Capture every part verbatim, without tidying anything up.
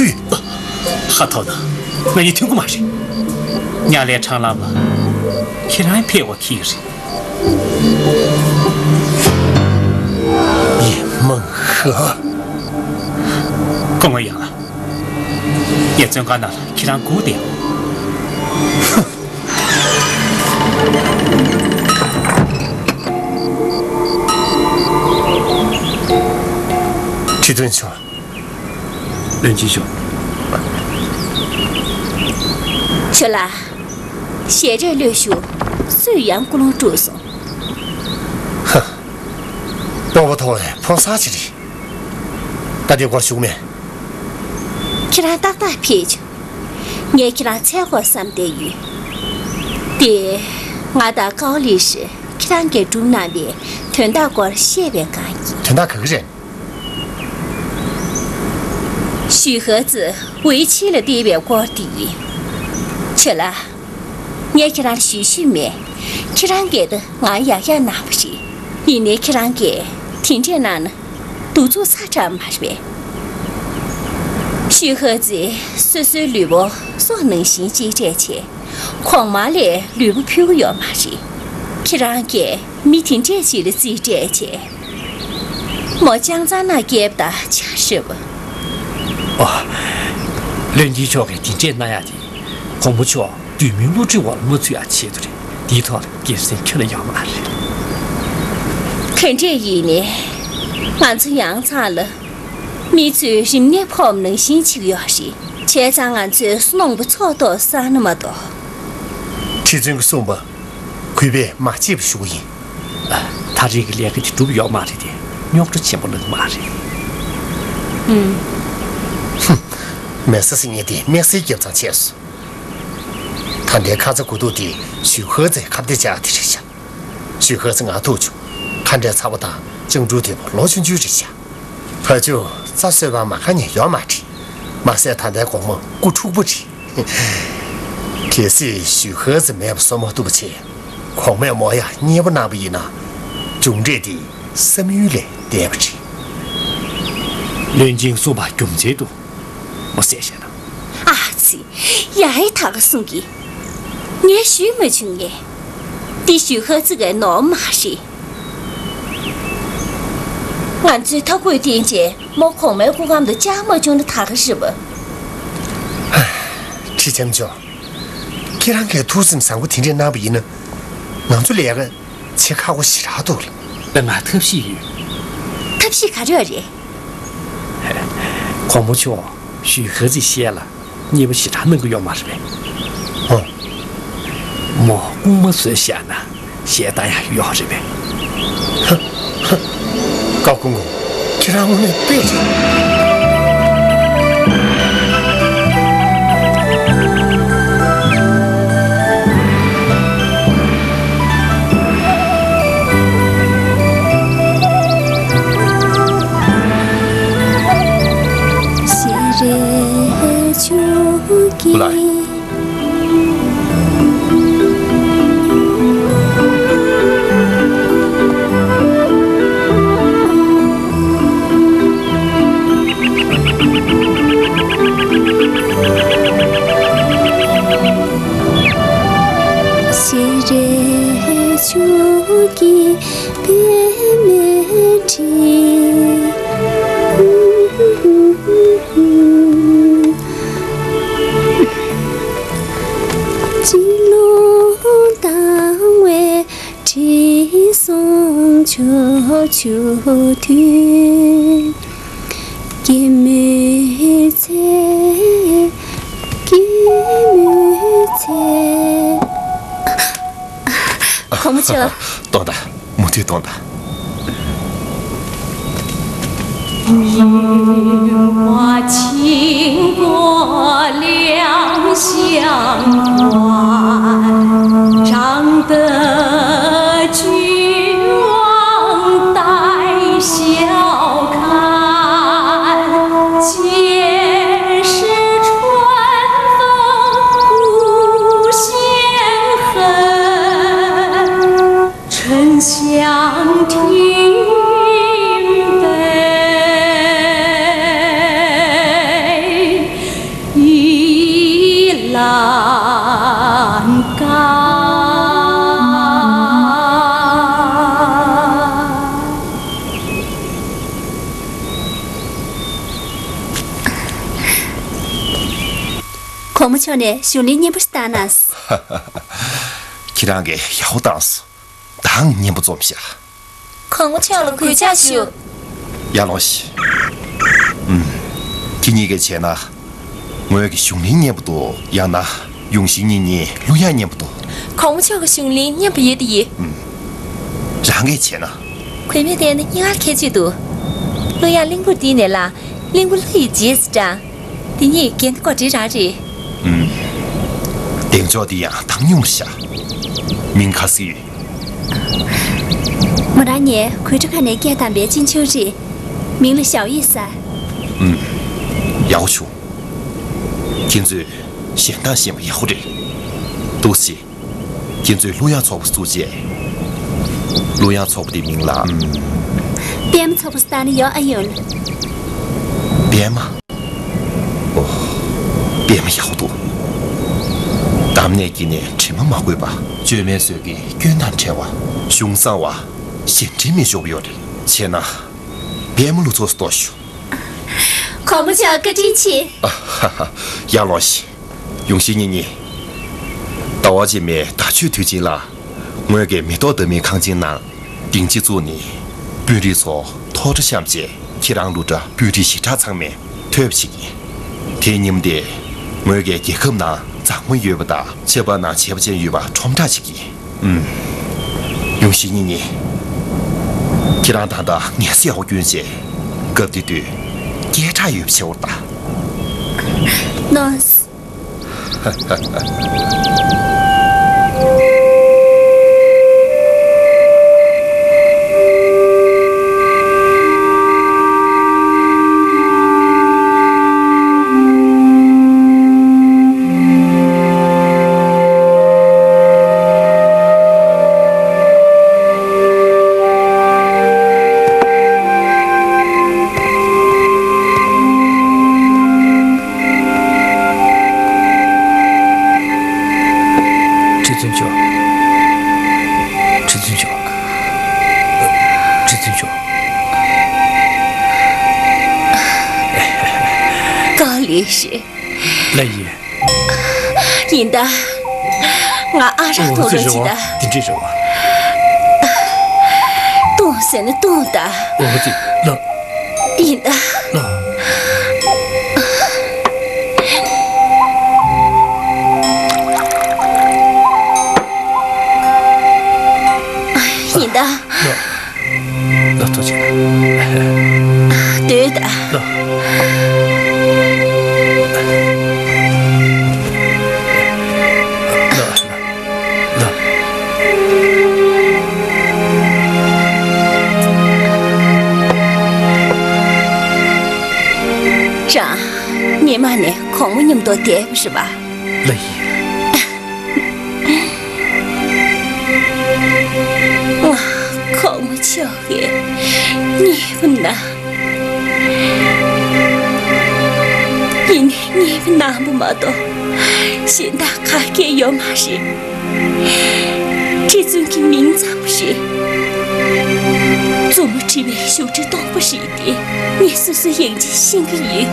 ཨུ། ཧ་ཐོ་ན། ང་གཉིས་མཐུན་གོ་མ་རེད། ཉ་ལའི་འཕྲང་ལམ་ལ་ཁྱེད་རང་ཕེབས་པ་ཁྱི་རེད། ཡེ་མང་ཧ། སྐུ་ངོ་ཡང་ལ། ངས་བཙོན་ཁང་ནང་ལ་ཁྱེད་རང་སྒུག་བསྡད་ཡོད། ཁྲི་སྟོན་མཆོག། བློན་ཆེན་མཆོག། ཁྱོད་ལ་ཞལ་རས་གློད་ཞུ། སུས་ཡང་ཀུན་སློང་དཀྲུགས་སོང་། ཧ། སྤོབས་པ་མཐོ་བའི་ཕོ་གསར་ཅིག་རེད། ད་དེ་སྐོར་ཞུ་གི་མེད། ཁྱེད་རང་ཏག་ཏག་ཕེབས་བྱུང་། ངས་ཁྱེད་རང་འཚོལ་དགོས་བསམ་བསྡད་ཡོད། དེ། ང་དང་ཀའོ་ལི་ཧྲི་ཁྱེད་རང་གིས་སྒྲུབ་གནང་བའི་དོན་དག་སྐོར་བཤད་པའི་སྒང་ཡིན། དོན་དག་ག་གི་རེད། ཞུས་ཧེ་ཙི་ཝེ་ཆི་ལ་བལྟས་པའི་སྐོར་དེ་ཡིན། ཁྱོད་ལ། ངས་ཁྱེད་རང་ལ་ཞུ་ཞུས་མེད། ཁྱེད་རང་གིས་ད་ང་ཡག་ཡག་གནང་བ་རེད། ཡིན་ནའི་ཁྱེད་རང་གིས་དེ་འདྲས་གནང་ན་གདུག་རྩུབ་ཚ་དྲགས་མ་རེད་པས། ཞུས་ཧེ་ཙི་སོ་སོའི་ལུས་པོ་སྲོག་ནང་བཞིན་གཅེས་སྤྲས་བྱས། གོང་མ་ལས་ལུས་པོ་ཕུལ་གྱི་ཡོད་མ་རེད། ཁྱེད་རང་གིས་མི་དེ་འདྲས་ཞིག་ལ་རྩིས་སྤྲད་བྱས། མོ་ཅང་ཙང་ན་སྐྱེས་པ་དང་ཆ་ཧྲིལ་པོ། ཨོ། བློན་ཆེན་མཆོག་གིས་དེ་འདྲས་གནང་ཡག་དེ། གོང་མ་མཆོག་བདུད་མོའི་བསླུ་བྲིད་འོག་ལ་མ་ཚུད་ཡག་ཆེད་དུ་རེད། དེའི་ཐོག་ལ་སྐྱེད་སྲིང་ཁྱོན་ནས་ཡོད་མ་རེད། དེ་འདྲས་ཡིན་ནའི། ང་ཚོ་ཡང་ཚང་ལ་མི་ཚོས་རིམས་ནད་ཕོག་པ་ནང་བཞིན་བྱེད་ཀྱི་ཡོད་རེད། བྱས་ཙང་ང་ཚོས་གནོང་པ་ཚོགས་ཐོག་བསགས་ན་མ་གཏོགས། ཁྲི་བཙུན་གྱིས་གསུངས་པ། གུས་པས་མ་བརྗེད་པ་ཞུ་གི་ཡིན། ད་རེས་ཀྱི་ལས་ཀ་དེ་འགྲུབ་ཡོད་མ་རེད་དེ། རྙོག་དྲ་ཆེན་པོ་ལངས་མ་རེད། ཨུམ། ཧུམ། མེ་ས་ཟེར་མཁན་དེ་དམིགས་བསལ་རྒྱབ་ཚང་ཆེ་སོང་། ད་ལྟའི་ཁ་ཚ་དགོས་གཏུགས་དེ་ཞུས་ཧེ་ཙིའི་ཁ་གཏད་བཅག་དེ་རེད་ཤག། ཞུས་ཧེ་ཙི་ང་ཐུག་བྱུང་། ཁ་འབྲལ་ཚར་བ་དང་སྤྱང་ཕྲུག་དེ་པོ་ལོ་ཆུང་ཆུང་རེད་ཤག། ཕ་ཆུ་རྩྭ་གསོད་པ་མ་དགའ་མཁན་ཡོད་མ་རེད། མ་ཟད་ད་ལྟའི་དགོང་མོ་སྐུ་འཁྲུག་པོ་རེད། གལ་སྲིད་ཞུས་ཧེ་ཙི་མེད་པ་བཟོ་མ་ཐུབ་པ་བྱས། གོང་མས་མོ་ཡར་མཉེས་པོ་གནང་བ་ཡིན་ན། མཇུག་འབྲས་འདི་བསམ་ཡུལ་ལས་འདས་པ་རེད། བློན་ཆེན་གསུངས་པ་རྒྱུ་མཚན་འདུག། མོ་བསད་བཞག་ན། ཨ་ཙི། ཡ་ཧེ་ད་ག་གསུང་གི། ངས་ཞུས་མ་བྱུང་ངས། འདི་ཞུས་ཧེ་ཙི་གི་ནོར་མ་རེད། ང་ཚོས་ཐབས་བཀོད་བསྟེན་བྱས་མོ་གོང་མའི་སྐུ་ཁམས་དུ་བཅར་མ་བྱུང་ན་ད་ག་རེད་པ། ཁྲི་ལྕམ་མཆོག། ཁྱེད་རང་གིས་ཐུགས་སེམས་བཟང་པོ་དེ་འདྲས་གནང་བ་ཡིན་ན། ང་ཚོ་ལས་ཀ་བྱེད་ཁག་པོ་ཞེ་དྲག་འདུག་ལ། ང་ཐབས་ཤེས་ཡོད། ཐབས་ཤེས་ག་རེ་རེད། གོང་མ་མཆོག་ཞུས་ཧེ་ཙིའི་ཞལ་ལ་མཉེས་པོ་ཞེ་དྲག་གནང་གི་ཡོད་མ་རེད་པས། ཨོ། མོ་རྐུན་མ་བཟོས་བཞག་ན་ཞལ་ལྟ་ཡག་ཡོད་རེད་པས། ཧ། ཧ། ཀའོ་ཀུང་ཀུང་། ཁྱེད་རང་དངོས་གནས་དཔེ་རེད། ལགས། གོང་མ་མཆོག། གཏོང་དང་། མུ་མཐུད་གཏོང་དང་། གོང་མ་མཆོག་ནས་གཞུང་ལས་སྙན་པོ་ཞིག་བཏང་གནང་སོང་། ཁྱེད་རང་གིས་ཡག་པོ་བཏང་སོང་། ད་ཡང་སྙན་པོ་རྩོམ་ཤག། གོང་མ་མཆོག་ལ་གུས་ཕྱག་ཞུ། ཡར་ལོངས་ཤིག། ཨུམ། ཁྱེད་གཉིས་ཀས་བྱས་ན། ངོས་ཀྱི་གཞུང་ལས་སྙན་པོ་འདུག། ཡང་ན། ཡུང་ཤིང་གཉིས་གཉིས་གླུ་དབྱངས་སྙན་པོ་འདུག། གོང་མ་མཆོག་གི་གཞུང་ལས་སྙན་པོ་ཡོད་དེ་ཡིན། ཨུམ། རང་གིས་བྱས་ན། གུས་མོས་བལྟས་ན་སྙན་ངག་མཁས་ཆེ་འདུག། གླུ་དབྱངས་གླིང་བུར་བསྡུས་ནས་ལ། གླིང་བུ་ལྷ་ཡི་རྗེས་སུ་འབྲང་། འདི་གཉིས་འགལ་ཟླ་གོ་སྒྲིག་རང་རེད། ཨུམ། གདེང་འཇོག་འདི་ཡང་ཐང་ཉུང་ཤག། མིང་ག་ཟེར་ཡོད། མོ་རང་ངའི་གོས་ཁྲི་ཁ་ནས་སྐད་བཏང་པའི་གཅེན་གཅུང་རེད། མིང་ལ་ཞའོ་ཡི་ཟེར། ཨུམ། ཡག་པོ་བྱུང་། ཁྱེད་ཚོས་གཞན་དང་གཞན་པ་ཡག་པོ་རེད། འདུག་སེ། ཁྱེད་ཚོས་གླུ་དབྱངས་ཚོགས་པ་བཙུགས་རྗེས། གླུ་དབྱངས་ཚོགས་པ་དེའི་མིང་ལ། པདྨ་ཚོགས་པ་ཟེར་ན་ཡག་ཨེ་ཡོད། པདྨ། ཨོ། པདྨ་ཡག་པོ་འདུག། གཏམ་ནས་སྐྱེས་ནས་དྲི་མ་མ་གོས་པ། བཅོས་མའི་ཟོལ་གྱིས་སྐྱོན་དང་བྲལ་བ། གཞུང་བཟང་བ། གཞན་དྲིང་མི་འཇོག་པ་ཡོད་རེད། བྱས་ན། པདྨ་གླུ་ཚོགས་སུ་གཏོགས་ཞུ། གོང་མ་མཆོག་བཀའ་དྲིན་ཆེ། ཨ་ཧ་ཧ། ཡར་ལོངས་ཤིག། ཡུང་ཤིང་གཉིས་གཉིས། ཟླ་བ་རྗེས་མའི་ཟླ་མཆོད་དུས་ཆེན་ལ། ངོས་ཀྱིས་མེ་ཏོག་བསྟར་མའི་ཁང་ཆེན་ནང་སྡིངས་ཆ་བཙུགས་ནས། དཔོན་རིགས་ཚོ་ཐོག་གྲ་བཤམས་རྗེས། ཁྱེད་རང་གླུ་སྒྲ་སྤོས་སྒྲིག་ཞེ་དྲག་ཚང་མས་ཐོས་པ་བྱེད་ཀྱིན། དེའི་ཉིན་དེ། ངོས་ཀྱིས་རྒྱལ་ཁབ་ནང་མཛངས་མ་ཡོད་པ་དང་། ཆབ་འབངས་ནང་བྱས་པ་ཅན་ཡོད་པ་ཁྲོམ་བསྒྲགས་བྱེད་ཀྱིན། ཨུམ། ཡུང་ཤིང་གཉིས་གཉིས། ཁྱེད་རང་ད་ལྟ་ངལ་གསོ་ཡག་པོ་བསྐྱོན་བྱས། སྐབས་དེ་དུས་སྐད་གྲགས་ཡོད་པ་བྱེད་དགོས་རེད་ད། ནོས། ཁྲི་བཙུན་མཆོག། ཁྲི་བཙུན་མཆོག། ཁྲི་བཙུན་མཆོག། ག་ལེ་ཤེ། ལགས་ཡིན། ཡིན་ད། ང་ཨ་རག་འཐུང་རོགས་བྱེད་ད། འོ་དེ་རེད་བ། དེ་འདྲས་རེད་བ། འཐུང་ཟེར་ན་འཐུང་ད། འོ་དེ་ལགས། ཡིན་ད། ལགས། ཡིན་ད། ལགས། ལགས་ཐུགས་རྗེ་གནང་། སྡོད་ད། ལགས། ལགས། ལགས། རང་། སྔོན་མ་ནས་གོང་མ་མཉམ་དུ་བསྡད་པ་རེད་པ། ལགས་ཡིན། ང་གོང་མ་མཆོག་གི་གཉེར་པ་ན། ཡིན་ནའི་གཉེར་པ་ན་པོ་མ་གཏོགས་གཞན་དག་ག་གེ་ཡོད་མ་རེད། ཁྲི་བཙུན་གྱི་མིང་ཙམ་རེད། བཙུན་མོ་ཁྲི་པའི་བཞུགས་ཁྲི་སྟོང་པ་རེད། དེ་ངས་སོ་སོའི་ཡང་ཅིན་ཤེས་ཀྱི་ཡོད།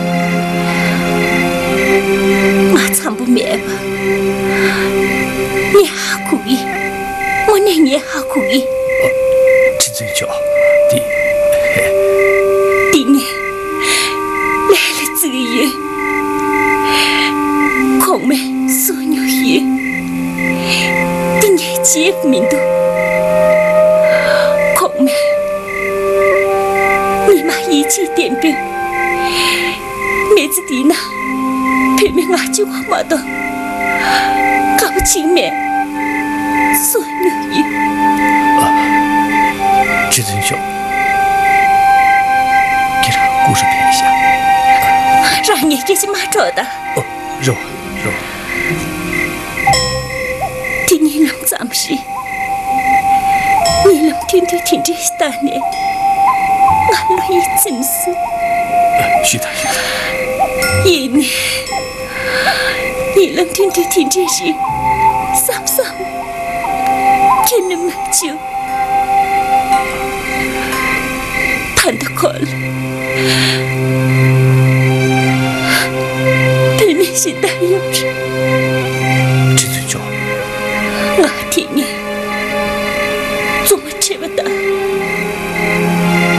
ང་འཚམ་པོ་མེད་པ་ངས་ཧ་གོ་གི། དངོས་གནས་ངས་ཧ་གོ་གི། ཁྲི་བཙུན་མཆོག། འདི། འདི་ངས་ལས་ལ་བརྩི་གི་ཡོད། གོང་མས་གསོལ་མྱོང་ཡོད། འདི་ངས་བརྗེད་མི་འདུག། གོང་མས། མི་མང་ཡིད་ཆེས་བརྟན་པོས། མི་ཚེ་འདི་ན་བུད་མེད་ང་གཅིག་པོ་མ་གཏོགས་དཀར་པོ་གཅིག་མེད། གསོལ་མྱོང་ཡོད། ཁྲི་བཙུན་མཆོག། ཁྱེད་རང་སྐུ་རུ་ཕེབས་ཤག། རང་ངའི་སྐད་ཆ་མ་སྒྲོག་ད། ཨོ། རེད་བ། རེད་བ། དེ་གཉིད་ལམ་ཙམ་རེད། གཉིད་ལམ་ཐུང་ཐུང་དེ་འདྲ་ཞིག་བཏང་ནས་ང་བློ་ཡིད་ཚིམ་སོང་། ཞུས་དང་། ཞུས་དང་། ཡིན་ནའི། གཉིད་ལམ་ཐུང་ཐུང་དེ་འདྲ་རེད་བསམ་བསམ་ཁྱོན་ནས་མ་བྱུང་། ད་ལྟ་ཁོ་ལ་བུད་མེད་ ཞེ་དྲག་ཡོད་རེད། ཁྲི་བཙུན་མཆོག། ང་དེ་ངས་བཙུན་མོ་ཁྲིད་པ་དང་།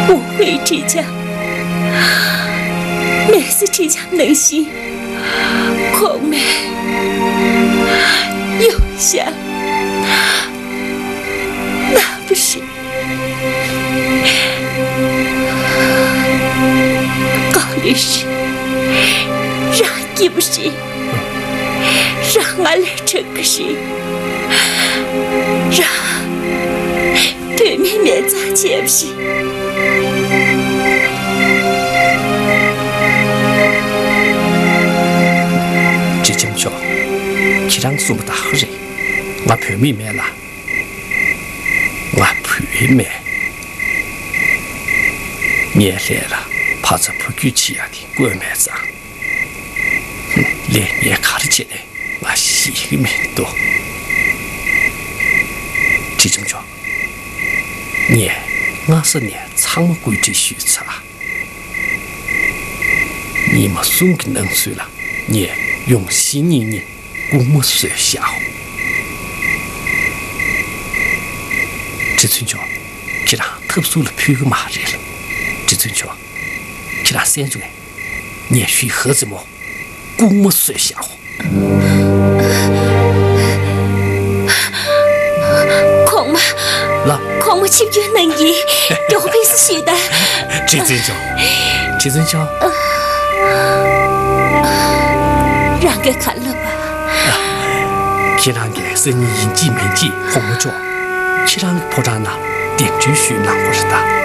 འུ་ཧུའི་ཁྲིད་འཇམ། མེ་སི་ཁྲིད་འཇམ་ནང་བཞིན། ཁོག་མེད་ཡོང་ཤག། ན་པ་རེད། དཀའ་ལས་རེད། རང་སྐྱིད་པོ་རེད། རང་ང་ལས་དྲག་གི་རེད། རང་བུད་མེད་མེད་ཙང་བྱས་པ་རེད། ཁྲི་བཙུན་མཆོག། ཁྱེད་རང་གསུངས་པ་དག་རེད། ང་བུད་མེད་མེད་ལ། ང་བུད་མེད། ངའི་ལྷས་ལ་ཕ་ཚ་བུ་རྒྱུད་བྱེད་ཡག་དེ་བཀོད་མེད་ཙང་། ལས་ངས་ག་རེ་བྱས་ནས་ང་ཤེས་ཀྱི་མི་འདུག། ཁྲི་བཙུན་མཆོག། ངས་སྔ་ས་ནས་ཚང་མ་བཀོད་སྒྲིག་ཞུས་ཚར། ཉི་མ་གསུམ་གྱི་ནང་ཚུད་ལ་ངས་ཡོང་གཞི་ཉིད་ནས་སྐུ་ངོ་བཟོས་བཞག། ཁྲི་བཙུན་མཆོག། ཁྱེད་རང་ཐབ་ཟུར་ལ་ཕུལ་གི་མ་རེད་ལ། ཁྲི་བཙུན་མཆོག། ཁྱེད་རང་གསན་བྱུང་ངས་ཞུས་ཧ་ཙི་མོ། སྐུ་ངོ་བཟོས་བཞག། གོང་མ། ལ། གོང་མ་ཆིབས་བསྒྱུར་གནང་གི། མགྱོགས་ཕེབས་བསུ་ཞུས་དང་། ཁྲི་བཙུན་མཆོག། ཁྲི་བཙུན་མཆོག། རང་གིས་ག་ལབ་པ། ཁྱེད་རང་གི་སང་ཉིན་ཡིན་གཅིག་མིན་གཅིག་གོང་མ་མཆོག་ཁྱེད་རང་གི་ཕོ་བྲང་ནང་གདན་འདྲེན་ཞུས་གནང་དགོས་རེད་ད།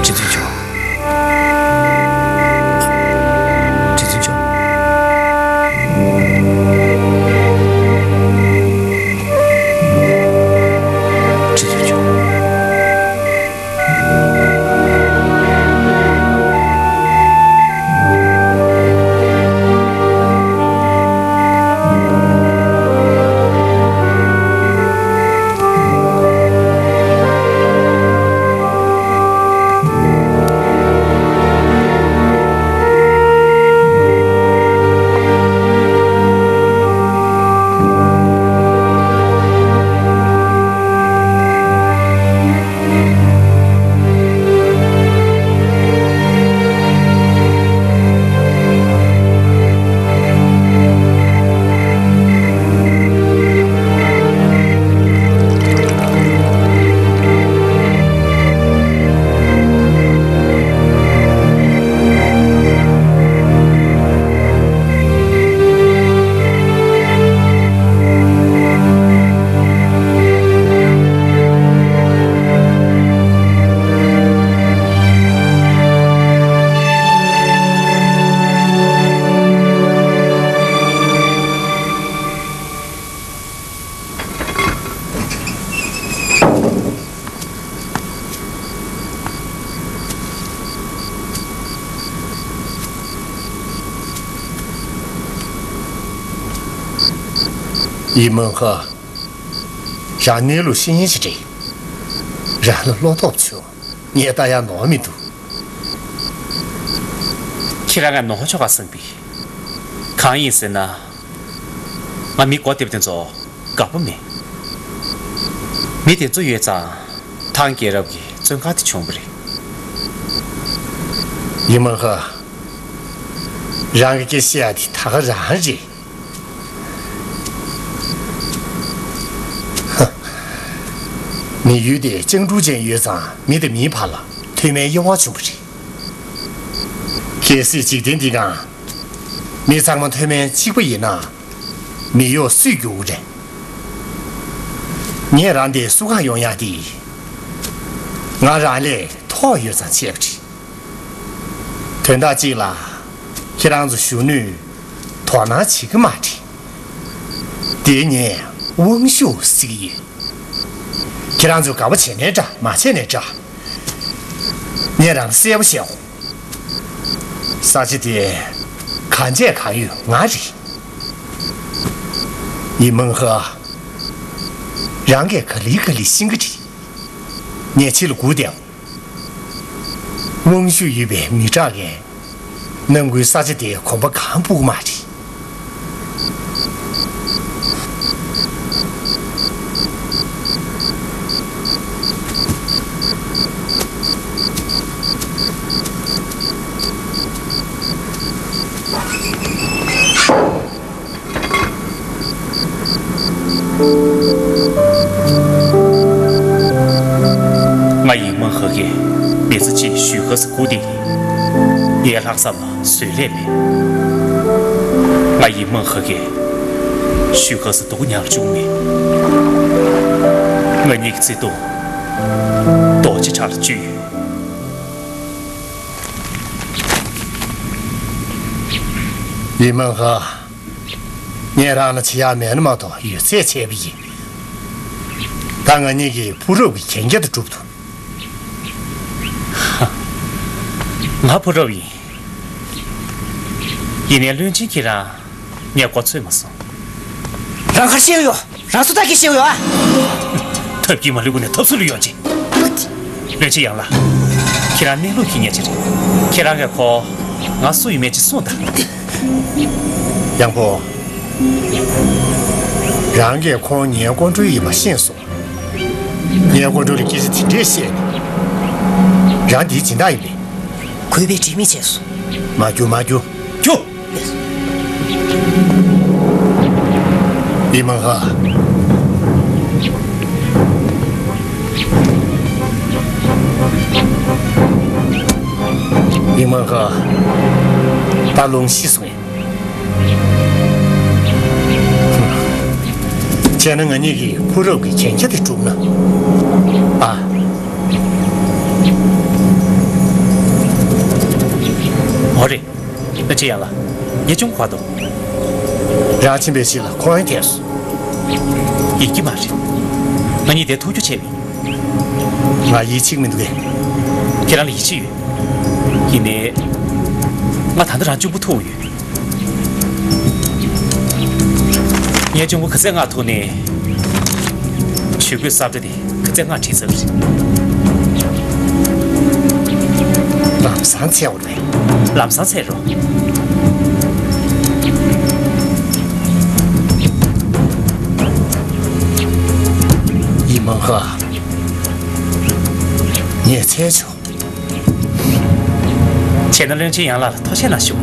ཁྲི་བཙུན་མཆོག། ཁྲི་བཙུན་མཆོག། ཁྲི་བཙུན་མཆོག། ཡིན་མོན་ཧ། རང་གནས་ལུགས་ཤེས་མཁན་ཞིག་རེད། རང་ལ་བློ་སྟོབས་བྱུང་། ངས་ལྟ་ཡག་ནོར་མི་འདུག། ཁྱེད་རང་ང་ནོར་ཆོག་ག་བསམ་པས། གང་ཡིན་ཟེར་ན། ང་མི་མགོ་བདེ་པོ་དེ་ཚོ་དགའ་པོ་མེད། མི་དེ་ཚོ་ཡོད་ཙང་ཐང་རྒྱལ་རབས་ཀྱི་བཙོན་ཁང་དེ་བྱུང་བ་རེད། ཡིན་མོན་ཧ། རང་གི་སྐད་ཆ་བཤད་ཡག་དེ་ད་ག་རང་རེད། མི་ཡུལ་དེ་སྤྱང་གྲུང་ཅན་ཡོད་ཙང་མི་དང་མིའི་བར་ལ་མཐུན་མིན་དབྱེ་བ་བྱུང་བ་རེད། གལ་སྲིད་འཇིག་རྟེན་འདི་སྒང་མི་ཚང་མ་མཐུན་མིན་གཅིག་པ་ཡིན་ན། མི་གཡོག་སུས་སྒྱུར་དགོས་རེད། ངས་རང་འདིར་བསུ་གར་ཡོང་ཡག་འདི། ང་རང་ལས་མཐོ་ཡོད་ཙང་བྱས་པ་རེད། དོན་དག་ཅིག་ལ་ཁྱེད་རང་ཚོ་གཞོན་ནུས་དོ་སྣང་བྱེད་ཀྱི་མ་རེད། དེ་ངས་དབང་ཤུགས་ཟེར་གྱི་ཡོད། ཁྱེད་རང་ཚོས་དགའ་པོ་བྱས་ནའི་འདྲ་མ་བྱས་ནའི་འདྲ། ངས་རང་ལ་གསལ་པོ་བཤད་འོང་། ས་ཆ་དེ་གང་བྱས་གང་ཡོད་ང་རེད། ཡིན་མོན་ཧ། རང་གིས་ག་ལེ་ག་ལེ་ཤེས་ཀྱི་རེད། ངས་ཕྱི་ལ་སྒུག་བསྡད་འོང་། དབང་ཤུགས་ཡོད་པའི་མི་དྲག་གིས་ ནམ་དགུན་ས་ཆ་དེ་གོམ་པ་གང་སྤོ་གི་མ་རེད། ང་ཡིན་མང་ཧ་གིས་མི་ཚེ་གཅིག་ཞུ་ཧ་སི་སྐུ་དེ་ཡིན། ངའི་ལྷག་བསམ་ལ་བཟོད་ལས་མེད། ང་ཡིན་མང་ཧ་གིས་ཞུ་ཧ་སི་སྡུག་མྱངས་བཅུག་མེད། ང་གཉིས་ཀྱི་བརྩེ་དུང་རྡོ་རྗེ་བྲག་ལ་བཅུད་ཡོད། ཡིན་མང་ཧ། ངས་རང་ལ་བྱེད་ཡག་མེད་ན་མ་གཏོགས་ཡོད་ཚད་བྱས་པ་ཡིན། ད་ང་གཉིས་ཀྱི་ཕུགས་རབ་ཀྱི་གན་རྒྱ་དེ་འགྲུབ་ཐུབ། ང་ཕུགས་རབ་ཡིན། ཡིན་ནའི་བློན་ཆེན་ཁྱེད་རང་ངས་མགོ་ཚོས་མ་སོང་། རང་གར་ཤེས་ཡོད། རང་སུ་ད་གི་ཤེས་ཡོད་ཨ། ཐབས་ཀྱིས་མ་ལུས་གུ་ནས་ཐབས་སུ་ལུས་ཡོང་ཅི། བློན་ཆེན་ཡང་ལགས། ཁྱེད་རང་གནས་ལུགས་ཀྱི་ཉེ་ཆ་རེད། ཁྱེད་རང་གིས་ཁོ་ང་སུ་ཡིན་མིན་ཅིག་གསུངས་དང་། ཡང་ཕོ། རང་གིས་ཁོང་ངའི་སྐུ་མགྲོན་ཡིན་པ་ཤེས་སོང་། ངའི་སྐུ་མགྲོན་ལ་སྐད་ཆ་དེ་འདྲས་བཤད་ནས། རང་འདིའི་སྦྱིན་བདག་ཡིན་པས། གུས་པས་དྲན་མེད་བྱས་སོང་། མ་རྒྱུག་མ་རྒྱུག་རྒྱུག་ཡིན་མང་ཧ། ཡིན་མང་ཧ། ད་ལོང་ཤི་སོང་ངས། བྱས་ན་ང་གཉིས་ཀྱི་ཕུགས་རབ་ཀྱི་གན་རྒྱ་དེ་འགྲུབ་ན། ཨ། འོ་རེད། བློན་ཆེན་ཡང་ལགས། ངའི་གཅུང་པོ་ག་འདུག་རང་ཕྱིན་པའི་རྗེས་ལ་ཁོང་ཡང་བསྡད་སོང་། ཡིན་གྱི་མ་རེད། ང་གཉིས་དེ་ཐུག་རྒྱུ་བྱས་མེད། ང་ཡིད་ཆེས་མི་འདུག་གས། ཁྱེད་རང་ལ་ཡིད་ཆེས་ཡོད། ཡིན་ནའི། ང་ད་ལྟ་རང་གཅུང་པོ་ཐུག་ཡོད། ངའི་གཅུང་པོ་ག་ཚད་སྔ་ཐུག་ནས། ཇུས་འགོད་ས་ཁྲ་དེ་ག་ཚད་སྔ་ཁྲིད་ཚར་བ་རེད། ལམ་སང་འཚོལ་བ་རེད། ལམ་སང་འཚོལ་རོགས། ཡིན་མང་ཧ། ངས་འཚོལ་ཆོག་བྱས་ན་བློན་ཆེན་ཡང་ལགས་ལ་ཐུགས་རྗེ་གནང་ཞུ།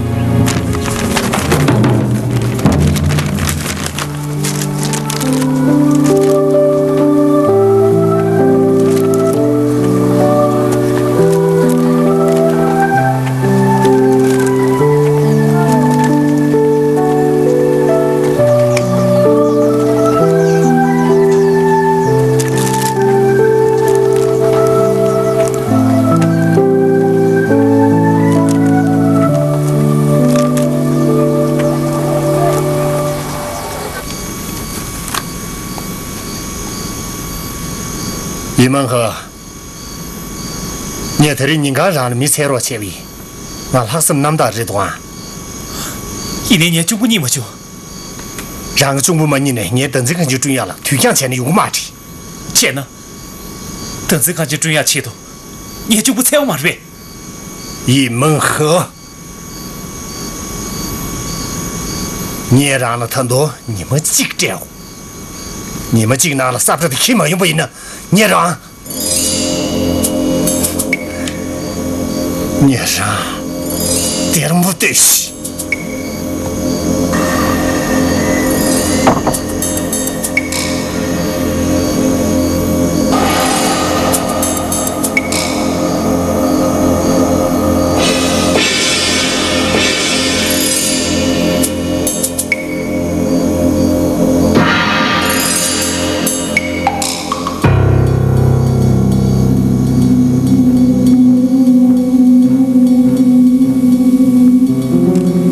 ཡིན་མང་ཧ། ངས་དེ་རིང་ཉིན་གང་རང་ལ་མི་འཚོལ་རོགས་བྱས་པ་ཡིན། ང་ལྷག་བསམ་རྣམ་དག་རེད་དོ་ཨ། ཡིན་ནའི་ངའི་གཅུང་པོ་རྙེད་མ་བྱུང་། རང་གི་གཅུང་པོ་མ་རྙེད་ནས་ངས་བདག་འཛིན་གང་ཅི་བསྐྲུན་ཡག་ལ་དུས་འགྱངས་བྱས་ན་ཡོང་གི་མ་རེད། བྱས་ན། བདག་འཛིན་གང་ཅི་བསྐྲུན་ཡག་ཆེད་དུ། ངའི་གཅུང་པོ་འཚོལ་བ་མ་རེད་པས། ཡིན་མང་ཧ། ངས་རང་ལ་ད་དུང་ཉི་མ་གཅིག་སྤྲད་འོ། ཉི་མ་གཅིག་ནང་ལ་ས་ཁྲ་དེ་འཁྱེར་མ་ཡོང་པ་ཡིན་ན་ངས་རང་། ངས་རང་སྡེར་མོ་གཏོད་ཤིག་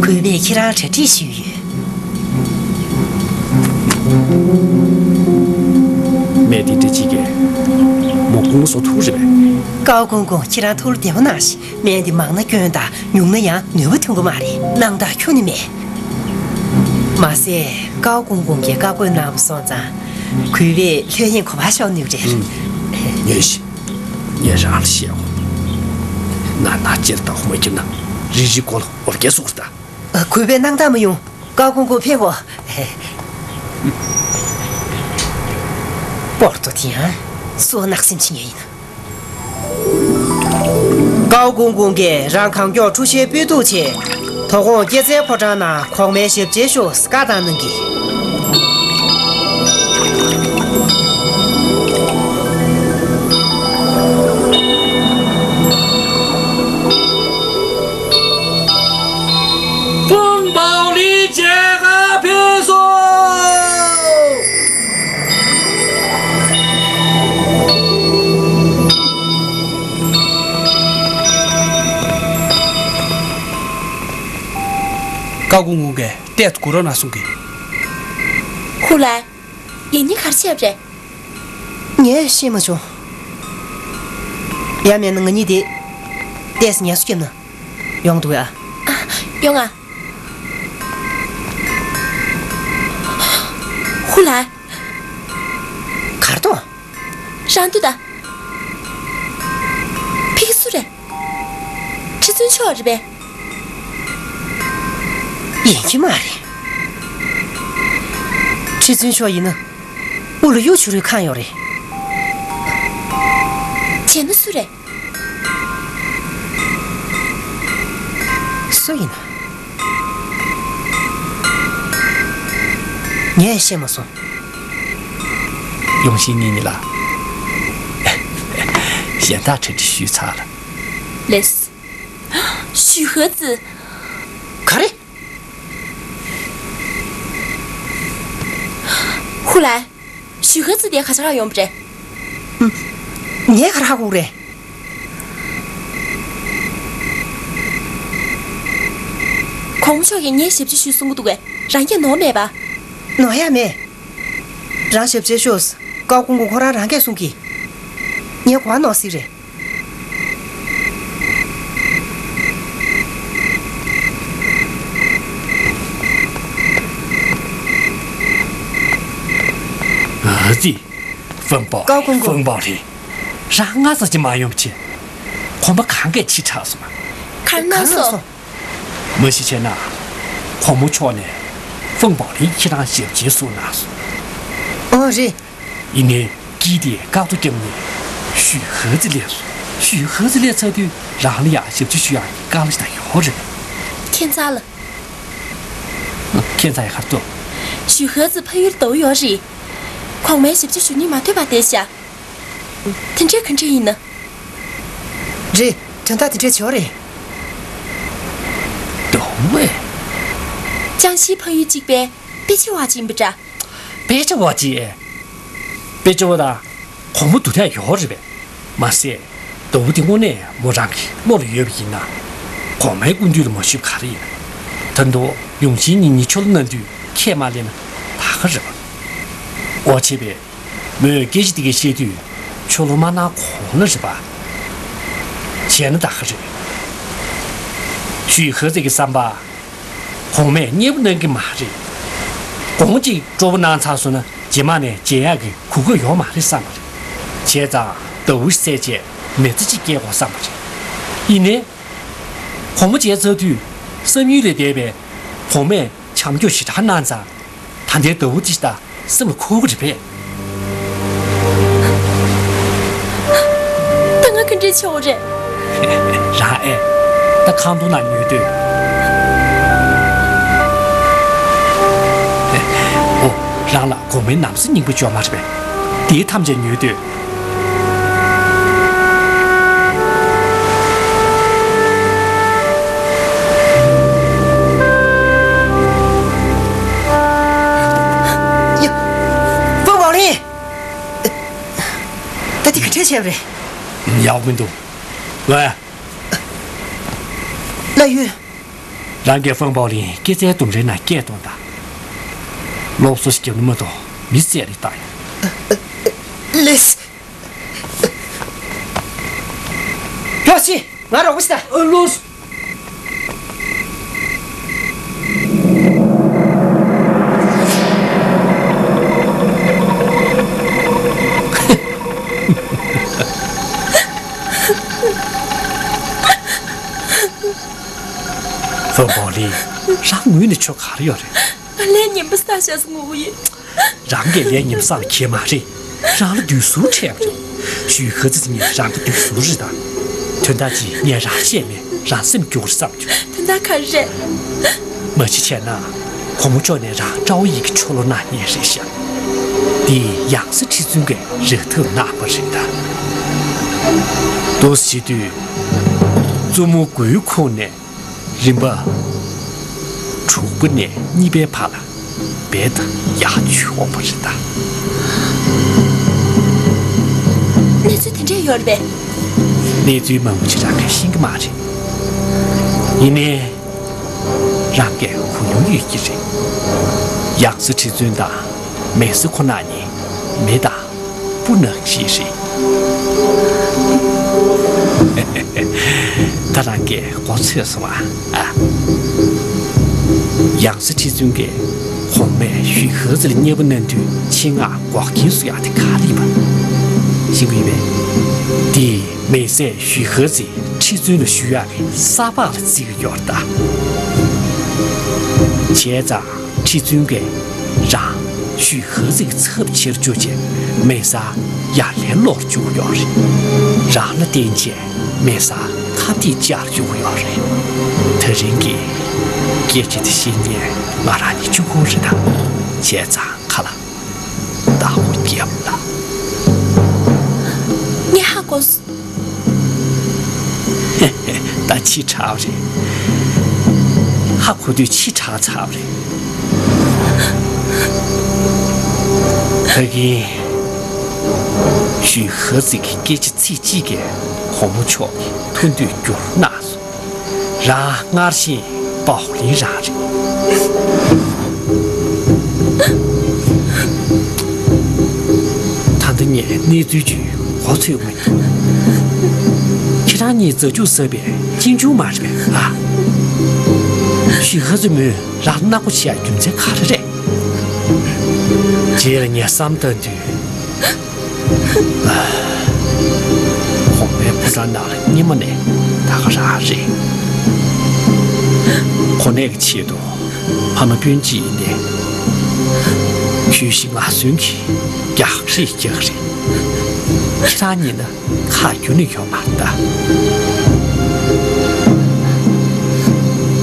གུས་པས་ཁྱེད་རང་གྲ་སྒྲིག་ཞུས་ཡོད། སྨན་དེ་འདྲ་ཅིག་གིས་མོ་སྐུ་ངོ་བཟོ་ཐུབ་རེད་པས། ཀའོ་ཀུང་ཀུང་ཁྱེད་རང་ཐུགས་བདེ་པོ་གནང་ཞིག་སྨན་འདི་མང་ན་སྐྱོན་དང་ཉུང་ན་ཡང་ནུས་པ་ཐོན་གི་མ་རེད། སྣང་དག་ཁྱོན་ནས་མེད། མ་ཟད་ཀའོ་ཀུང་ཀུང་གིས་བཀའ་བཀོད་གནང་བ་སོང་ཙང་། གུས་པས་ལྷོད་གཡེང་གོ་བ་ཤོར་ནུས་རེད། ངས་ཤེས། ངས་རང་ལ་བཤད་འོ། ན་ན་སྤྱིར་བཏང་ཧོ་མ་ཁྱིམ་ན་ རིན་ཆེན་གོང་ལ་འོ་བརྒྱལ་སོང་རེད་ད། གུས་པས་སྣང་དག་མ་ཡོང་། ཀའོ་ཀུང་ཀུང་ཕེབས་འོ། པོར་ཏོ་དེ་ཡང་སུ་བ་ནག་སེམས་ཆེ་ཉེ་ཡིན། ཀའོ་ཀུང་ཀུང་གིས་རང་གང་མགྱོགས་ཁྲུ་ཤེ་སྤོས་གཏུག་ཆེད། དོ་དགོང་སྐྱེད་ཚལ་ཕོ་བྲང་ནང་གོང་མའི་ཞབས་ཕྱིའི་ཤོག་བཀའ་བཏང་གནང་གི། ཧྥུང་པའོ་ལི་མཇལ་ཁ་ཕེབས་སོང་། ཀའོ་ཀུང་ཀུང་གིས་ལྟད་དུ་སྒུག་རོགས་གནང་གསུང་གི། ཧུ་ལའེ། ཡང་སྙིང་ག་རེ་བྱས་པ་རེད། ངས་ཤེས་མ་བྱུང་། ཡང་མིན་ན་ང་གཉིས་དེ་ལྟས་ངལ་གསོ་བརྒྱབ་ན་ཡོང་འདུག་ཨ། ཨ། ཡོང་ཨ། ཧུ་ལའེ། གར་དོ། རང་འདུག་ད། ཕ་གི་སུ་རེད། ཁྲི་བཙུན་མཆོག་རེད་པས། ཡིན་གྱི་མ་རེད། ཁྲི་བཙུན་མཆོག་ཡིན་ན་དབུ་ལ་གཡུ་བྱུ་རུའི་ཁང་ཡོད་རེད། བྱས་ན་སུ་རེད། སུ་ཡིན་ན། ངས་ཤེས་མ་སོང་། ཡོང་ཤིང་གཉིས་གཉིས་ལ། གཞན་དག་གྲ་སྒྲིག་ཞུས་ཚར་ལ། ལེས། ཞུས་ཧེ་ཙི། ག་རེ། ཧུ་ལའེ། ཞུས་ཧེ་ཙི་དེ་ག་ས་ག་ཡོང་བ་རེད། ངས་ག་རེ་ཧ་གོ་རེད། གོང་མ་མཆོག་གིས་ངའི་ཞབས་ཕྱི་ཞུ་གསུང་གི་འདུག་གས། རང་གིས་ནོར་མེད་པ། ནོར་ཡ་མེད། རང་ཞབས་ཕྱི་ཞུས། ཀའོ་ཀུང་ཀུང་ཁོ་རང་རང་གིས་གསུང་གི། ངས་གོ་བ་ནོར་སྲིད་རེད། ཨ་ཙི། ཧྥུང་པའོ། ཀའོ་ཀུང་ཀུང་། ཧྥུང་པའོ་ལི། རང་སྔ་ས་ཅིག་མ་ཡོང་བྱས། གོམ་པ་གང་གས་ཕྱིས་དྲགས་སོང་ང་། ག་རེ་གནང་སོང་། མ་གཞི་བྱས་ན། གོང་མ་མཆོག་ནས་ཧྥུང་པའོ་ལི་ཁྱེད་རང་ཞབས་ཕྱི་ཞུ་གནང་སོང་། ཨོ་རེད། ཡིན་ནའི་སྐྱིད་དེ་བཀག་རྡོ་བརྒྱབ་ནས་ཞུས་ཧེ་ཙི་སླེབས་སོང་། ཞུས་ཧེ་ཙི་སླེབས་ཚར་དུས་རང་ལ་ཡང་ཞབས་ཕྱི་ཞུ་ཡག་གི་དཀའ་ལས་ཞིག་ད་ཡོད་རེད། ཁྱད་མཚར་ལ། ཁྱད་མཚར་ཡག་ག་རེ་འདུག་ཞུས་ཧེ་ཙི་ཕ་ཡུལ་ཟླ་བོ་ཡོད་རེད། གོང་མའི་ཞབས་ཕྱི་ཞུ་སྙིང་མ་འདོད་པ་བསྡད་ཤག་དེ་འདྲས་ག་འདྲས་ཡིན་ན། རེད། དོན་དག་དེ་འདྲས་བྱས་པ་རེད། ཟླ་བོ་ཨེ། ཅང་ཞིའི་ཕ་ཡུལ་གཅིག་པའི་པེ་ཆི་བ་ཅིག་ཡིན་པ་འདྲ། པེ་ཆི་བ་ཅིག་ཨེ། པེ་ཆི་བ་དང་གོང་མ་སྡུག་ཐག་ཡོད་རེད་པས། མ་ཟད། ཟླ་བོ་དེ་དངོས་གནས་མོ་རང་གི་བློ་ལ་ཡོད་པ་ཡིན་ན། གོང་མའི་སྐུ་མདུན་ལ་མ་ཞུས་པ་ག་རེ་ཡིན། ད་དུང་ཡོང་ཤིང་གཉིས་གཉིས་ཆོ་ལོ་གནང་དུས་ཁས་མ་ལེན་ན་ད་ག་རེད་པ། འོ་བྱས་པས། མོས་སྐད་ཆ་དེ་ག་བཤད་དུས་ཆོ་ལོ་མ་གནང་གོང་ལ་རེད་པ། བྱས་ན་ད་ག་རེད། ཞུས་ཧེ་ཙི་གི་བསམ་པ། གོང་མས་མཉེས་པོ་གནང་གི་མ་རེད། གོང་གཅིག་སྤྲོ་པོ་གནང་ཚར་སོང་ན་རྗེས་མ་ནས་མཇལ་ཡག་གི་གོ་སྐབས་ཡོད་མ་རེད་བསམ་པ་རེད། བྱས་ཙང་ཟླ་བོ་བསད་བྱས་མི་ཚེ་གཅིག་སྐྱེལ་དགོས་བསམ་པ་རེད། ཡིན་ནའི། གོང་མ་མཇལ་ཚར་དུས་བསམ་ཡུལ་ལས་འདས་པའི་གོང་མས་བྱམས་སྐྱོང་ཞེ་དྲག་གནང་ཙང་། ད་ལྟའི་ཟླ་བོ་ཅིག་ད། སེམས་ལ་འཁོར་གི་རེད་པས། ད་ང་ག་འདྲས་བྱེད་དགོས་རེད། རང་ཨེ། ད་ཁང་སྟོང་ནང་ཉལ་སྡོད། ཨོ། རང་ལ་གོང་མའི་ན་བཟའ་རྙིང་པ་འབྱོར་མ་རེད་པས། དེའི་ཐམས་ཅད་ཉོས་སྡོད། ཡ། ཧྥུང་པའོ་ལི། ད་དེ་ག་འདྲས་བྱས་པ་རེད། ཡག་མི་འདུག་ཝེ། ལགས་ཡོད། རང་གིས་ཧྥུང་པའོ་ལི་སྐྱེད་ཚལ་ལྡུམ་རའི་ནང་སྐད་གཏོང་དང་། སློབ་གསོ་ཞིག་བརྒྱབ་ན་མ་གཏོགས་མི་བསད་རེ་བཏང་ཡོང་། ལེས། ཀྱོ་ཤི། ང་རོགས་པ་ཞིག་དང་། ཨ། ལོས། རེད། རང་ངུས་ནས་ཆོ་ག་རེ་ཡོད་རེད། ང་ལས་ངན་པ་བསགས་ཤག་ཟེར་ངུ་གི་ཡོད། རང་གིས་ལས་ངན་པ་བསགས་པ་ཁྱད་མ་རེད། རང་ལ་བསྡུས་གསོལ་འཕྲད་པ་རེད། ཞུས་ཧ་ཙི་ངས་རང་གི་བསྡུས་གསོལ་རེད་ད། དོན་དག་ཅིག་ངས་རང་བཤད་མེད། རང་སེམས་སྐྱོ་བར་བསམ་བྱུང་། དོན་དག་ག་རེ་རེད། མ་གཞི་བྱས་ན། གོང་མ་མཆོག་ནས་རང་ཀྲའོ་ཡི་གི་ཆོ་ལོ་གནང་མཁན་རེད་ཤག། འདི་ཡང་སྲིད་ཁྲི་བཙུན་གྱིས་རེ་ཐག་གནང་བ་རེད་ད། འདུག་སེ་བྱེད་དུས། བཙུན་མོ་མགོའི་ཁུངས་ནས་རིམ་པ་དྲུག་པ་ནས་གཉིས་པའི་བར་ལ་རྦད་དེ་ཡག་ཆོག་པ་རེད་ད། གནས་ཚུལ་དེ་འདྲས་ཡོད་རེད་པས། གནས་ཚུལ་མང་པོ་ཅིག་རང་གིས་ཤེས་ཀྱི་མ་རེད། ཡིན་ནའི། རང་གིས་གོ་མྱོང་ཡོད་ཀྱི་རེད། ཡང་སྲིད་ཁྲི་བཙུན་དང་མེ་སྲི་ཁོ་ན་གཉིས་མི་དང་སྤུ་ནང་བཞིན་རེད། ད་རང་གིས་གོ་ཚོད་སོང་ཨ། ཨ། ཡང་སྲིད་ཁྲི་བཙུན་གྱིས་གོང་མས་ཞུས་ཧ་ཙི་ལ་མཉེས་པོ་གནང་དུས་ཆེད་མངགས་འགོག་རྐྱེན་བཟོ་ཡག་དེ་ག་རེ་ཡིན་པ་ཤེས་ཀྱི་ཡོད་པས། དེས་མེ་སྲས་ཞུས་ཧ་ཙི་ཁྲི་བཙུན་ལ་ཞུ་ཡག་གི་ས་ཕག་ལ་བརྩི་གི་ཡོད་རེད་ད། བྱས་ཙང་ཁྲི་བཙུན་གྱིས་རང་ཞུས་ཧ་ཙི་གི་ཚབ་བྱེད་རྒྱུ་བྱས་མེ་སྲི་ཡར་ལེན་སློག་རྒྱུ་ཡོད་རེད། རང་ལ་བརྟེན་བྱས་མེ་སྲི་ཁ་གཏད་བཅག་རྒྱུ་ཡོད་རེད། དེ་རིང་གི་སྐད་ཆ་དེ་བཤད་མཁན་ང་རང་ཉིད་གཅིག་པོ་རེད་ད། བྱས་ཙང་ཁ་ལ་བདག་པོ་རྒྱབ་ལ། ངས་ཧ་གོ་སོང་། ད་ཕྱི་དྲགས་རེད། ཧ་གོ་དུས་ཕྱི་དྲགས་ཚར་རེད། ད་གིན་ཞུས་ཧ་ཙི་གི་སྐད་ཆ་ཚིག་གཅིག་གིས་གོང་མ་མཆོག་གི་ཐུགས་འདོད་བསྒྱུར་གནང་སོང་། རང་སྔར་བཞིན་པའོ་ལིན་རང་རེད། ད་ལྟ་ངས་གནས་ཚུལ་ཅིག་གོ་ཚོད་མི་འདུག། ཁྱེད་རང་གཉིས་མཛའ་གཅུགས་ཟབ་པའི་གཅེན་གཅུང་མ་རེད་པས། ཨ། ཞུས་ཧ་ཙི་མོས་རང་ལ་མནའ་བསྒོ་བྱེད་ཡག་རྒྱུ་མཚན་ག་རེ་རེད། རྗེས་ལ་ངས་བསམ་བཏང་དུས། གོང་མའི་བུ་ཚ་ནང་ལ་སྔོན་མ་ནས་ད་ག་རང་རེད། གོ་གནས་ཀྱི་ཆེད་དུ་ཕ་མ་སྤུན་མཆེད་ཡིན་ནའི་གུས་ཞབས་ངར་འཛིན་གྱིས་རྒྱག་རེས་རྒྱག་རེས། ཁྱེད་རང་གཉིས་ན་ཁ་རྒྱུན་ནས་ཡོད་མ་རེད་ད།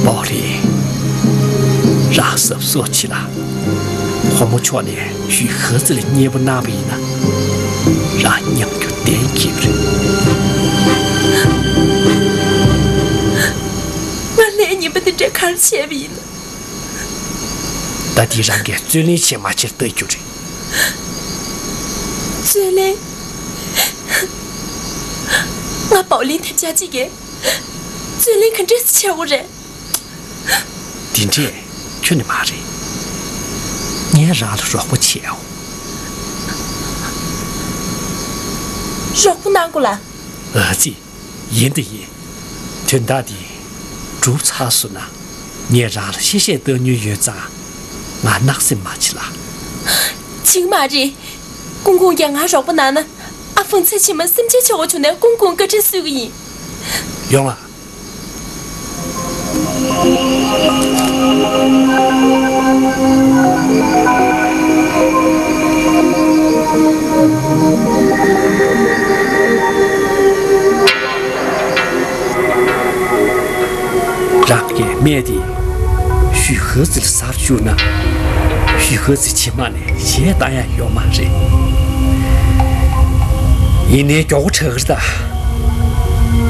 པའོ་ལིན། རང་གཟབ་གཟབ་བྱེད་ལ། གོང་མ་མཆོག་ནས་ཞུས་ཧ་ཙི་ལ་མཉེས་པོ་གནང་བ་ཡིན་ན། རང་མཉམ་རྒྱུ་གཏན་འཁེལ་བ་རེད། ང་ལས་ངན་པ་འདི་འདྲ་ག་རེ་བྱས་པ་ཡིན་ན། ད་འདི་རང་གིས་རྩོད་ལེན་བྱས་མ་བྱས་ལྟ་རྒྱུ་རེད། རྩོད་ལེན། ང་པའོ་ལིན་དེ་བྱ་གཅིག་གིས་རྩོད་ལེན་ག་འདྲས་སེ་བྱེད་དགོས་རེད། འདི་འདྲས་ཁྱོན་ནས་མ་རེད། ངས་རང་ལ་རོགས་པ་བྱེད་ཨོ། རོགས་པ་གནང་དགོས་ལ། ཨ་ཙི། ཡིན་ད་ཡིན། དོན་དག་འདི་འགྲུབ་ཚར་སོང་ན། ངས་རང་ལ་གཤེ་གཤེ་བཏང་མྱོང་ཡོད་ཙང་། ང་བརྣག་སེམས་མ་བྱེད་ལ། བྱེད་ཀྱི་མ་རེད། ཀུང་ཀུང་ཀྱང་ང་རོགས་པ་གནང་ན། ཨ་ཧྥང་ཚེ་ཕྱི་མ་སེམས་ཅན་ཆགས་པ་བྱུང་ནས་ཀུང་ཀུང་བཀའ་དྲིན་གསོ་གི་ཡིན། ཡོང་ང་། རང་གི་སྨན་དེ་ཞུས་ཧ་ཙི་ལ་ཟ་བཅུག་ན། ཞུས་ཧ་ཙི་ཕྱི་མ་ནས་གཞས་བཏང་ཡག་ཡོད་མ་རེད། ཡིན་ནའི་མགྱོགས་པོ་དྲག་གི་རེད་ད།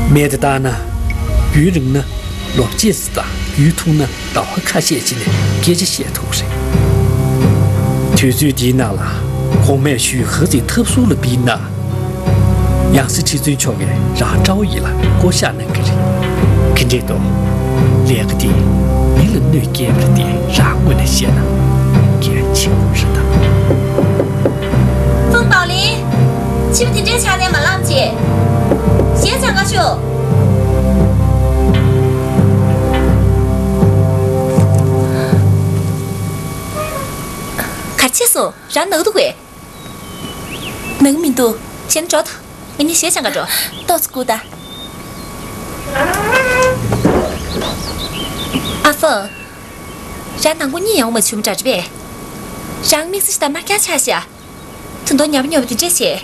སྨན་དེ་བཏང་ན་རྒྱུན་རིང་ན་ལོ་གཅིག་ཙམ་དང་རྒྱུན་ཐུང་ན་ཟླ་བ་ཁ་ཤས་ཅིག་ནས་སྐད་ཆ་བཤད་ཐུབ་ཀྱི་རེད། དུས་ཚོད་འདིའི་ནང་ལ་གོང་མས་ཞུས་ཧ་ཙིའི་ཐབས་ཟུར་ལ་བུད་ན། ཡང་སྲིད་ཁྲི་བཙུན་མཆོག་གིས་རང་ཀྲའོ་ཡི་ལ་བསྐོ་གཞག་གནང་གི་རེད། ག་འདྲས་འདུག། ལས་ཀ་འདི་མི་ལ་གནོད་སྐྱེལ་བ་རེད་དེ། རང་ངོས་ནས་བཤད་ན་གལ་ཆེན་པོ་རེད་ད། ཧྥུང་པའོ་ལིན། ཕྱི་པོ་དེ་འདྲའི་ཆ་ནས་མ་ལངས་ཅིག། གཞས་སྦྱང་ག་ཤོག། ག་རེ་བྱས་སོང་། རང་ན་གི་འདུག་གས། ན་གི་མི་འདུག། བྱས་ན་འགྲོ་ད། ང་གཉིས་གཞས་སྦྱང་ག་འགྲོ། ཏོག་ཙམ་སྒུག་ད། ཨ་ ཨ་ཕང་། རང་ནང་ཁུག་གཉིད་ཡོང་མ་བྱུང་འདྲ་རེད་པས། རང་དམིགས་བསལ་ཞིག་དང་དམར་འཁྱག་ཆགས་ཤག་ད་དུང་ཉོབ་ཉོབ་དེ་འདྲས་བྱས།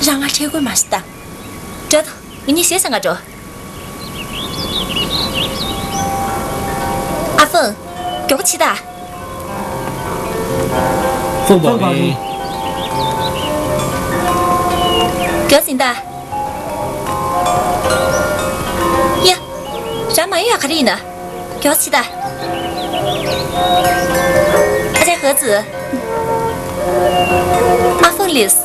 རང་ང་ཁྲེལ་དགོད་མ་ཞིག་ད། འགྲོ་ད། ང་གཉིས་གཞས་གསན་ག་འགྲོ། ཨ་ཕང་། མགྱོགས་པོ་བྱེད་ད། ཧྥུང་པའོ་ལིན། མགྱོགས་ཟིན་ད། ཡ། རང་མ་ཡོང་ཡ་ག་རེ་ཡིན་ན། མགྱོགས་བྱེད་ད། ཨ་ཅག་ཧེ་ཙི། ཨ་ཕང་ལིས།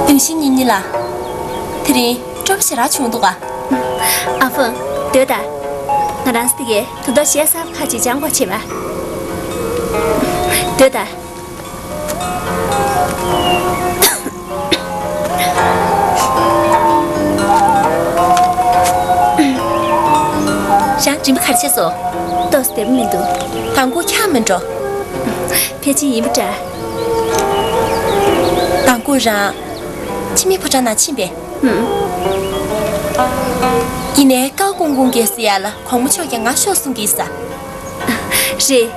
ཏུང་ཞིན་ཉི་ཉི་ལགས། དེ་རིང་སྤྲོ་པོ་ཞེ་དྲག་བྱུང་འདུག་ག། ཨ་ཕང་། སྡོད་ད། ང་རང་ཚོ་དེ་གའི་ད་དུང་གཞས་གསར་པ་ཁ་ཅིག་སྦྱང་དགོས་བྱས་པ། སྡོད་ད། རང་མགྲིན་པ་ག་རེ་བྱས་སོང་། ཏོག་ཙམ་བདེ་པོ་མི་འདུག། མདང་དགོང་འཁྱག་མིན་འགྲོ། ཕལ་ཆེར་ཡིན་པ་འདྲ། མདང་དགོང་རང་། ཕྱི་མི་ཕོ་བྲང་ནང་ཕྱིན་པས། ཨུམ། ཡིན་ནའི་ཀའོ་ཀུང་ཀུང་གིས་ཟེར་ཡ་ལ་གོང་མ་མཆོག་གིས་ང་ཤོག་གསུང་གི་ཡིན་ས། རེད།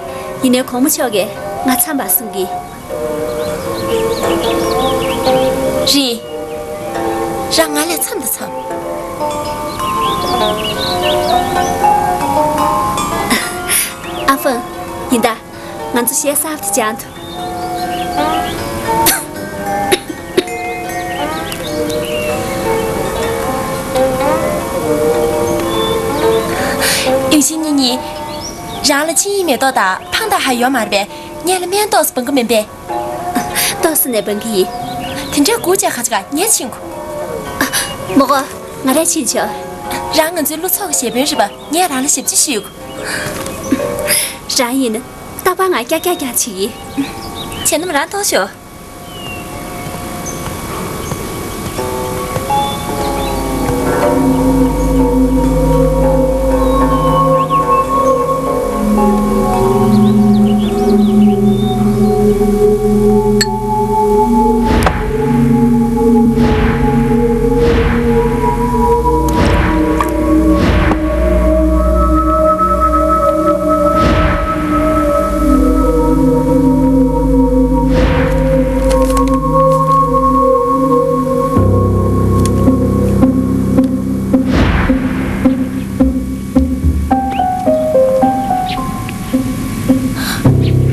ཡིན་ནའི་གོང་མ་མཆོག་གིས་ང་མཚམས་པ་གསུང་གི། རེད། རང་ང་ལས་མཚམས་དང་མཚམས། ཨ་ཕང་། ཡིན་ད། ང་ཚོ་གཞས་གསར་པ་དེ་སྦྱང་དུ། ཡུང་ཤིན་གཉིས་གཉིས། རང་ལ་ཆིངས་ཡིག་མེ་ཏོག་དང་ཕང་དང་ཧ་ཡོད་མ་རེད་པས། ངས་ལ་སྨན་ཏོག་ཙམ་འབང་གི་མིན་པས། ཏོག་ཙམ་ནས་འབང་གི་ཡིན། དེ་འདྲའི་སྒུག་བྱས་ག་ཅི་ག་ངས་ཕྱིན་གོ། མ་གོ། ང་རས་ཕྱིན་ཆོག། རང་ང་ཚོའི་བློ་ཚོགས་ཀྱི་ཞེ་དཔོན་རེད་པ། ངས་རང་ལ་ཞབས་ཕྱི་ཞུ་གོ། རང་ཡིན་ན་རྟག་པར་ང་རྐྱང་རྐྱང་རྐྱང་བྱེད་ཀྱི་ཡིན། བྱས་ན་མོ་རང་ལྟོགས་ཤོག།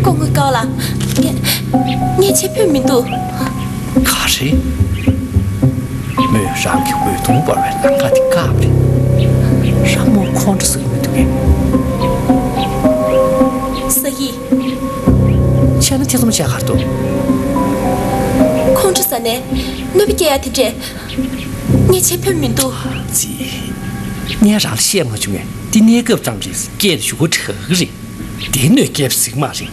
སྐུ་ངོ་ཀའོ་ལགས། ངས་ངས་ཁྱེད་ཕུད་མི་འདུག། ག་རེ། མོས་རང་གི་འོད་སྟོང་འབར་བའི་ལམ་ཁ་དེ་བཀག་པ་རེད། རང་མོ་ཁོང་ཁྲོ་ཟ་གི་མི་འདུག་གས། ཟ་གི། བྱས་ན་ཐེ་ཚོམ་བྱས་ག་རེ་འདུག། ཁོང་ཁྲོ་ཟ་ནས་གནོད་པ་སྐྱེལ་ཡ་དེ་འདྲས། ངས་ཁྱེད་ཕུད་མི་འདུག། ཙི། ངས་རང་ལ་བཤད་མ་བྱུང་ངས། འདི་གནས་སྐབས་ཙམ་རེད། སྐད་ཞུ་གོ་དྲག་གི་རེད། འདི་གནོད་སྐྱེལ་ཟིག་མ་རེད།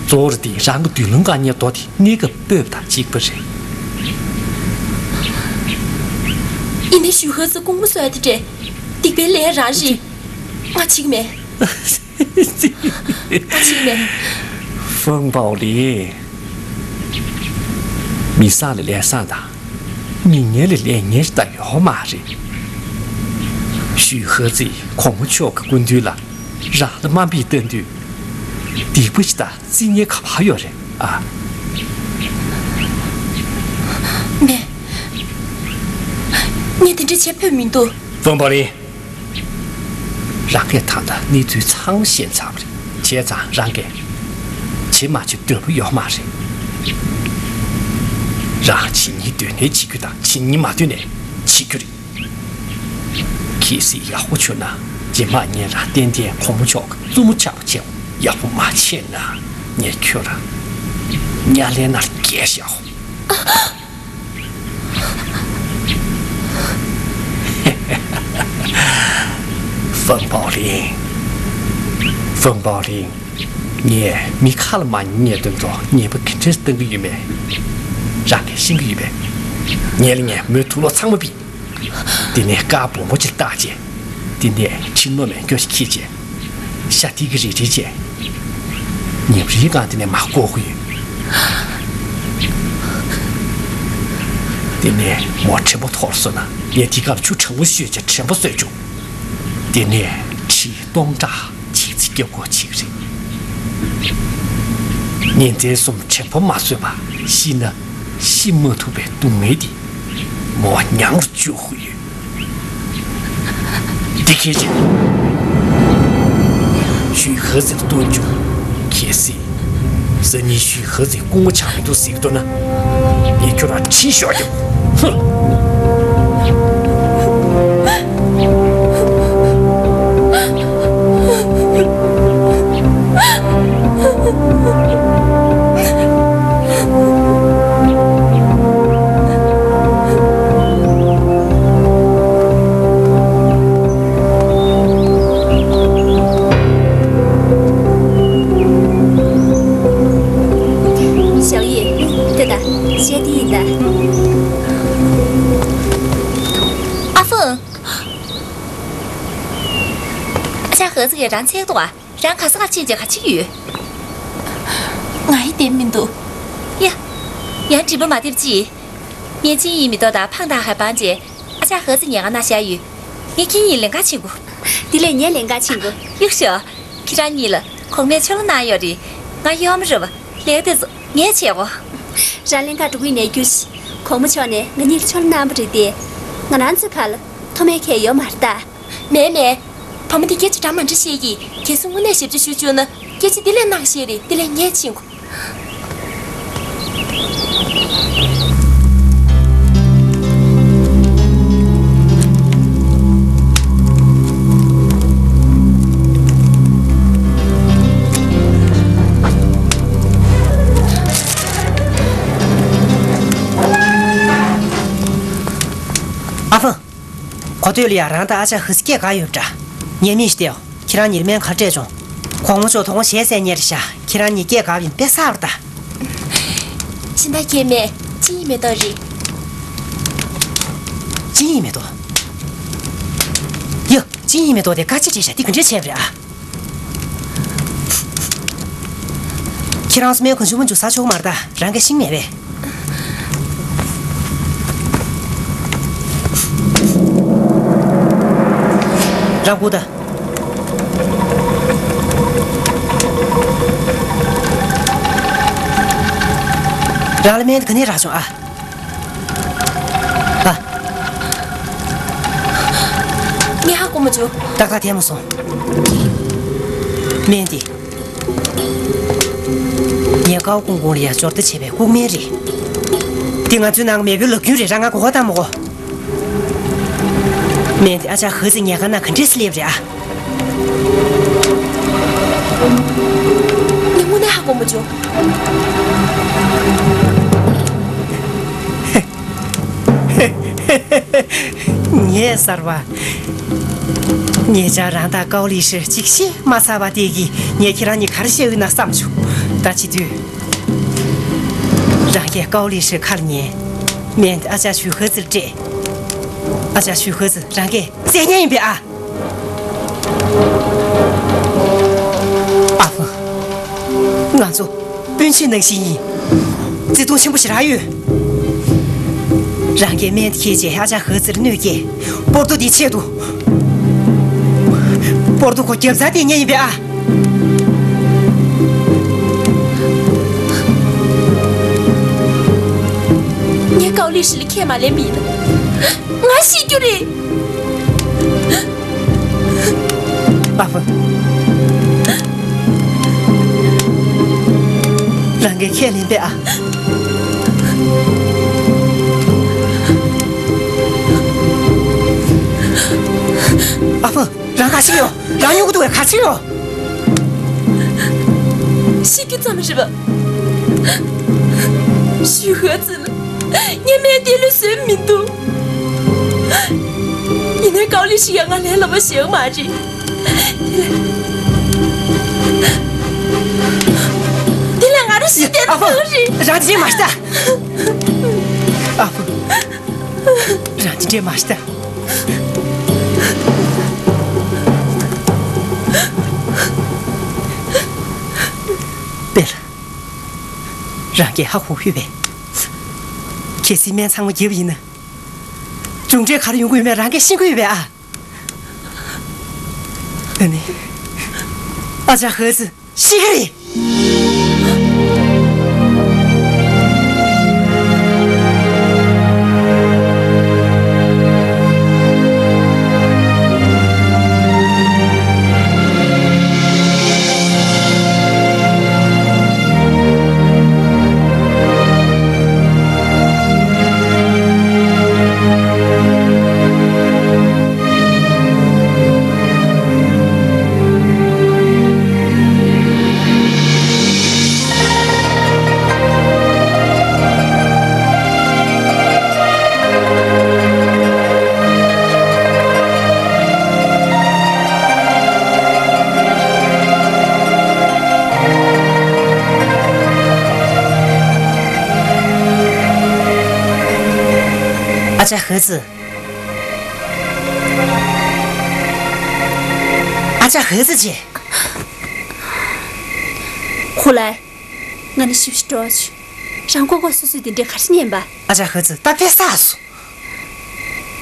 གཙོ་བོར་འདི་རང་གི་མདུན་ལམ་བཀག་ཉེན་རྡོ་དེ་གནས་སྐབས་སྤོས་པ་དང་གཅིག་པ་རེད། ཡིན་ནའི་ཞུས་ཧེ་ཙི་ཀུང་མོ་གསོ་ཡ་དེ་འདྲས། སྡིག་པའི་ལས་རང་རེད། ང་བྱེད་ཀྱི་མེད། ང་བྱེད་ཀྱི་མེད། ཧྥང་པའོ་ལིན། མི་བཟང་ལས་ལས་བཟང་དང་། མི་ངན་ལས་ལས་ངན་ཞིག་ད་ཡོད་མ་རེད། ཞུས་ཧེ་ཙི་གོང་མ་མཆོག་གི་སྐུ་མདུན་ལ་རང་ལ་དམའ་འབེབས་བཏང་དུས། སྡིག་པ་ཞིག་ད་རྩི་ཉེན་ག་པར་ཡོད་རེད་ཨ། མེད། ངས་དེ་འདྲ་བྱེད་ཕོད་མི་འདུག། ཧྥང་པའོ་ལིན། རང་གིས་ད་ལྟ་གནས་ཚུལ་ཚང་མ་ཤེས་ཚར་བ་རེད། བྱས་ཙང་རང་གིས་བྱེད་མ་བྱེད་འདོད་པ་ཡོད་མ་རེད། རང་བྱེད་སྙིང་འདོད་ནའི་བྱེད་རྒྱུ་དང་བྱེད་སྙིང་མ་འདོད་ནའི་བྱེད་རྒྱུ་རེད། གལ་སྲིད་ཡག་པོ་བྱུང་ན་རྗེས་མ་ངས་རང་ཏན་ཏན་གོང་མ་མཆོག་གི་བཙུན་མོ་ཆགས་པ་བྱེད། ཡག་པོ་མ་བྱས་ན་ངས་ཁྱོད་རང་དམྱལ་བའི་ནང་ལ་བསྐྱལ་བཞག། ཧྥང་པའོ་ལིན། ཧྥང་པའོ་ལིན། ངས་མི་ཁ་ལ་མ་ཉན་ངས་དོན་དུ་ཉེས་པ་ག་འདྲས་བཏང་གི་ཡོད་མེད་རང་གིས་ཤེས་ཀྱི་ཡོད་པས། ངས་ལ་ངས་མོའི་དུག་ལོག་ཚང་མ་ཕུད། དེ་ནས་དཀར་སྦོམ་པོ་ཅིག་བཏགས་རྗེས། དེ་ནས་ཁྱི་རྣོ་མེད་སྐྱོ་ཞིག་འཁྱེར་རྗེས། ཤ་ཐིག་གི་རིལ་རིལ་བྱས། ཉིན་རེའི་སྒང་དེ་ནས་མར་བཀོག་གི་ཡོད། དེ་ནས་མོ་དྲན་པ་འཐོར་སོང་ན། ངས་དེ་སྐབས་ཆུ་གྲང་མོ་བཞོས་བྱས་དྲན་པ་གསོས་བྱུང་། དེ་ནས་ཁྲི་སྟོང་ཕྲག་ཅིག་ཙི་སྐྱོབ་དགོས་ཆེ་གི་རེད། ཉིན་མཚན་གསུམ་དྲན་པ་མ་གསོས་པ་ཤི་ན་ཤི་མ་ཐུབ་པའི་སྡུག་བསྔལ་དེ་མོ་མྱངས་རུ་བཅུག་དགོས་ཡོད། འདི་གལ་ཆེ། ཞུས་ཧེ་ཙིར་སྟོན་བཅུག་གལ་སྲིད་སང་ཉིན་ཞུས་ཧེ་ཙི་སྐུ་ངོ་ཆགས་མི་འདུག་ཟེར་གྱི་འདུག་ན། ངས་ཁྱོད་རང་ཁྲིད་ཤོག་རྒྱུ། ཧུ། ཞའོ་ཡེ། ལྟོས་དང་། གཞས་འདི་ཡིན་ད། ཨ་ཧྥུང་། ཨ་ཅག་ཧེ་ཙི་གིས་རང་འཚོལ་འདུག་ཨ། རང་ག་ས་ག་ཕྱིན་བྱས་ག་བྱེད་ཀྱི་ཡོད། ང་ཡི་བདེ་མི་འདུག་ཡ། ཡང་མགྲིན་པ་མ་བདེ་པ་ཅི། ངས་ཅིན་ཡི་མེ་ཏོག་དང་འཕང་ཐང་ཧའེ་པང་བྱས་ཨ་ཅག་ཧེ་ཙི་ཉལ་ཁང་ནང་བཞག་ཡོད། ངས་ཁྱེད་གཉིས་ལེན་ག་ཕྱིན་དགོས། དེ་ལས་ངས་ལེན་ག་ཕྱིན་དགོས། གཡུག་ཞོག་ཁྱེད་རང་གཉིས་ལ་གོང་མས་ཆོ་ལོ་གནང་ཡོད་རེད། ང་གཡོག་མོ་རེད་པ། ལས་དེ་ཚོ་ངས་བྱེད་དགོས། རང་ལེན་ག་འགྲོ་གི་ཡིན་ནའི་རྒྱུགས་ཤིག་གོང་མ་མཆོག་ནས་ང་གཉིས་ལ་ཆོ་ལོ་གནང་བ་རེད་དེ། ང་རང་ཚོའི་ཁ་ལ་མཐོ་དམན་ཁྱད་ཡོད་མ་རེད་ད། མེད་མེད། བུ་མོ་འདི་སྐད་ཆ་འདྲ་མི་འདྲ་བཤད་ཀྱིས། གལ་སྲིད་དངོས་གནས་ཞབས་ཕྱི་ཞུ་བཅུག་ན་སྐད་ཆ་འདི་ལས་གནག་བཤད་རེད། འདི་ལས་ངས་ཕྱིན་དགོས། ཨ་ཧྥུང་། གོ་ཐོས་ལ་ཡ་རང་དང་ཨ་ཅག་ཧེ་ཙི་སྐད་འགག་ཡོད་པ་འདྲ། ཉན་མི་ཞིག་སྟེའོ། ཁྱེད་རང་གཉིས་ལ་སྨན་ག་རེ་སྤྲད་བྱུང་། གོང་མ་མཆོག་དོ་དགོང་ཞལ་གསལ་ཉེ་རེད་ཤག་ཁྱེད་རང་གཉིས་སྐད་འགག་པ་ཡིན་པས་གསལ་པོ་རེད་ད། སྦྱིན་བདག་ཁྱེད་མེད། ཅིན་ཡི་མེ་ཏོག་རེད། ཅིན་ཡི་མེ་ཏོག་ཡ། ཅིན་ཡི་མེ་ཏོག་དེ་དཀའ་ཆེ་དྲགས་ཤག་འདི་ག་འདྲས་བྱས་པ་རེད་ཨ། ཁྱེད་རང་ཚོ་སྨན་གང་བྱུང་མང་བྱུང་ཟ་ཆོག་གི་མ་རེད་ད། རང་གིས་ཤེས་ཀྱི་མེད་པས། རང་སྒུག་ད། རང་ལ་སྨན་དེ་ག་ནས་རག་བྱུང་ཨ། ཨ། ངས་ཧ་གོ་མ་བྱུང་། ཏག་ཏག་འཐེན་མ་སོང་། སྨན་འདི། ངས་ཀའོ་ཀུང་ཀུང་ལ་ཡ་འབྱོར་ལྡན་བྱས་པའི་ལྐུགས་སྨན་རེད། འདི་ང་ཚོའི་ནང་མེས་པོའི་ལག་རྒྱུན་རེད། རང་ང་མགོ་སྐོར་བཏང་མ་དགོས། སྨན་འདི་ཨ་ཅག་ཧེ་ཙི་ཉལ་ཁང་ནང་ག་འདྲས་སེ་སླེབས་རེད་ཨ། ངས་དངོས་གནས་ཧ་གོ་མ་བྱུང་། ངས་གསར་བ། ངེད་ཅག་རང་དང་ཀའོ་ལི་ཧྲི་གཅིག་ཤེས་མ་ཚར་བ་དེ་གིས་ངས་ཁྱེད་རང་གཉིས་ག་རེ་བཤད་འོས་ན་བསམ་བྱུང་། ད་བྱེད་དུས། རང་གིས་ཀའོ་ལི་ཧྲི་ཁ་ལ་ཉན། སྨན་དེ་ཨ་ཅག་ཞུས་ཧེ་ཙིར་སྤྲད། ཨ་ཅག་ཞུས་ཧེ་ཙི་རང་གིས་བཙལ་ཉན་ཡིན་པས་ཨ། ཨ་ཧྥུང་། ང་ཚོ་སྤུན་མཆེད་ནང་བཞིན་ཡིན། བརྩེ་དུང་ཆེན་པོ་ཞིག་རག་ཡོད། རང་གིས་སྨན་འཁྱེར་རྗེས་ཨ་ཅག་ཧེ་ཙིར་གནོད་སྐྱེལ། སྤོར་ཏོ་འདིའི་ཆེད་དུ། སྤོར་ཏོ་ཁོ་རྒྱབ་རྩར་བསྟན་ཉན་ཡིན་པས་ཨ། ངས་ཀའོ་ལི་ཧྲི་ལ་ཁས་མ་ལེན་པ་ཡིན་ན། ང་ཤི་རྒྱུ་རེད། ཨ་ཧྥུང་། རང་གིས་ཁས་ལེན་པས་ཨ། ཨ་ཧྥུང་། རང་ག་ཤི་ཡོད། རང་སྨྱོ་གི་འདུག་གས། ག་ཤི་ཡོད། ཤི་རྒྱུ་ཙམ་རེད་པ། ཞུས་ཧེ་ཙི་ལ་ངས་སྨན་དེ་ལས་བཟོས་མི་འདུག་ཡིན་ནའི་ཀའོ་ལི་ཧྲི་ཡ་ང་ལས་སླ་པོ་ཞིག་མ་རེད། དེ་ལས་ང་རང་ཤི་བསྡད་ཨ་ཧྥུང་། རང་འདི་འདྲས་མ་བྱེད་ད། ཨ་ཧྥུང་། རང་འདི་འདྲས་མ་བྱེད་ད། པེ་ལ། རང་གིས་ཧ་གོ་ཡོད་པས། གལ་སྲིད་སྨན་ཚང་མ་བརྒྱབ་པ་ཡིན་ན། མཇུག་འབྲས་ག་རེ་ཡོང་གི་ཡོད་མེད་རང་གིས་ཤེས་ཀྱི་ཡོད་པས་ཨ། ཨ་ནི། ཨ་ཅག་ཧི་ཙི་ཤི་གི་རེད། ཨ་ཅག་ཧི་ཙི། ཨ་ཅག་ཧི་ཙི་ཅེ། ཧུ་ལའེ། ང་ནི་ཞིབ་ཞིབ་འགྲོ་བྱུང་། རང་མགོ་སྐོར་སོ་སོའི་དེ་འདྲའི་གར་ཕྱིན་ཡིན་པ། ཨ་ཅག་ཧི་ཙི་ད་དཔེ་བསགས་སོང་།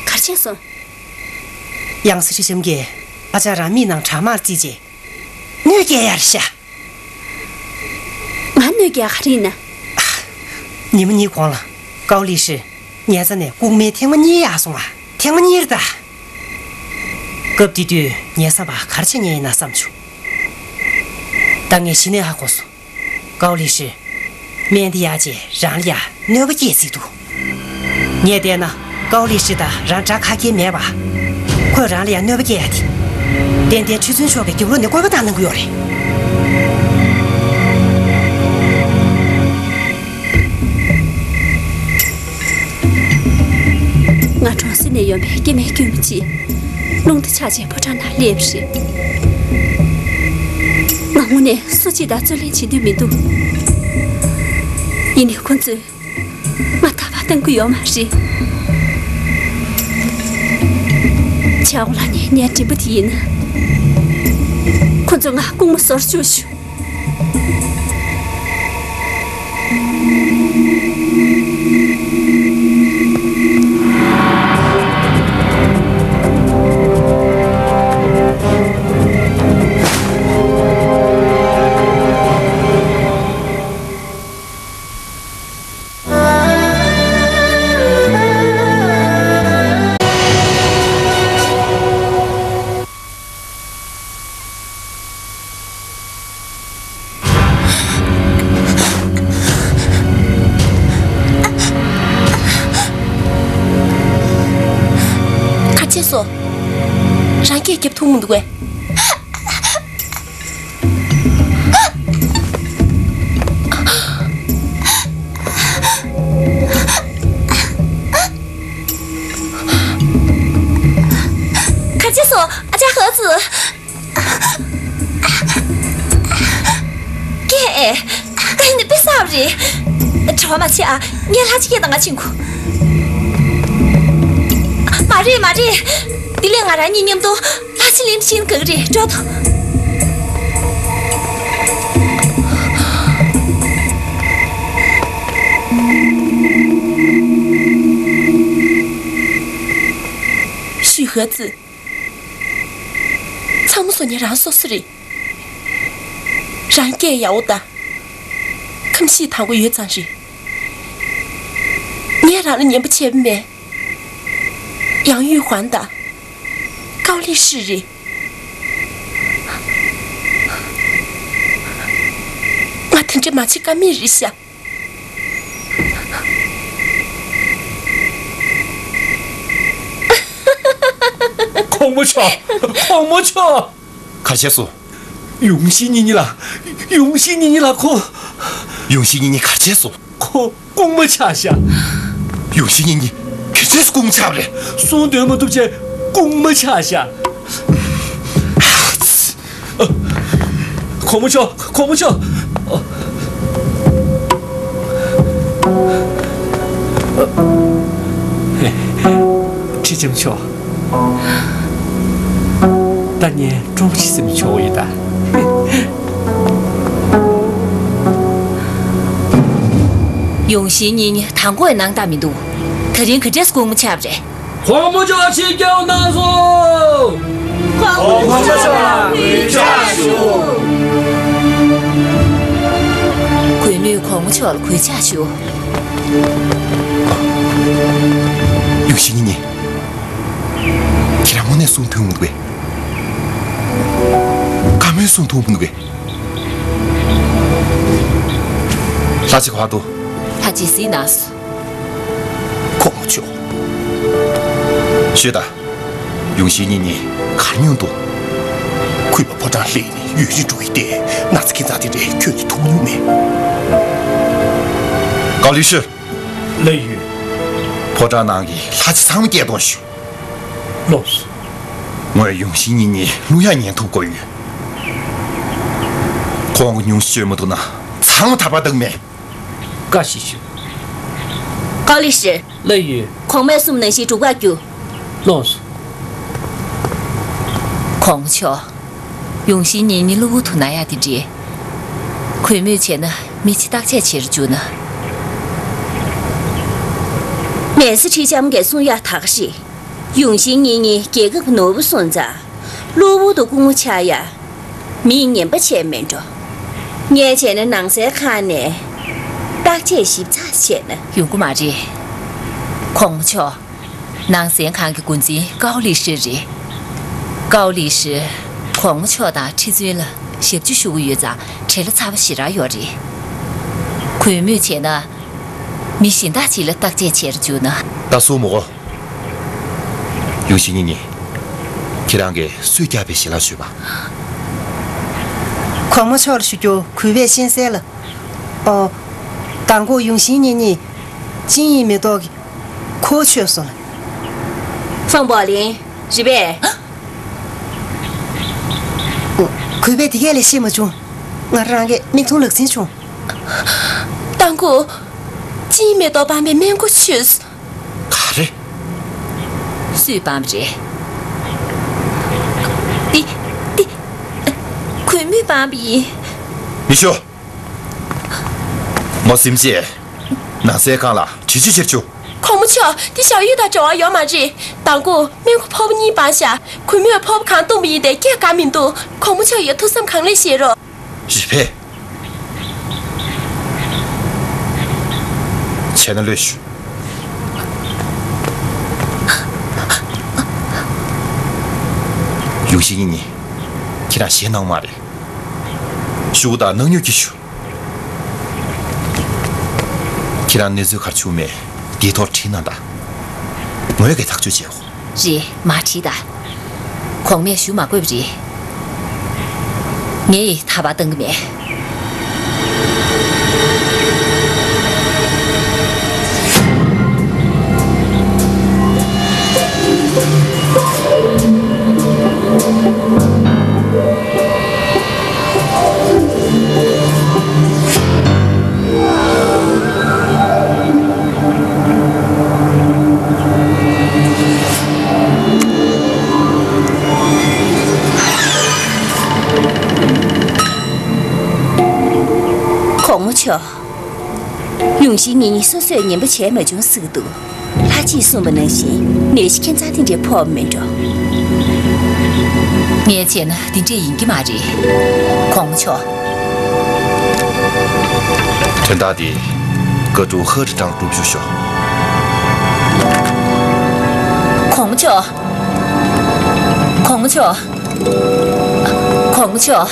གར་ཕྱིན་སོང་། ཡང་སྲིད་ཁྲི་ལྕམ་གྱིས་ཨ་ཅག་རང་མིག་ནང་བྲག་དམར་བརྩིས་རྗེས། གནོད་སྐྱེལ་ཡར་ཤ། ང་གནོད་སྐྱེལ་ག་རེ་ཡིན་ན། ཉི་མ་གཉིས་གོང་ལ་ཀའོ་ལི་ཧྲི་ཉལ་ས་ནས་ལྐུགས་མའི་ཐེངས་མ་གཉིས་ཡར་སོང་བ། ཐེངས་མ་གཉིས་རེད་ད། སྐབས་དེ་དུས་ངས་བསམ་པ་གར་ཆ་ཉན་ཡིན་ན་བསམ་བྱུང་། ད་ངས་གཞི་ནས་ཧ་གོ་སོང་། ཀའོ་ལི་ཧྲི། སྨན་དེ་ཡག་རྗེས་རང་ལ་ཡང་གནོད་པ་སྐྱེལ་སྲིད་འདུག། ངས་བལྟས་ན་ཀའོ་ལི་ཧྲི་དང་རང་འདྲ་ཁ་ཁྱེར་མེད་པ། ཁོས་རང་ལ་ཡང་གནོད་པ་སྐྱེལ་ཡ་དེ། ཏན་ཏན་ཁྲི་བཙུན་མཆོག་གི་རྒྱབ་ལོགས་ནས་བཀོད་པ་བཏང་གནང་གི་ཡོད་རེད། ང་གྲོང་གསེབ་ནས་ཡོང་པའི་སྐྱེ་དམན་དཀྱུས་མ་གཅིག་རླུང་རྟ་ཆག་བྱས་ཕོ་བྲང་ནང་སླེབས་པ་རེད། ང་དངོས་གནས་སུ་གཅིག་དང་རྩོད་ལེན་བྱེད་འདོད་མི་འདུག། ཡིན་ནའི་ཁོ་ཚོས་ང་ཐར་པ་གཏང་གི་ཡོད་མ་རེད། ཆའོ་ལགས་ནས་ངའི་དྲན་པ་དེ་ཡིན་ན། ཁོ་ཚོས་ང་རྐུན་མ་བཟོ་བཅུག་ཞུ། ག་བྱས་སོང་། རང་སྐད་རྒྱབ་ཐུབ་མི་འདུག་གས། ག་བྱས་སོང་ཨ་ཅག་ཧི་ཙི། ཀྱེ། ཀ་ནི་དཔེ་བསགས་པ་རེད། བྲེལ་བ་མ་བྱེད་ཨ། ངས་ལྷ་ཆེ་སྐད་གཏོང་ག་ཕྱིན་གོ། མ་རེད་མ་རེད། འདི་ལས་ང་རང་གཉིས་མཉམ་དུ་ལྷ་ཆེ་གླིང་ཕྱིན་དགོས་ཀྱི་རེད། འགྲོ་ཐུབ། ཞུས་ཧི་ཙི། ཚང་མ་སོ་ཉན་རང་སོ་སོ་རེད། རང་སྐད་ཡག་པོ་དང་། ཁམས་ཤིང་དྭངས་པོ་ཡོད་ཙང་རེད། ངས་རང་ལ་ངན་པ་བྱས་པ་མེད། ཡང་ཡུས་ཧོན་དང་། ཀའོ་ལི་ཧྲི་རེད། ང་དེ་འདྲ་མ་བྱེད་ཀ་མེད་རེད་ཤག། གོང་མ་མཆོག། གོང་མ་མཆོག། ག་བྱས་སོང་། ཡུང་ཤིང་གཉིས་གཉིས་ལགས། ཡུང་ཤིང་གཉིས་གཉིས་ལགས་ཁོ། ཡུང་ཤིང་གཉིས་གཉིས་ག་བྱས་སོང་། ཁོ་རྐུན་མ་ཆགས་ཤག། ཡུང་ཤིང་གཉིས་གཉིས་ག་བྱས་སོང་། རྐུན་མ་ཆགས་པ་རེད། གསུང་འདོན་མ་ཐུབ་བྱས་རྐུན་མ་ཆགས་ཤག། གོང་མ་མཆོག། གོང་མ་མཆོག། ཁྲི་ལྕམ་མཆོག། ད་ངས་བཀྲོངས་ཤིག་ཟེར་ནས་ཆོག་ཡོད་ད། ཡོང་ཤིང་གཉིས་གཉིས་དང་པོ་ཡང་གནང་སྟངས་མི་འདུག། དེ་རིང་ག་འདྲས་སྒོ་མོ་ཕྱེ་བ་རེད། གོང་མ་མཆོག་ཕྱིར་སྐྱེལ་གནང་སོང་། གོང་མ་མཆོག་ལ་གུས་ཕྱག་ཞུ། གུས་མོས་གོང་མ་མཆོག་ལ་གུས་ཕྱག་ཞུ། ཡོང་ཤིང་གཉིས་གཉིས། ཁྱེད་རང་དངོས་གནས་གསུང་ཐུབ་མི་འདུག་གས། བཀའ་མོལ་གསུང་ཐུབ་མི་འདུག་གས། ལྷ་ཅིག་བར་དུ། ལྷ་ཅིག་གཟིགས་གནང་སོང་། གོང་མ་མཆོག། ཤོད་དང་། ཡོང་ཤིང་གཉིས་གཉིས་གར་མྱོང་འདུག། གུས་པ་ཕོ་བྲང་སླེབས་ནས་ཡུན་རིང་འགྲོ་ཡི་སྟེ། ན་ཚ་ཁྱད་མཚར་དེ་འདྲ་ཁྱོན་ནས་ཐུག་མྱོང་མེད། ཀའོ་ལི་ཤི། ལགས་ཡོད། ཕོ་བྲང་ནང་གི་ལྷ་ཅིག་ཚང་མ་སྐད་གཏོང་ཞུ། ལགས་སོ། ངོས་ཡོང་ཤིང་གཉིས་གཉིས་བླུ་ཡག་ཉན་ཐུབ་དགོས་ཡོད། ཁོང་གིས་ཉུང་ཤས་བཅོས་མ་ཐུབ་ན་ཚང་མ་ཐར་པ་བཏང་མེད། བཀའ་ཞིག་ཞུ། ཀའོ་ལི་ཤི། ལགས་ཡོད། གོང་མས་གསུངས་ནང་བཞིན་སྒྲུབ་གར་རྒྱུགས། ལགས་སོ། གོང་མ་མཆོག། ཡོང་ཤིང་གཉིས་གཉིས་གློ་བུར་དུ་ན་ཡག་དེ་འདྲས། གུས་མོས་བྱས་ན་མི་ཕྱི་བརྟག་དཔྱད་བྱེད་རུ་འཇུག་ན། མེ་སི་ཁྲི་ལྕམ་གྱིས་གསུང་ཡག་ད་ག་རེད། ཡོང་ཤིང་གཉིས་གཉིས་རྒྱལ་ཁབ་ནོར་བུ་སོང་ཙང་། གློ་བུར་དུ་སྐུ་ངོ་ཆགས་ཡ། མིས་ངན་པ་བྱས་མེད་འགྲོ། ངས་བྱས་ན་ནང་སའི་ཁང་ནས་བརྟག་དཔྱད་ཞིབ་ཚགས་བྱས་ན། ཡོང་གི་མ་རེད། གོང་མ་མཆོག། ནང་སའི་ཁང་གི་འགོ་འཛིན་ཀའོ་ལི་ཧྲི་རེད། ཀའོ་ལི་ཧྲི། གོང་མ་མཆོག་དང་ཁྲི་བཙུན་ལ་ཞབས་ཕྱི་ཞུ་གི་ཡོད་ཙང་བྲེལ་བ་ཚ་བ་ཞེ་དྲག་ཡོད་རེད། གུས་མོས་བྱས་ན། མི་གཞན་དག་ཅིག་ལ་བརྟག་དཔྱད་བྱེད་རུ་འཇུག་ན། ད་སུ་མོ་གོ། ཡོང་ཤིང་གཉིས་གཉིས། ཁྱེད་རང་གིས་སུས་བསྐྱངས་པའི་ཞལ་ལག་ཞུས་པ། གོང་མ་མཆོག་ལ་ཞུ་རྒྱུ་གུས་པས་ཤེས་གསལ་ལ། ཨོ། མདང་དགོང་ཡོང་ཤིང་གཉིས་གཉིས། ཅིན་ཡི་མེ་ཏོག་གི་ཁོ་ཆོད་སོང་ལ། ཧྥང་པོ་ལིན། རེད་པས། གུས་པས་དེ་གས་ལས་ཤེས་མ་བྱུང་། ང་རང་གི་མིག་མཐོང་ལག་ཟིན་བྱུང་། མདང་དགོང་། ཅིན་ཡི་མེ་ཏོག་སྤངས་པའི་སྨན་སྒོ་ཆོད། ག་རེ། སུས་སྤངས་པ་རེད། འདི། འདི། གུས་མོས་སྤངས་པ་ཡིན། མི་ཤོག། མོ་སེམས་ཅན། ནང་སའི་ཁང་ལ་བྲིས་ཆོས་བྱེད་ཆོག། གོང་མ་མཆོག། འདི་ཞའོ་ཡུས་དང་འབྲེལ་བ་ཡོད་མ་རེད། མདང་དགོང་སྨན་སྒོ་ཕོར་པ་གཉིས་སྤངས་ཤག། གུས་མོས་ཕོར་པ་གང་བཏུང་བ་ཡིན་ཏེ་སྐད་འགག་མི་འདུག། གོང་མ་མཆོག་ཡ་ཐུགས་བསམ་གང་ལེགས་བཞེས་རོགས། རེད་པས། བྱས་ན་ལོས་ཞུ། ཡོང་ཤིང་གཉིས་གཉིས། ཁྱེད་རང་ཞེད་སྣང་མ་རེད། ཞུ་དང་ནག་ཉོས་ཀྱིས་ཞུ། ཁྱེད་རང་གནས་ཚུལ་ག་རེ་བྱུང་མེད་འདིའི་ཐོག་བྲིས་གནང་དང་། ངོས་ཀྱིས་ཐག་གཅོད་བྱེད། རེད། མ་བྲིས་ད། གོང་མས་ཞུ་མ་དགོས་པ་རེད། ངས་ཐར་པ་བཏང་གི་མེད། གོང་མ་མཆོག། ཡོང་ཤིང་གཉིས་གཉིས་སོ་སོས་ངན་པ་བྱས་མ་བྱུང་ཟེར་གྱི་འདུག། ལྷ་གཅིག་གསུངས་པ་ནང་བཞིན་ནད་གཞི་ཁྱད་མཚར་དེ་འདྲས་ཕོག་མེད་འགྲོ། ངས་བྱས་ན་འདི་འདྲས་ཡིན་གྱི་མ་རེད། གོང་མ་མཆོག། དོན་དག་འདི་བཀའ་དྲུང་ཧ་རི་ཀྲང་སྒྲུབ་ཞུ་ཤོག། གོང་མ་མཆོག། གོང་མ་མཆོག། གོང་མ་མཆོག།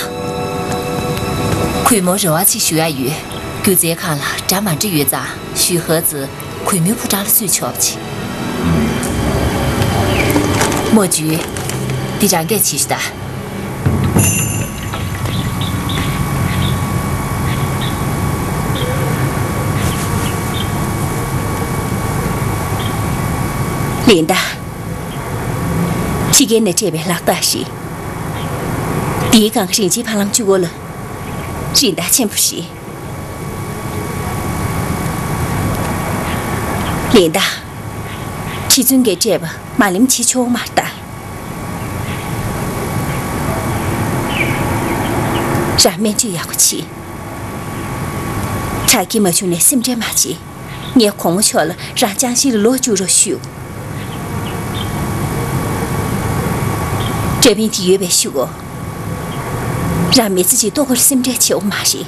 གུས་མོ་རེ་བ་ཅིག་ཞུ་ཡ་ཡོད། སྒྱུ་རྩལ་ཁང་ལ་འདྲ་མ་འདྲ་ཡོད་ཙང་ཞུས་ཧ་ཙི། གུས་མོའི་ཕོ་བྲང་ལ་བསུས་ཆོག་པ་བྱེད། མོ་ཇུ། འདི་རང་གིས་བྱེད་ཤོག་ད། ལིན་ཏ། ཕྱི་རྒྱལ་ནས་སྤྲད་པའི་ལག་རྟགས་ཤིག། འདིའི་སྒང་རིན་ཆེན་བ་ལང་བཅུ་གོ་ལ། རིན་ཐང་ཆེན་པོ་རེད། ལིན་ཏ། ཁྲི་བཙུན་གྱིས་སྤྲད་པ་མ་ལེན་བྱེད་ཆོག་མ་རེད་ད། རང་སྨན་བཅོས་ཡག་པོ་བྱེད། ད་ ད་གིན་མ་བྱུང་ནས་སེམས་ཁྲལ་མ་བྱེད། ངས་གོང་མ་མཆོག་ལ་རང་ཅང་ཞིང་ལ་ལོག་བཅུག་རོགས་ཞུ། འདྲ་མིན་དེ་ཡོད་པའི་ཤུ་གོ། རང་མི་ཚེ་གཅིག་ལྟོ་གོས་སེམས་ཁྲལ་བྱེད་འོ་མ་རེད།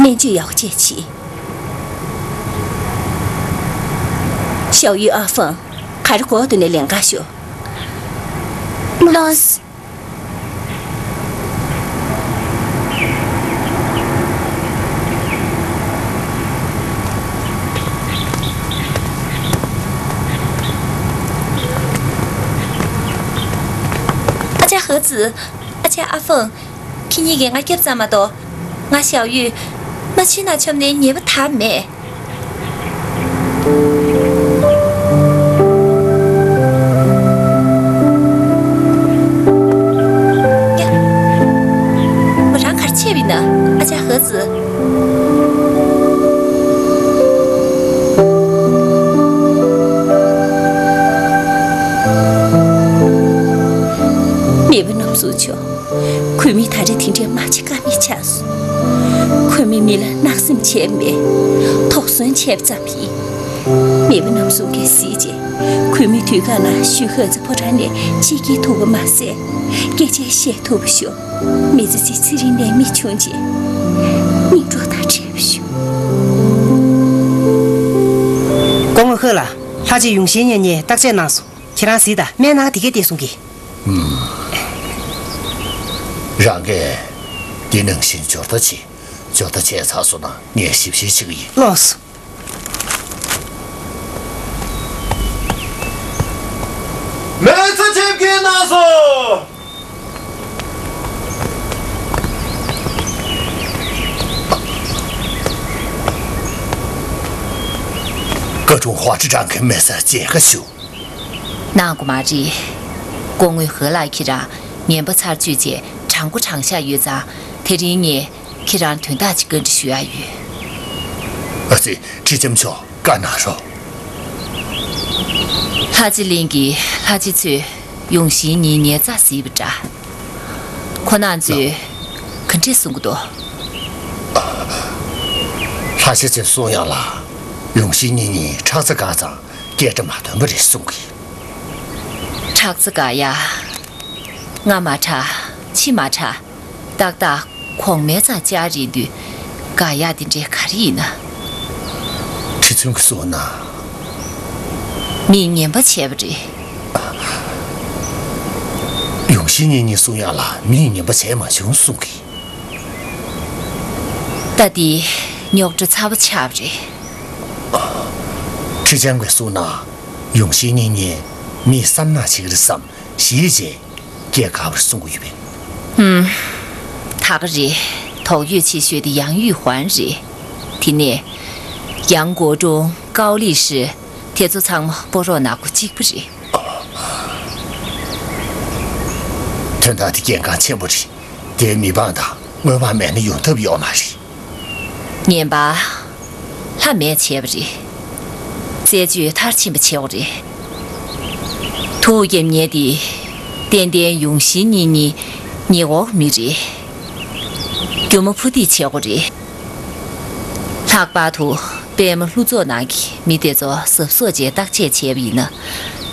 སྨན་བཅོས་ཡག་པོ་བྱས་བྱེད། ཞའོ་ཡུས། ཨ་ཧྥང་། ག་རེ་དགོས་འདུག་ན་ལན་ཁ་ཤོག། ལགས་སོ། ཨ་ཅག་ཧི་ཙི། ཨ་ཅག་ཨ་ཧྥང་། ཁྱེད་གཉིས་ཀྱིས་ང་སྐྱོབ་ཙམ་མ་གཏོགས། ང་ཞའོ་ཡུས། རྨ་ཆུའི་ནང་མཆོངས་ནས་ཉེས་པ་དག་མེད། ཡ། མོ་རང་ག་རེ་བྱས་པ་ཡིན་ན། ཨ་ཅག་ཧི་ཙི། མེས་པོ་རྣམ་གསུམ་མཆོག། ཁུན་མིང་ད་རེས་དེ་འདྲའི་མ་བྱེད་ཀ་མེད་ཆགས་སོང་། ཁུན་མིང་མི་ལ་བརྣག་སེམས་བྱས་མེད། དོགས་ཟོན་བྱས་པ་ཙམ་ཡིན། མེས་པོ་རྣམ་གསུམ་གྱིས་གཟིགས་རྗེས། ཁུན་མིང་དུས་སྐབས་ལ་ཞུས་ཧོ་ཙི་ཕོ་བྲང་ནས་ཕྱིར་སྐྱེལ་ཐུབ་པ་མ་ཟད། སྐད་ཆ་བཤད་ཐུབ་པ་ཤོག། མི་ཚེ་གཅིག་ཚེ་རིང་ནད་མེད་བྱུང་རྗེས། སྙིང་གྲོགས་དང་འཕྲད་པ་ཤོག། སྐུ་ངོ་ཧོ་ལགས། ལྷ་རྗེ་ཡུང་ཞིན་གཉིས་བརྟག་དཔྱད་གནང་སོང་། ཁྱེད་རང་གཟིགས་དང་། སྨན་ནང་དེ་གས་བལྟས་གསུང་གི། རང་གིས་འདི་ནང་བཞིན་འབྱོར་ཐོ་ཆེ། འབྱོར་ཐོ་ཆེ་ཚར་སོང་ན་ངས་ཞིབ་བཤེར་བྱེད་ཀྱི་ཡིན། ལགས་སོ། མེ་ཚ་ཆིབས་ཀྱིས་གནང་སོང་། བཀའ་དྲུང་ཧྭ་ཁྲི་ཀྲང་གི་མེ་ཚ་མཇལ་ཁ་ཞུ། གནང་དགོས་མ་རེད། སྐུ་ངོ་ཧེ་ལགས་ཁྱེད་རང་ངན་པ་ཚར་གཅོད་བྱས་དྲང་པོ་དྲང་བཞག་ཡོད་ཙང་། དེ་རིང་ངས་ཁྱེད་རང་དོན་དག་ཅིག་བཀའ་འདྲི་ཞུ་ཡ་ཡོད། ཨ་ཙི། ཁྲི་ལྕམ་མཆོག་བཀའ་གནང་རོགས། ལྷ་རྗེ་གླིང་གི་ལྷ་རྗེ་ཚོས་ཡུང་ཞིན་གཉིས་ཉེས་རྩ་གཟིགས་པ་འདྲ། ཁོ་རང་ཚོས་ག་འདྲས་གསུང་གི་འདུག། ལྷ་རྗེ་ཚོས་གསུང་ཡག་ལ། ཡུང་ཞིན་གཉིས་གཉིས་ཁྲག་རྩ་འགག་ཙང་སྐད་སྒྲ་མ་ཐོན་པ་རེད་གསུང་གི། ཁྲག་རྩ་འགག་ཡ། སྔ་མ་དྲག། ཕྱི་མ་དྲག། ཏག་ཏག་གོང་མའི་རྩར་བཅར་རན་དུས། འགག་ཡ་དེ་འདྲའི་ག་རེ་ཡིན་ན། ཁྲི་བཙུན་གྱིས་གསུངས་ན། མིས་ངན་པ་བྱས་པ་རེད། ཡུང་ཞིན་གཉིས་གཉིས་གསུང་ཡག་ལ་མིས་ངན་པ་བྱས་མ་བྱུང་གསུང་གི། ད་དེ་རྙོག་དྲ་ཚ་བ་ཆགས་པ་རེད། ཁྲི་ལྕམ་གྱིས་གསུངས་ན། ཡུང་ཞིན་གཉིས་གཉིས་མིས་བསམ་ན་བྱེད་ཀྱི་རེད་བསམ། གཞིས་བྱས། སྐྱེ་དགའ་བར་གསུང་གི་ཡོད་པས། ཧུམ། ད་ག་རེད། དོགས་ཡོད་ཆེ་ཤོས་དེ་ཡང་ཡུས་ཧོན་རེད། དེ་ནས། ཡང་གོ་ཀྲུང tweར་ལི་ཧྲི། དེ་ཚོ་ཚང་མ་སྤོ་རོགས་ནག་པོ་གཅིག་པ་རེད། དོན་དག་དེ་གལ་འགངས་ཆེན་པོ་རེད། དེའི་མི་འབངས་དང་དངོས་མང་མེད་ན་ཡོང་ཐབས་ཡོད་མ་རེད། ངན་པ། ལྷ་མེད་བྱས་པ་རེད། རྩད་གཅོད་མཐར་ཕྱིན་པ་བྱས་པ་རེད། ཐུགས་དགྱེས་མཁན་དེ། ཏན་ཏན་ཡུང་ཞིན་གཉིས་གཉིས་ཉེ་འོག་མི་རེད། རྒྱུ་མ་ཕུ་ཏིག་བྱས་པ་རེད། ལྷག་པར་དུ་པད་མ་ལྷུ་ཚོགས་ནང་གི་མི་དེ་ཚོ་གཟབ་གཟབ་བྱས་བརྟག་དཔྱད་བྱས་པ་ཡིན་ན།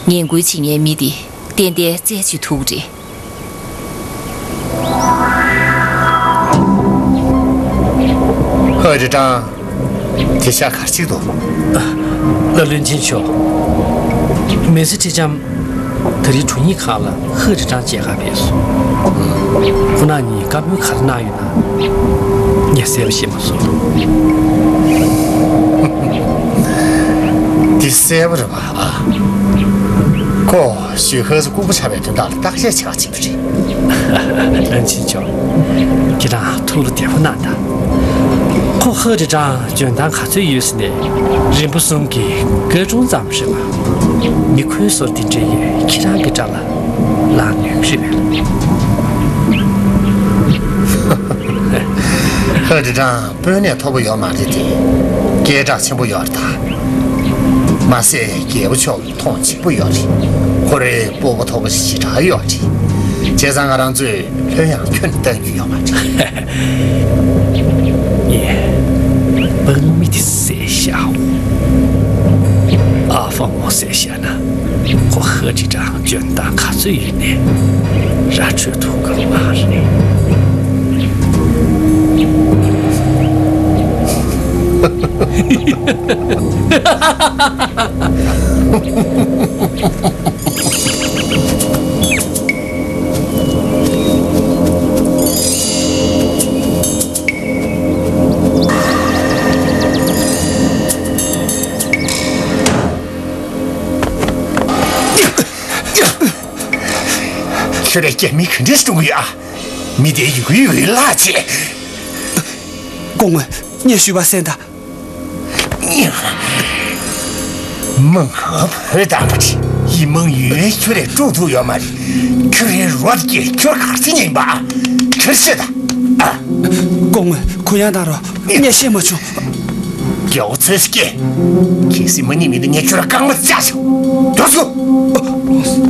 ངན་སྐུལ་བྱེད་མཁན་མི་དེ་ཏན་ཏན་རྩད་གཅོད་ཐུབ་ཀྱི་རེད། ཧོ་རི་ཀྲང་། དེ་ཤ་གར་ཅིག་འདུག། ལ་བློན་ཆེན་མཆོག། མེ་སི་ཁྲི་ལྕམ། ད་རེས་དྲུང་ཡིག་ཁང་ལ་ཧོ་རི་ཀྲང་མཇལ་ཁ་ཕེབས་སོང་། ཁོ་རང་གཉིས་བཀའ་མོལ་ག་རེ་གནང་ཡོད་ན། ངས་གསལ་པོ་ཤེས་མ་སོང་། འདི་གསལ་པོ་རེད་པ། ཨ། ཁོ་ཞུས་ཧོ་ཙི་ལྐུགས་པ་ཆགས་པའི་དོན་དག་ལ་བརྟག་དཔྱད་བྱེད་ག་ཕྱིན་པ་རེད། བློན་ཆེན་མཆོག། ཁྱེད་རང་ཐུགས་ལ་བདེ་པོ་གནང་དང་། ཁོ་ཧོ་རི་ཀྲང་འཇོན་ཐང་ག་ཚོད་ཡོད་ཟེར་ན། རིམ་པ་གསུམ་གྱི་སྐར་གྲངས་ཙམ་རེད་པ། མི་ཁོན་སོར་འདི་འདྲ་ཡོད། ཁྱེད་རང་གི་དགྲ་ལ་ལངས་ནུས་ཀྱི་རེད་པས། ཧོ་རི་ཀྲང་དཔོན་གནས་མཐོ་པོ་ཡོད་མ་རེད་དེ། སྐད་གྲགས་ཆེན་པོ་ཡོད་རེད་ད། མ་ཟད་རྒྱལ་པོ་མཆོག་གི་མཐོང་ཆེན་པོ་ཡོད་རེད། ཁོ་རའི་སྤོབས་པ་མཐོ་པོ་ཞེ་དྲག་ཡོད་རེད། བྱས་ཙང་ང་རང་ཚོས་ལྷོད་ཡངས་ཁྱོན་ནས་བལྟ་རྒྱུ་ཡོད་མ་རེད། ངས་དཔང་མི་དེ་བསད་བཞག། ཨ་ཧྥང་མོ་བསད་བཞག་ན། ཁོ་ཧ་ཅི་ཀྲང་འཇོན་ཐང་ག་ཚོད་ཡོད་ནའི་ར་འཕྲོད་ཐུབ་ཀྱི་མ་རེད། ཁྱོད་རང་རྒྱ་མི་ག་འདྲས་སྲུང་གི་ཡོད་ཨ། མི་དེའི་ཡུ་གུའི་འོད་བརླག་བྱེད། སྐུ་ངོ། ངས་ཞུས་པ་གསན་དང་། མང་ཧ་བོད་དང་པ་ཡི་མང་ཡུལ་ཁྱོད་རས་དཀྲུག་ཐུབ་ཡོད་མ་རེད། ཁྱོད་རའི་རོ་དེ་ཁྱོད་གར་ཅི་ཉན་པ། ཁྱོད་ཤེས་ད། ཨ། སྐུ་ངོ། གུ་ཡངས་གནང་རོགས། ངས་ཤེས་མ་བྱུང་། རྒྱལ་བོ་ཚོས་སྐད། གལ་སྲིད་མ་ཉན་མི་འདི་ངས་ཁྱོད་ར་རྐང་མ་བཅག་ཆོག། མགྱོགས་སུ། མགྱོགས་སུ་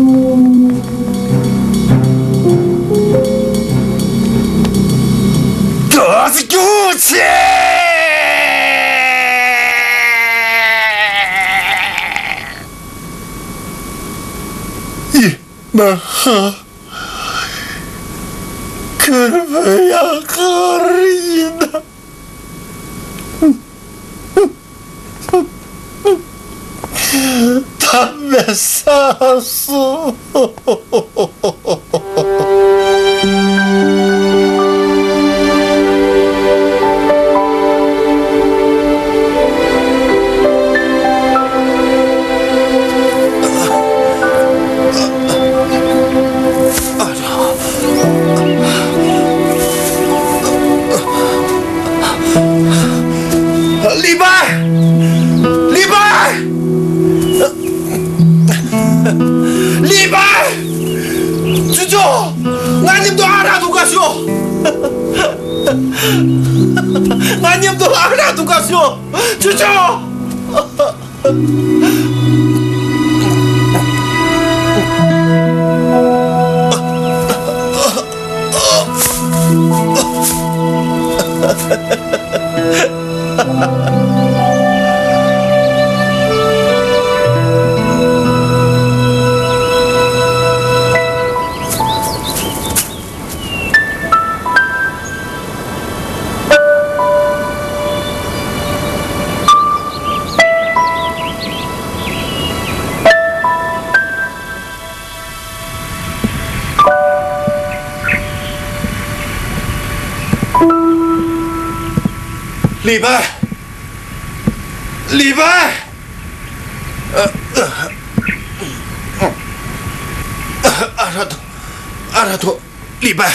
རྒྱུགས་ཆེ། ཡེ་མ་ཧ། ཁུར་བུ་ཡག་ག་རེ་ཡིན་ན། ཐབས་མེད་ས་སོ། ལི་པའེ། ལི་པའེ། ལི་པའེ། ཅོ་ཅོ། ང་མཉམ་དུ་ཨ་རག་འཐུང་ག་ཤོག། ང་མཉམ་དུ་ཨ་རག་འཐུང་ག་ཤོག། ཅོ་ཅོ། ལི་པའེ། ལི་པའེ། ཨ་རག་འཐུང་། ཨ་རག་འཐུང་། ལི་པའེ།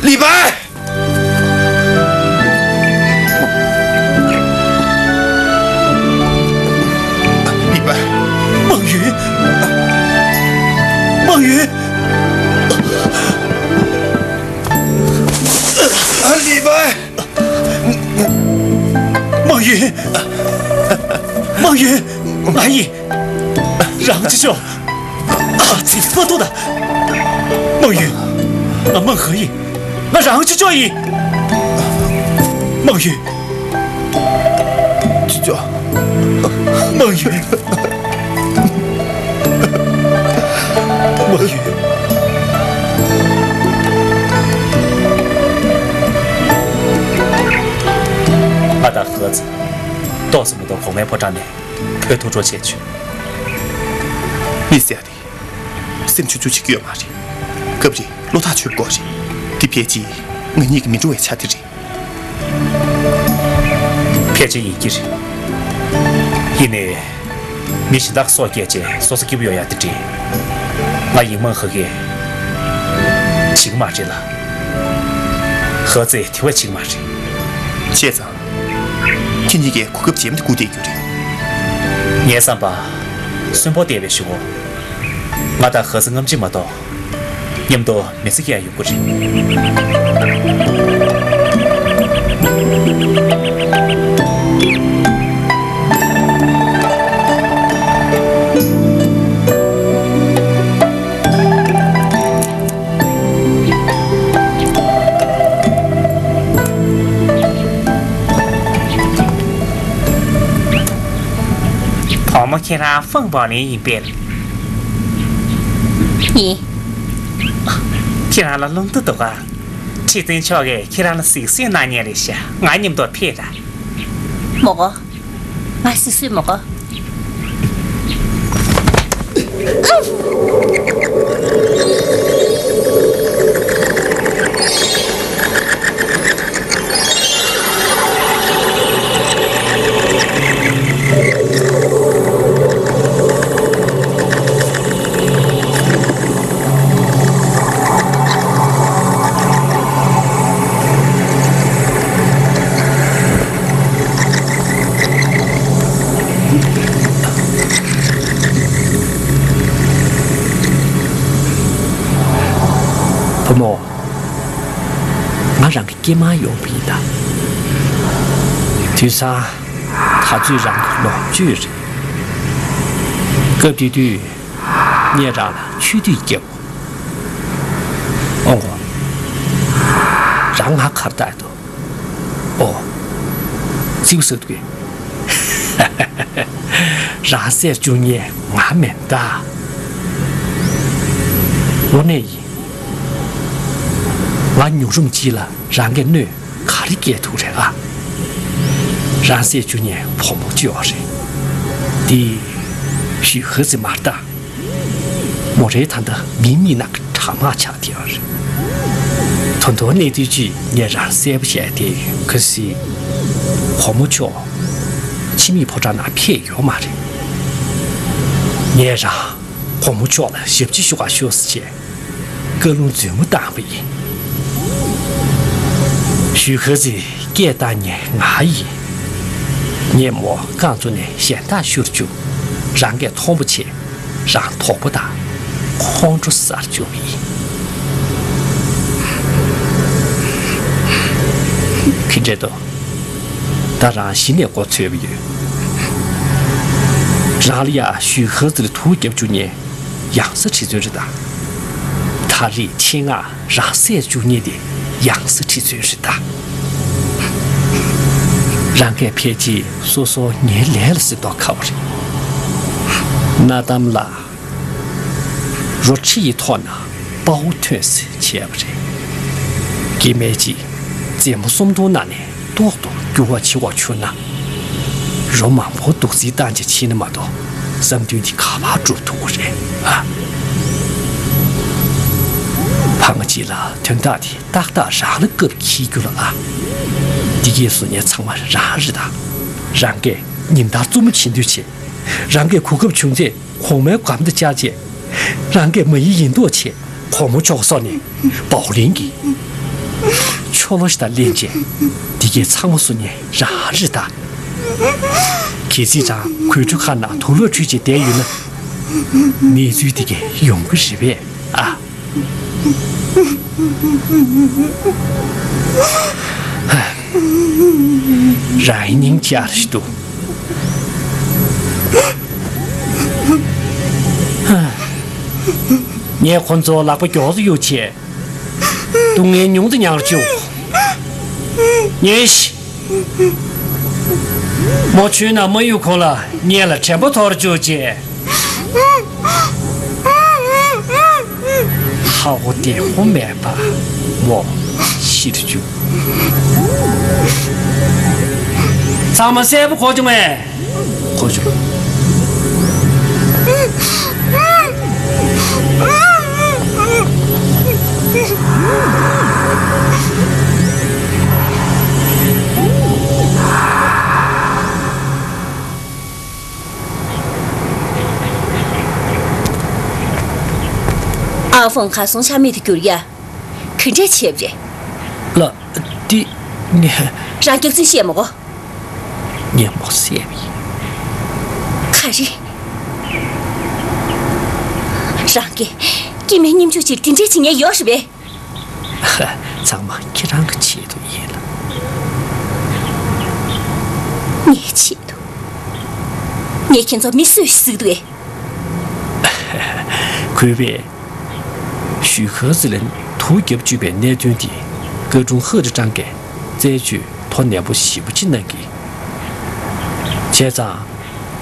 ལི་པའེ། ལི་པའེ། མང་ཡུན། མང་ཡུན། ལི་པའེ། མང་ཡུན། མང་ཡུན། ང་ཡིན། རང་ཅི་ཅོ། ཨ་ཙི། མ་གཏོགས་ད། མང་ཡུན། ང་མང་ཧ་ཡིན། ང་རང་ཅི་ཅོ་ཡིན། མང་ཡུན། ཅི་ཅོ། མང་ཡུན། མང་ཡུན། ང་དང་ཧ་ཙི་ཏོག་ཙམ་མ་གཏོགས་གོང་མའི་ཕོ་བྲང་ནས་བུད་ཐུབ་རོགས་བྱས་བྱུང་། མི་ཟེར་ཡ་དེ་སེམས་ཆུང་ཆུང་བྱེད་རྒྱུ་ཡོད་མ་རེད། སྐབས་རེ་བློ་ཐག་ཆོད་དགོས་རེད། འདི་ཕལ་ཆེར་ང་གཉིས་ཀྱི་མི་འགྲོ་བའི་ཆ་དེ་རེད། ཕལ་ཆེར་ཡིན་གྱི་རེད། ཡིན་ནའི། མི་གཞན་དག་སྲོག་བསྐྱལ་བྱས་སོ་སོ་སྐྱིད་པོ་ཡོང་ཡ་དེ་འདྲས། ང་ཡིན་མང་ཧ་གིས་བྱེད་ཀྱི་མ་རེད་ལ། ཧ་ཙིས་དེ་བས་བྱེད་ཀྱི་མ་རེད། བྱས་ཙང་། ཁྱེད་གཉིས་ཀས་གོ་སྐབས་ལྗིད་མོ་དེ་སྒུག་བསྡད་རྒྱུ་རེད། ངའི་བསམ་པ། གསོན་པོ་བསྡད་པའི་གཞུག་གུ། ང་དང་ཧ་ཙི་རྔམ་བརྗིད་མ་གཏོགས། མཉམ་དུ་མི་ཚེ་སྐྱེལ་ཡ་ཡོང་གི་རེད། ཁྱེད་རང་ཧྥུང་པའོ་ལིན་ཡིན་པས། ཡིན། ཁྱེད་རང་ལ་རླུང་རྟ་འདུག་ག། ཁྲི་བཙུན་མཆོག་གིས་ཁྱེད་རང་ལ་གཟིགས་ཞིབ་གནང་མཁན་རེད་ཤག། ང་མཉམ་དུ་ཕེབས་དང་། མོ་གོ། ང་གཟིགས་ཞིབ་མོ་གོ། བུ་མོ། ང་རང་གི་སྐྱེས་མ་ཡོང་བ་ཡིན་ད། དུས་སང་། ད་ཚོད་རང་གི་ལོངས་སྤྱོད་རེད། སྐབས་དེ་དུས། ངས་རང་ལ་ཆུ་དུད་བརྒྱབ། ཨོང་གོ། རང་ང་ཁར་བལྟས་འདུག། ཨོ། ཙིའུ་ཟེར་འདུག་གས། རང་ཟས་བཅུག་མཁན་ང་མིན་ད། དངོས་གནས་ཡིན། ང་ཉུང་རུམ་གཅིག་ལ་རང་གིས་གནོད་ག་རེ་སྐྱེལ་ཐུབ་རེད་ཨ། རང་ཟས་བཅུག་མཁན་བུ་མོ་ཅིག་ཡོད་རེད། འདི། ཞུས་ཧེ་ཙི་མ་རེད་ད། མོ་རང་ད་ལྟ་མིའི་མིག་ནང་གི་གྲང་མ་ཆགས་བསྡད་ཡོད་རེད། ད་དུང་གནད་དོན་གཅིག་ངས་རང་གསལ་པོ་བཤད་བསྡད་ཡོད། གལ་སྲིད། གོང་མ་མཆོག་ཕྱི་མིག་ཕོ་བྲང་ནང་ཕེབས་ཡོད་མ་རེད། ངས་རང་གོང་མ་མཆོག་ལ་ཞབས་ཕྱི་ཞུ་ག་ཤོག་ཟེར་བྱས། བཀའ་ལུང་རྫུན་མ་བཏང་བ་ཡིན། ཞུས་ཧེ་ཙི་སྐད་བཏང་མཁན་ང་ཡིན། ངས་མོ་རྐང་བཙུགས་ནས་གཞན་དག་བཞུར་བཅུག། རང་གིས་མཐོང་པ་བྱས། རང་དོགས་པ་དང་ཁོང་ཁྲོ་ཟ་བཅུག་པ་ཡིན། ག་འདྲས་འདུག། ད་རང་གཞི་ནས་མགོ་ཚོས་པ་ཡོད། རང་ལ་ཡ་ཞུས་ཧེ་ཙི་ལ་དུག་བརྒྱབ་བཅུག་མཁན་ཡང་ས་ཁྲི་བཙུན་རེད་ད། ད་རེས་ཆེད་མངགས་རང་ཟས་བཅུག་མཁན་དེ་ཡང་ས་ཁྲི་བཙུན་རེད་ད། རང་གིས་ཕལ་ཆེར་སོ་སོ་ངའི་ལས་ལ་ཟེར་མདོག་ཁ་པོ་རེད། གནའ་གཏམ་ལ། རོ་ཁྲི་ཡི་ཐོག་ན་དཔའ་བོ་ཐོན་ཟེར་བྱས་པ་རེད། སྐྱེ་དམན་གྱིས་མཛེས་མ་སུམ་སྟོང་ནང་ནས་ཏོག་ཏུ་འགྱུར་བ་བྱེད་དགོས་བྱུང་ན། རོ་མང་པོ་སྡུག་རྩིས་བཏང་བྱས་ཕྱིན་ན་མ་གཏོགས་བསམ་དོན་དེ་ག་པར་འགྲུབ་ཐུབ་ཀྱི་རེད་ཨ། ཕ་ང་གཅིག་ལ་དོན་དག་དེ་ཏག་ཏག་རང་ལ་སྐབས་འཁེལ་རྒྱུ་ལ་ཨ། འདི་གའི་བཟོ་མཁན་ཚང་མ་རང་རེད་ད། རང་གིས་ཉིན་ལྟར་རྩུབ་མོ་བྱེད་འདོད་བྱེད། རང་གིས་གོ་སྐབས་བྱུང་ཚེ་གོང་མའི་སྒམ་དུ་བཅར་བྱས། རང་གིས་མ་ཡི་ཡིན་མདོག་བྱས། གོང་མ་མཆོག་སོགས་ནས་པའོ་ལིན་གྱི་ཆོ་ལོ་ཞིག་དང་ལེན་བྱས། འདི་གའི་ཚང་མ་བཟོ་མཁན་རང་རེད་ད། གལ་སྲིད་རང་གོས་འཁྲུད་ཁང་ནང་དུག་ལོག་འཁྲུད་བྱས་བསྡད་ཡོད་ན། གནས་ཚུལ་འདི་ག་ཡོང་གི་རེད་པས་ཨ། རང་སྙིང་རྗེ་ཞིག་འདུག། ངས་ཁོ་ཚོ་ལག་པ་མགྱོགས་སུ་གཡུག་བྱས། སྡུག་བསྔལ་ཉུང་དུ་མྱངས་རོགས་བྱོས། ཉོན་ཞིག། མོ་ཆུའི་ནང་མ་གཡུག་གོང་ལ་ངེད་ལ་དྲན་པ་ཐོར་བཅུག་ཅེས། ཧ་གོ་བདེ་པོ་མེད་པ་མོ་ཤི་རུ་བཅུག། ཚང་མ་གསལ་པོ་གོ་བྱུང་ངས། གོ་བྱུང་། ཨ་ཧྥང་གར་སོང་ཆ་མེད་དུ་གྱུར་ཡ། ག་འདྲས་བྱས་པ་རེད། ལགས། འདི་ངས། རང་སྐྱག་རྫུན་བཤད་མ་གོ། ངས་མོ་བསད་པ་ཡིན། ག་རེ། རང་གིས་སྐྱེ་དམན་སྙོམ་འཇུག་ཅིག་དེ་འདྲས་བྱེད་མཁན་ཡོད་རེད་པས། ཚང་མ་ཁྱེད་རང་གི་ཆེད་དུ་ཡིན་ལ། ངའི་ཆེད་དུ། ངས་ཁྱེད་ཚོ་མི་གསོད་ཟེར་གི་འདུག་གས། གུས་པས། ཞུས་ཧེ་ཙི་ལན་དུག་བརྒྱབ་བཅུག་པའི་གནད་དོན་དེ་བཀའ་དྲུང་ཧེ་ཀྲི་ཀྲང་གིས་རྩད་གཅོད་དོ་ནན་པོ་ཞེ་པོ་ཅིག་གནང་གི། བྱས་ཙང་།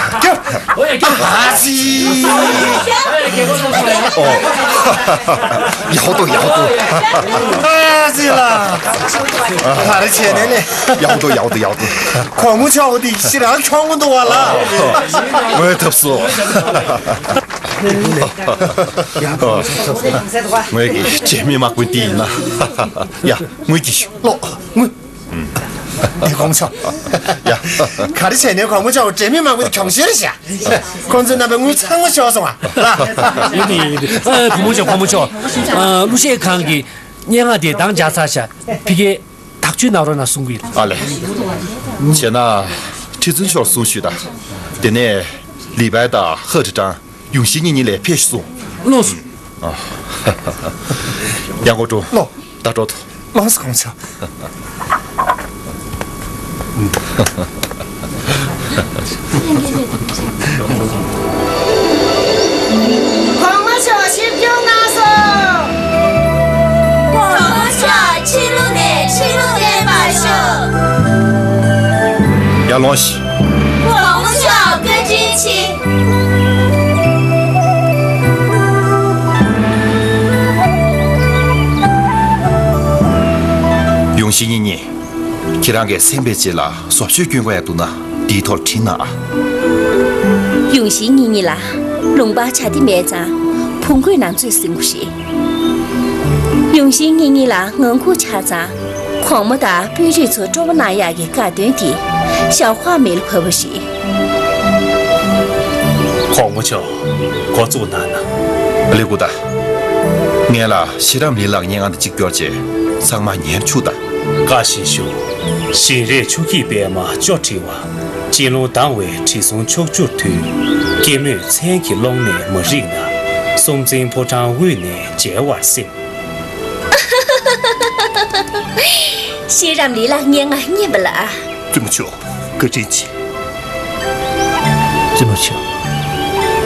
རྒྱབ། ཨ་ཙི། ཡག་འདུག་ཡག་འདུག་ཨ་ཙི་ལ། ག་རེ་བྱས་ནས་ལས། ཡག་འདུག་ཡག་འདུག་ཡག་འདུག་གོང་མ་མཆོག་འདི་ཞེ་དྲག་ཁྱོང་གི་འདུག་བ་ལ། ངོས་ཐབས་སུ། ངོས་ཀྱི་རྗེས་མི་དམག་དཔོན་འདི་ཡིན་ན། ཡ། ངོས་ཀྱི་ལོ། ངོས། འདི་གོང་མ་མཆོག་ཡ། ག་རེ་བྱས་ནས་གོང་མ་མཆོག་འབྲེལ་མི་མང་པོ་གྱོང་ཤོར་བྱ། ཁོང་ཚོའི་རྣམ་པའི་དངུལ་ཚང་མ་ཤོར་སོང་ཨ། ཡིན་དེ་ཡིན་དེ། ཨ། གོང་མ་མཆོག་གོང་མ་མཆོག་ཨ། གླུ་གཞས་ཁང་གི་སྙན་ངག་དེ་འདང་རྒྱག་ཚར་ཤག་ཕ་གིར་བདག་ ཞུས་གནང་རོགས་གནང་གསུང་གི་ཡིན། ཨ་ལས། བྱས་ན་ཁྲི་བཙུན་མཆོག་གསུང་ཞུས་དང་། དེ་ནས་ལི་པའི་དང་ཧ་ཁྲི་ཀྲང་། ཡུང་ཞིན་གཉིས་གཉིས་ལ་ཕེབས་ཤིག་གསུངས། ལགས་སོ། ཨ། ཡང་སྒོ་ཀྲུང་། ལགས། ད་འགྲོ་ཐུབ། ལགས་སོ། གོང་ས། གོང་མ་མཆོག་ཆིབས་བསྒྱུར་གནང་སོང་། གོང་མ་མཆོག་ཕྱི་ལོགས་ནས་ཕྱི་ལོགས་ལེན་པར་ཤོག། ཡར་ལོངས་ཤིག། གོང་མ་མཆོག་བཀའ་དྲིན་ཆེ། ཡུང་ཞིན་གཉིས་གཉིས། ཁྱེད་རང་གིས་སེམས་པའི་རྗེས་ལ་བཟོ་བཅོས་སྐྱོན་དགོས་ཡ་འདུག་ན་འདིའི་ཐོག་བྲིས་གནང་ཨ། ཡུང་ཞིན་གཉིས་གཉིས་ལ་ལུང་པ་བྱ་དེ་མེད་ཙང་བུང་གོས་ནང་ཚོས་ཟིན་གོ་ཞེས། ཡུང་ཞིན་གཉིས་གཉིས་ལ་ངང་ཁུག་ཆགས་ཙང་གོང་མ་དང་དཔོན་རིགས་ཚོ་སྤྲོ་པོ་གནང་ཡག་གི་བཀའ་བཏོན་དེ་ཞའོ་ཧྭ་མི་ལ་བབས་པ་རེད། གོང་མ་མཆོག་འགོ་བཙུགས་གནང་ན། ལེགས་པོ་ད། ངེད་ལ་ཤེས་རབ་ལི་ལགས་སྙན་ངག་འདི་གཅིག་སྐྱོར་བྱས། ཚང་མ་ཉན་ཆུག་ད། བཀའ་བཞིན་ཞུ། བཞིན་རས་ཆུ་སྐྱེས་པད་མ་ཅོ་བྲི་བ། སྤྱི་ལོང་དང་བའི་དྲི་བསུང་ཕྱོགས་བཅུར་འཐུལ། སྐྱེད་མོས་མཚན་གྱི་ཀློང་ནས་མ་རིག་ན། སུམ་རྩེན་ཕོ་བྲང་དབུས་ནས་མཇལ་བར་སེམས། ཤེས་རབ་ལི་ལགས་སྙན་ངག་སྙན་པ་ལ། བཙུན་མོ་མཆོག། བཀའ་དྲིན་ཆེ། བཙུན་མོ་མཆོག།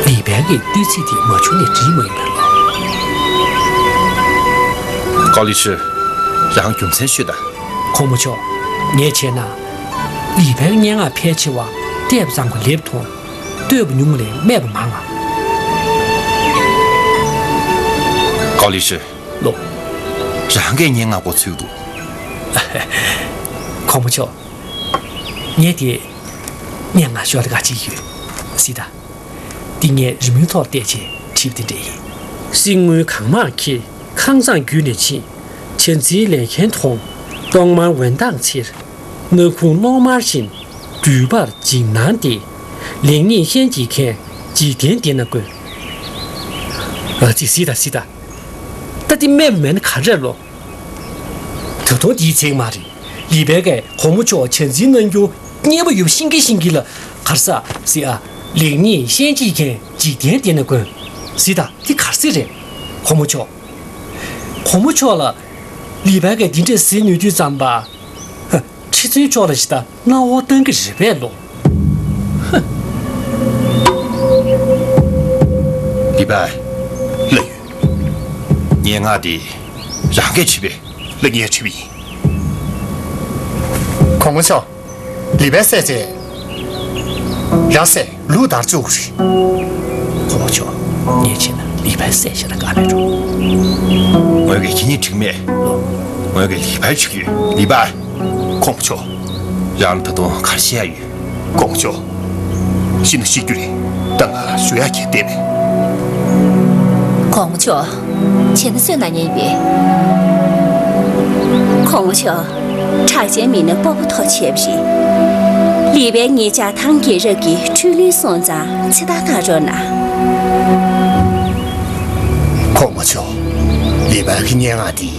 ལི་པའི་གི་བསྟོད་ཚིག་དེ་མ་བྱུང་ནས་བྲིས་མ་ཡིན་པས་ལོ། ཀའོ་ལི་ཧྲི། རང་རྒྱུ་མཚན་ཤོད་དང་། གོང་མ་མཆོག། ངས་བྱས་ན། ལི་པའི་སྙན་ངག་ཕལ་ཆེ་བ་བལྟས་པ་ཙམ་གྱིས་ལེགས་མཐོང་། བསྟོད་པ་ཉུང་ལས་སྨད་པ་མང་ང་། ཀའོ་ལི་ཧྲི། ལོ། རང་གིས་སྙན་ངག་མགོ་ཚོས་འདུག། གོང་མ་མཆོག། ངས་དེ་སྙན་ངག་ཤོག་ལྷེ་ཁག་ཅིག་ཡོད། གཟིགས་དང་། འདི་ངས་རི་མོའི་ཐོག་བལྟས་བྱས་བྲིས་པ་དེ་འདྲ་ཡིན། གསེར་དངུལ་གང་མང་འཁྱེར། ཁང་བཟང་བརྒྱུད་ནས་ཕྱིན། བྱ་འཛིན་ལས་མཁན་མཐོང་། གློག་དམར་འོད་མདངས་འཚེར། སྣ་ཁུང་གློག་དམར་བཞིན། འདུས་པར་འཇིགས་སྣང་སྟེ། ལེགས་ཉེས་ཤན་འབྱེད་མཁན། འཇིག་རྟེན་འདི་ན་དཀོན། ཨ་ཙི། གཟིགས་དང་། གཟིགས་དང་། ད་འདི་སྨད་པ་མེད་ན་ག་རེ་རེད་ལོ། ད་དུང་དེའི་ཚིག་མ་རེད། ལི་པའི་གིས་གོང་མ་མཆོག་བྱ་འཛིན་གནང་རྒྱུ་སྙན་པོ་ཡོད་པ་ཤེས་ཀྱིན་ཤེས་ཀྱིན་ལ། ག་རེ་ཟེར། གཟིགས་ཨ། ལེགས་ཉེས་ཤན་འབྱེད་མཁན། འཇིག་རྟེན་འདི་ན་དཀོན། གཟིགས་དང་། འདི་ག་རེ་ཟེར་རེད། གོང་མ་མཆོག། གོང་མ་མཆོག་ལ་ལི་པའི་གིས་འདི་འདྲས་ཟེར་ནུས་དུས་ཙམ་པ། ཧ། ཁྲི་བཙུན་མཆོག་ལ་ཞིག་ད་མངའ་འོག་བཏང་གི་རེད་པས་ལོ། ཧ། ལི་པའི། ལགས་ཡོད། སྙན་ངག་འདི་རང་གིས་བྲིས་པས། ལགས། ངས་བྲིས་པ་ཡིན། གོང་མ་མཆོག། ལི་པའི་བསད་རྗེས། རང་བསད་ལུགས་ལྟར་བཅུག་རེད། གོང་མ་མཆོག། ངས་བྱས་ན་ལི་པའི་བསད་བཞག་ན་དགའ་མེད་འགྲོ། ངོས་ཀྱིས་ཁྱེད་གཉིས་འགྲིག་མེད། ངོས་ཀྱིས་ལི་པའི་འགྲིག་ཡོད། ལི་པའི། གོང་མ་མཆོག། རང་ལ་ད་དུང་ག་རེ་བཤད་ཡ་ཡོད། གོང་མ་མཆོག། ཤི་ན་ཤི་རྒྱུ་རེད། ད་ང་ཞུ་ཡག་གི་བསྡད་མེད། གོང་མ་མཆོག། བྱས་ན་གསོད་གནང་ཉན་ཡོད་པས། གོང་མ་མཆོག། གྲགས་ཅན་མི་སྣ་སྤོ་བོ་ཐོག་བྱས་པ་རེད། ལི་པའི་ངེད་ཅག་ཐང་རྒྱལ་རབས་ཀྱི་འཕྲུལ་གླུའི་སོང་ཙང་ཚེ་ཐར་གནང་རོགས་གནང་། གོང་མ་མཆོག། ལི་པའི་གི་སྙན་ངག་འདི།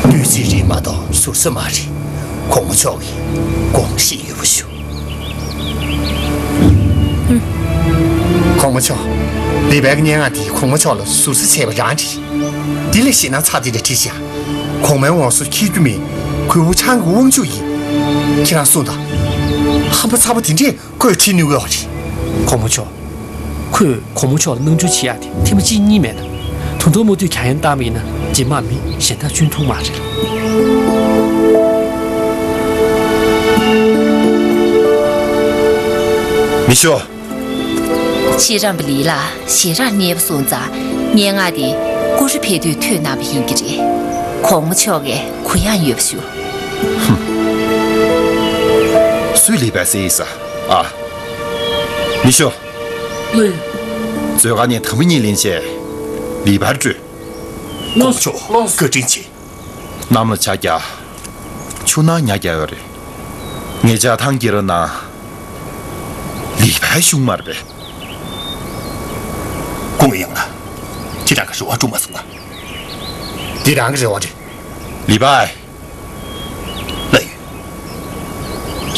བསྟོད་ཚིག་རེད་མ་གཏོགས་ཟུར་ཟ་མ་རེད། གོང་མ་མཆོག་གིས་དགོངས་བཞེས་ཡོད་པ་ཞུ། གོང་མ་མཆོག། ལི་པའི་གི་སྙན་ངག་འདི་གོང་མ་མཆོག་ལ་ཟུར་ཟ་བྱས་པ་རང་རེད། འདི་ལས་ཞེད་སྣང་ཚ་འདི་འདྲ་བྲིས་ཤག། གོང་མའི་འོང་སོ་འཁྱེར་རྒྱུ་མེད། གོས་ཧུ་ཆང་གི་དབང་ཕྱུག་ཡིན། ཁྱེད་རང་གསུངས་དང་། ཧམ་པ་ཚ་པོ་འདི་འདྲས་ཁོས་བྲིས་ནུས་ཀྱི་ཡོད་རེད། གོང་མ་མཆོག། ཁོས་གོང་མ་མཆོག་ལ་སྣང་ཆུང་བྱེད་ཡག་དེ་ཐེངས་མ་གཅིག་གཉིས་མེད་ན། ད་དུང་མུ་མཐུད་གྱང་ཡང་བཏང་བ་ཡིན་ན་རྗེས་མ་མི་གཞན་དག་གཅུན་ཐུབ་མ་རེད། མི་ཤོག། ཤེས་རབ་ལི་ལགས་ཞེ་དྲག་མཉེས་པོ་སོང་ཙང་། སྙན་ངག་འདི་ཀུ་ཧྲི་ཕེབས་དུས་ཐོས་གནང་བ་ཡིན་གྱི་རེད། གོང་མ་མཆོག་གིས་གུ་ཡངས་ཡོད་པ་ཞུ། ཧུམ། སུས་ལི་པའི་བསད་ཡིན་ས། ཨ། མི་ཤོག། ལགས། མཛོད་ཁང་ནས་དམ་པ་གཉིས་ལེན་བྱས། ལི་པའི་སྤྲོད། ལགས། གོང་མ་མཆོག། ལགས། བཀའ་དྲིན་ཆེ། གནམ་ལ་བྱ་རྒྱག། ཆུ་ནང་ཉ་རྒྱག་ཡོད་རེད། ངེད་ཅག་ཐང་རྒྱལ་རབས་ནང་ལི་པའི་གཞུང་མ་རེད་པས། སྐུ་ངོ་ཡང་ན། ཁྱེད་རང་གི་རེ་བ་འགྲུབ་མ་སོང་ང་། འདི་རང་གི་རེ་བ་རེད། ལི་པའི།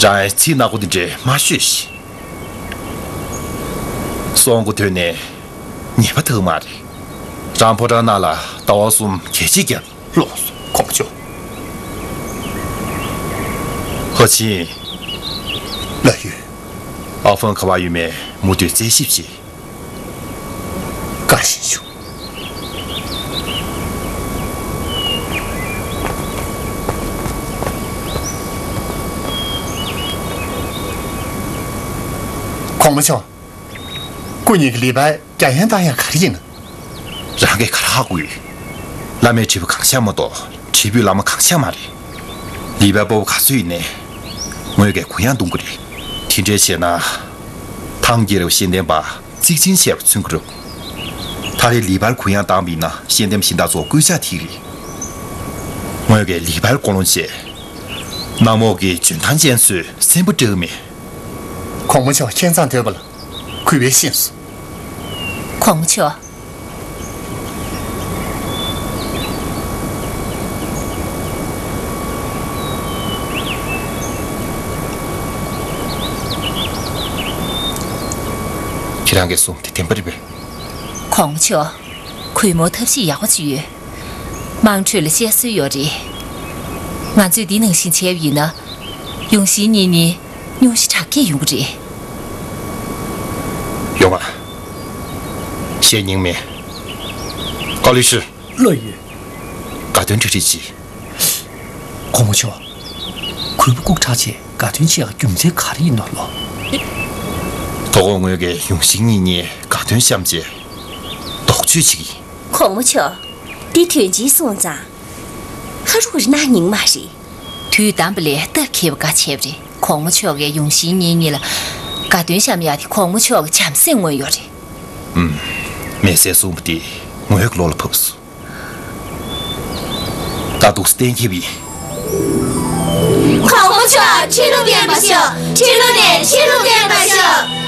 རང་ཚིག་ནག་པོ་འདི་འདྲས་མ་ཤོད་ཤིག། སོང་གོ་དོན་ནས་ཉེས་པ་དག་མ་རེད། རང་ཕོ་བྲང་ནང་ལ་ཟླ་བ་གསུམ་གད་ཕྱིས་བརྒྱབ། ལོག་སོང་གོང་མ་མཆོག། ཧོ་ཆིན། ལགས་ཡོད། ཨ་ཧྥང་ག་པར་ཡོད་མེད་མུ་མཐུད་རྩད་ཞིབ་བྱེད། བཀའ་དྲིན་ཆེ། གོང་མ་མཆོག། སྐུ་ཉིད་ཀྱིས་ལི་པའི་རྒྱ་ཡན་བཏང་ཡག་ག་རེ་ཡིན་ན། རང་གིས་ག་རེ་ཧ་གོ་ཡོད། བླ་མའི་དྲིལ་བུ་གང་ཤར་མ་གཏོགས་དྲིལ་བུའི་བླ་མ་གང་ཤར་མ་རེད། ལི་པའི་སྤོབས་པ་ག་ཚོད་ཡིན་ནའི། ངོས་ཀྱིས་གུ་ཡངས་གཏོང་གི་རེད། དེ་འདྲས་བྱས་ན། ཐང་རྒྱལ་རབས་ཤེས་ལྡན་པ་གཙིགས་ཆེན་ཆེ་བ་མཚོན་གྱི་རེད། ད་རེས་ལི་པར་གུ་ཡངས་བཏང་བ་ཡིན་ན་ཤེས་ལྡན་པ་གཞན་དག་ཚོ་སྐུལ་ལྕག་ཐེབས་རེད། ངོས་ཀྱིས་ལི་པར་ཀུན་སློང་བྱས། གནམ་འོག་གི་འཇོན་ཐང་ཅན་ཚོས་སེམས་པ་སྐྲག་མེད། གོང་མ་མཆོག་ཁྱིམ་ཚང་སྡོད་པ་ལ་གུས་པས་ཤེས་སོ། གོང་མ་མཆོག། ཁྱེད་རང་གིས་གསུངས་དེ་བདེན་པ་རེད་པས། གོང་མ་མཆོག། གུས་མོར་ཐབས་ཤེས་ཡག་པོ་ཅིག་ཡོད། དམངས་ཁྲོད་ལ་བཤད་སྲོལ་ཡོད་རེད། ང་ཚོས་འདི་ནང་བཞིན་བྱས་པ་ཡིན་ན། ཡུང་ཤིན་གཉིས་གཉིས་སྙུང་གཞི་དྲག་སྐྱེད་ཡོང་གི་རེད། ཡོང་ང་། བཤད་སྙིང་མེད། ཀའོ་ལི་ཧྲི། ལགས་ཡོད། དགའ་སྟོན་གྲ་སྒྲིག་བྱེད། གོང་མ་མཆོག། གུས་པ་ལྐུགས་དྲག་ཆེ་དགའ་སྟོན་བྱེད་ཡག་རྒྱུ་མཚན་ག་རེ་ཡིན་ནོ་ལོ། དོ་དགོང་ངོས་ཀྱིས་ཡུང་ཤིན་གཉིས་གཉིས་དགའ་སྟོན་བཤམས་རྗེས་ལྡོག་གཅོད་བྱེད་ཀྱི་ཡིན། གོང་མ་མཆོག། འདི་དོན་ཆེན་སོང་ཙང་། ཧ་རུ་ག་རི་ནག་ཉིང་མ་རེད། དུས་འདམ་པ་ལས་སྟབས་འཁེལ་བ་འགའ་བྱས་པ་རེད། གོང་མ་མཆོག་གིས་ཡུང་ཤིན་གཉིས་གཉིས་ལ་དགའ་སྟོན་བཤམས་ཡག་དེ་གོང་མ་མཆོག་གི་བྱམས་སེམས་མངོན་ཡོད་རེད། ཨུམ། མེ་སྲེག་གསུངས་པ་དེ་ངོས་ཀྱི་བློ་ལ་བབས་སོང་། ད་འདུག་སེ་གཏན་འཁེལ་བ་ཡིན། གོང་མ་མཆོག་ཁྲི་ལོ་བརྟན་པར་ཤོག། ཁྲི་ལོ་ནས་ཁྲི་ལོ་བརྟན་པར་ཤོག།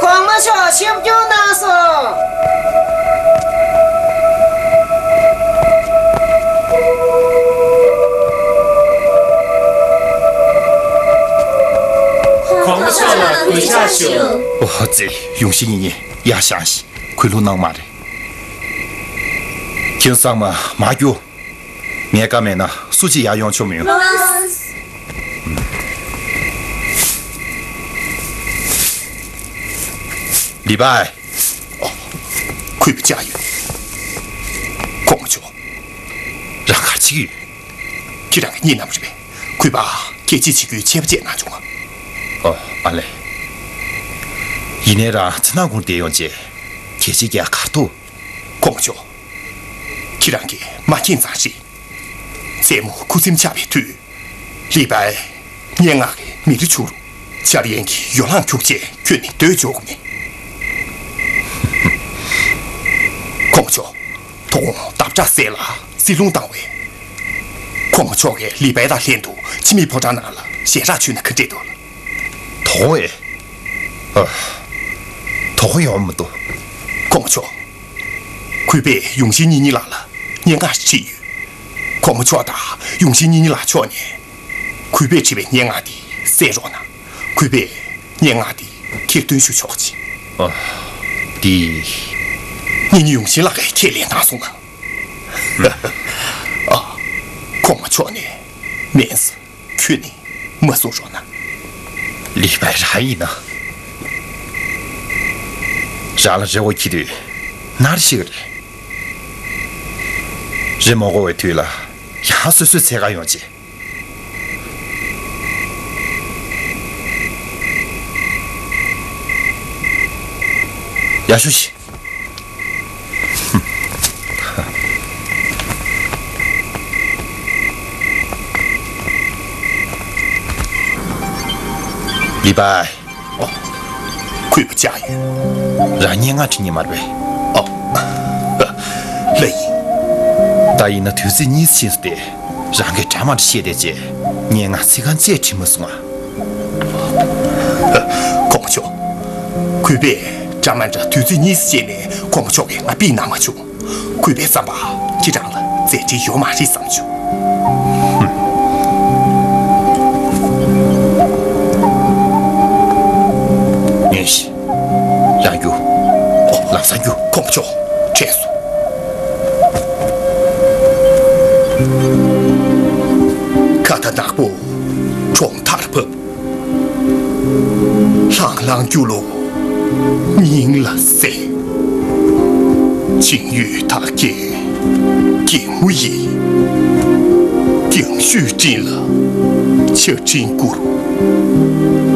གོང་མ་མཆོག་ཆིབས་བསྒྱུར་གནང་སོང་། གོང་མ་མཆོག་ལ་གུས་ཕྱག་ཞུ། ཨོ་ཙི། ཡུང་ཤིན་གཉིས་གཉིས་ཡར་བཞེངས་ཤིག། གུས་ལུགས་གནང་མ་རེད། ཁྱེད་ཚང་མ་མར་རྒྱུགས། ངས་བཀའ་མེད་ན་སུ་གཅིག་ཡར་ཡོང་ཆོག་མི་ཡོང་། ལི་པའི། གུས་པ་བཅར་ཡོད། གོང་མ་མཆོག། རང་ག་རེ་བྱེད་ཀྱི་ཡོད། ཁྱེད་རང་གིས་རྙེད་གནང་བ་རེད་པས། གུས་པ་གད་ཕྱིས་བྱེད་རྒྱུའི་ཆད་པ་བཅད་གནང་བྱུང་ང་། ཨོ། ཨ་ལས། ཡིན་ནའི་རང་ཚེ་ནག་ཁོངས་བསྡད་ཡོང་བྱས་གད་ཕྱིས་རྒྱག་ག་རེ་ཐུབ། གོང་མ་མཆོག། ཁྱེད་རང་གིས་མ་མཁྱེན་ཙང་རེད། མཚན་མོ་ཁུ་སིམ་ཆགས་པའི་དུས། ལི་པའི་སྙན་ངག་གི་མི་རེ་ཆུང་རུ་འཆར་ཡན་གྱི་ཡོ་ལངས་ཁྱུག་ཅེས་ཁྱོན་ནས་སྡོད་འཇོག་གི་མེད། གོང་མ་མཆོག། དོ་དགོང་འདབ་ཆགས་སེལ་ལ་བསིལ་རླུང་བཏང་བས། གོང་མ་མཆོག་གིས་ལི་པའི་དང་ལྷན་དུ་ཕྱི་མི་ཕོ་བྲང་ནང་ལ་ཞལ་རག་བྱོན་ན་ག་འདྲས་འདུག། དོ་དགོང་ཨེ། ཨ། དོ་དགོང་ཡོང་མི་འདུག། གོང་མ་མཆོག། གུས་པས་ཡུང་ཤིན་གཉིས་གཉིས་ལགས་ལ་སྙན་ངག་ཞིག་བྲིས་ཡོད། གོང་མ་མཆོག་དང་ཡུང་ཤིན་གཉིས་གཉིས་ལགས་མཆོག་ནས། གུས་པས་བྲིས་པའི་སྙན་ངག་འདི་གསན་རོགས་གནང་། གུས་པས་སྙན་ངག་འདི་ཁྱེར་འདོན་ཞུ་ཆོག་ཅིག། ཨ། འདི། ངེད་གཉིས་ཡུང་ཤིན་ལགས་ཀྱིས་ཁས་ལེན་བཏང་སོང་ང་། ཨ། གོང་མ་མཆོག་ནས་མེད་ཟེར་ཁྱོན་ནས་མ་གསུང་རོགས་གནང་། ལི་པའི་རང་ཡིན་ན། རང་ལ་རེ་བ་འཁྱེར་དུས་ནར་ཞིག་རེད། རེ་མ་དགོས་པའི་དུས་ལ་ཡང་སོ་སོའི་འཚོལ་ག་ཡོང་རྗེས། ཡར་ཤོག་ཤིག། ལི་པའེ། ཨོ། གུས་པ་ཅི་ཡོད། རང་སྙན་ངག་འབྲི་མཁན་མ་རེད་པས། ཨོ། ལགས་ཡིན། ད་ཡིན་ན་དུས་ཚོད་གཉིས་ཕྱིན་སོང་སྟེ། རང་གིས་འདྲ་མ་འདྲ་བཤད་བསྡད་རྗེས། སྙན་ངག་ཚིག་རྐང་གཅིག་བྲིས་མ་སོང་ང་། གོང་མ་མཆོག། གུས་པས་འདྲ་མ་འདྲ་དུས་ཚོད་གཉིས་བཤད་ནས། གོང་མ་མཆོག་གིས་ང་ཕུད་གནང་མ་བྱུང་། གུས་པའི་བསམ་པར་ཁྱེད་རང་ལ་མཛད་འཕྲིན་ཡོད་མ་རེད་བསམ་བྱུང་། ཉོན་ཞིག། རང་རྒྱུགས། ལམ་སང་རྒྱུགས། གོང་མ་མཆོག། དྲན་སོང་། ཁ་ད་ནག་པོ་གྲོང་མཐར་བབས། ལྷང་ལྷང་རྒྱུག་ལོ་སྙིང་ལ་གཟན། ཅིང་ཡོས་ཐག་གེ་གད་མོ་ཡིས། རྒྱང་ཤོད་སྤྲིན་ལ་ཆར་སྤྲིན་བསྐུར།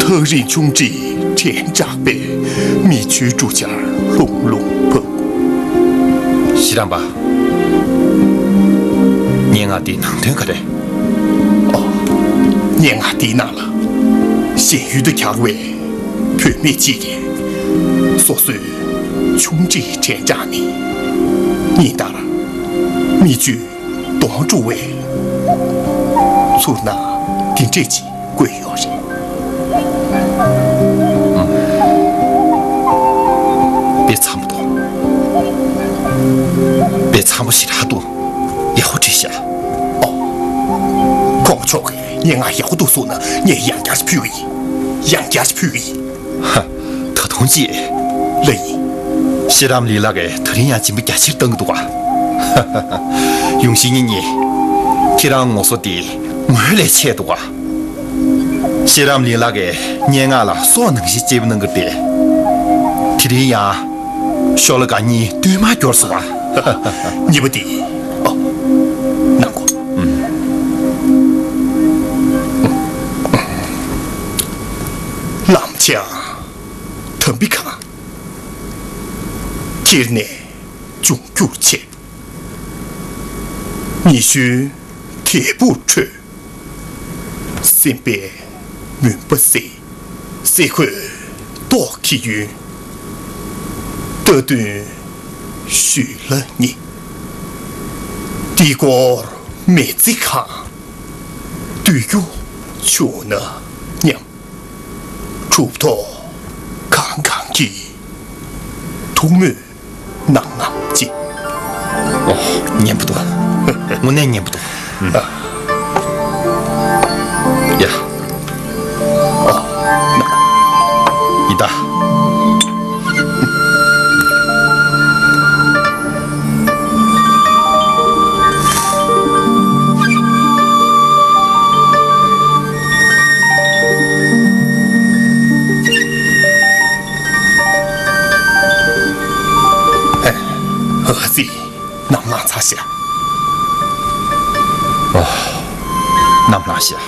ཐག་རིང་ཆུང་འདྲིས་དྲན་དྲགས་པས། མིག་ཆུའི་འབྲུ་ཆར་ལྷུང་ལྷུང་བབས། ཤེས་རམས་པ། སྙན་ངག་འདིའི་ནང་དོན་ག་རེ། ཨོ། སྙན་ངག་འདིའི་ནང་ལ། གཞན་ཡུལ་དུ་གྱར་བའི་བུད་མེད་ཅིག་གིས། སོ་སོའི་ཆུང་འདྲིས་དྲན་དྲགས་ནས། ཉིན་ལྟར་མིག་ཆུའི་གདོང་བཀྲུ་བའི་ཚུལ་སྣང་འདི་འདྲས་ཅིག་བཀོད་ཡོད་རེད། ཨུམ། དཔེ་འཚམ་པོ་འདུག། དཔེ་འཚམ་པོ་ཞེ་དྲག་འདུག། ཡག་པོ་བྲིས་ཤག། ཨོ། གོང་མ་མཆོག་གིས་སྙན་ངག་ཡག་པོ་འདུག་གསུངས་ན། ངས་ཡང་བསྐྱར་ཕུལ་གི་ཡིན། ཡང་བསྐྱར་ཕུལ་གི་ཡིན། ཧ། ད་དུང་ཅི། ལགས་ཡིན། ཤེས་རམས་ལི་ལགས་ཀྱིས་ད་རིང་ཡང་སྦྱིན་པ་རྒྱ་ཆེར་བཏང་གི་འདུག་ག། ཡུང་ཤིང་ཉིན་ཉིན། ཁྱེད་རང་ངོ་སོ་འདི་ངོས་ལས་ཆེ་འདུག་ག། ཤེས་རམས་ལི་ལགས་ཀྱིས་སྙན་ངག་ལ་སྲོག་ནང་བཞིན་གཅེས་པ་གནང་གི་རེད། དེ་རིང་ཡང་ཤོ་ལོ་ཀ་གཉིས་བསྟུད་མར་བསྐྱུར་སོང་ག། གཉིས་པ་འདི། ཨོ། གནང་གོ། ཨུམ། ལམ་བྱང་དམ་པའི་ཁང་། ཁྱེར་ནས་འབྱུང་འགྱུར་བྱེད། ཉི་གཞོན་དལ་བུར་ཁྲོས། སེམས་པའི་མུན་པ་བསལ། སེ་གོལ་ཏོག་གི་ཡུན། རྟ་བདུན་ཞུས་ལ་ཉེ། འདི་སྐོར་མེ་ལྩེ་གང་། བདུད་རྒྱུག་བྱུང་ན་སྙམ། གྲུབ་ཐོབ་གང་གང་གིས། ཐུགས་མོས་གནང་གནང་ཅིག། ཨོ། སྙན་པོ་འདུག། དངོས་གནས་སྙན་པོ་འདུག། ཨ། ཡ། ཨོ། ཡིན་ད། ཨ་ཙི། ནམ་ལངས་ཚར་ཤག། ཨོ། ནམ་ལངས་ཤག།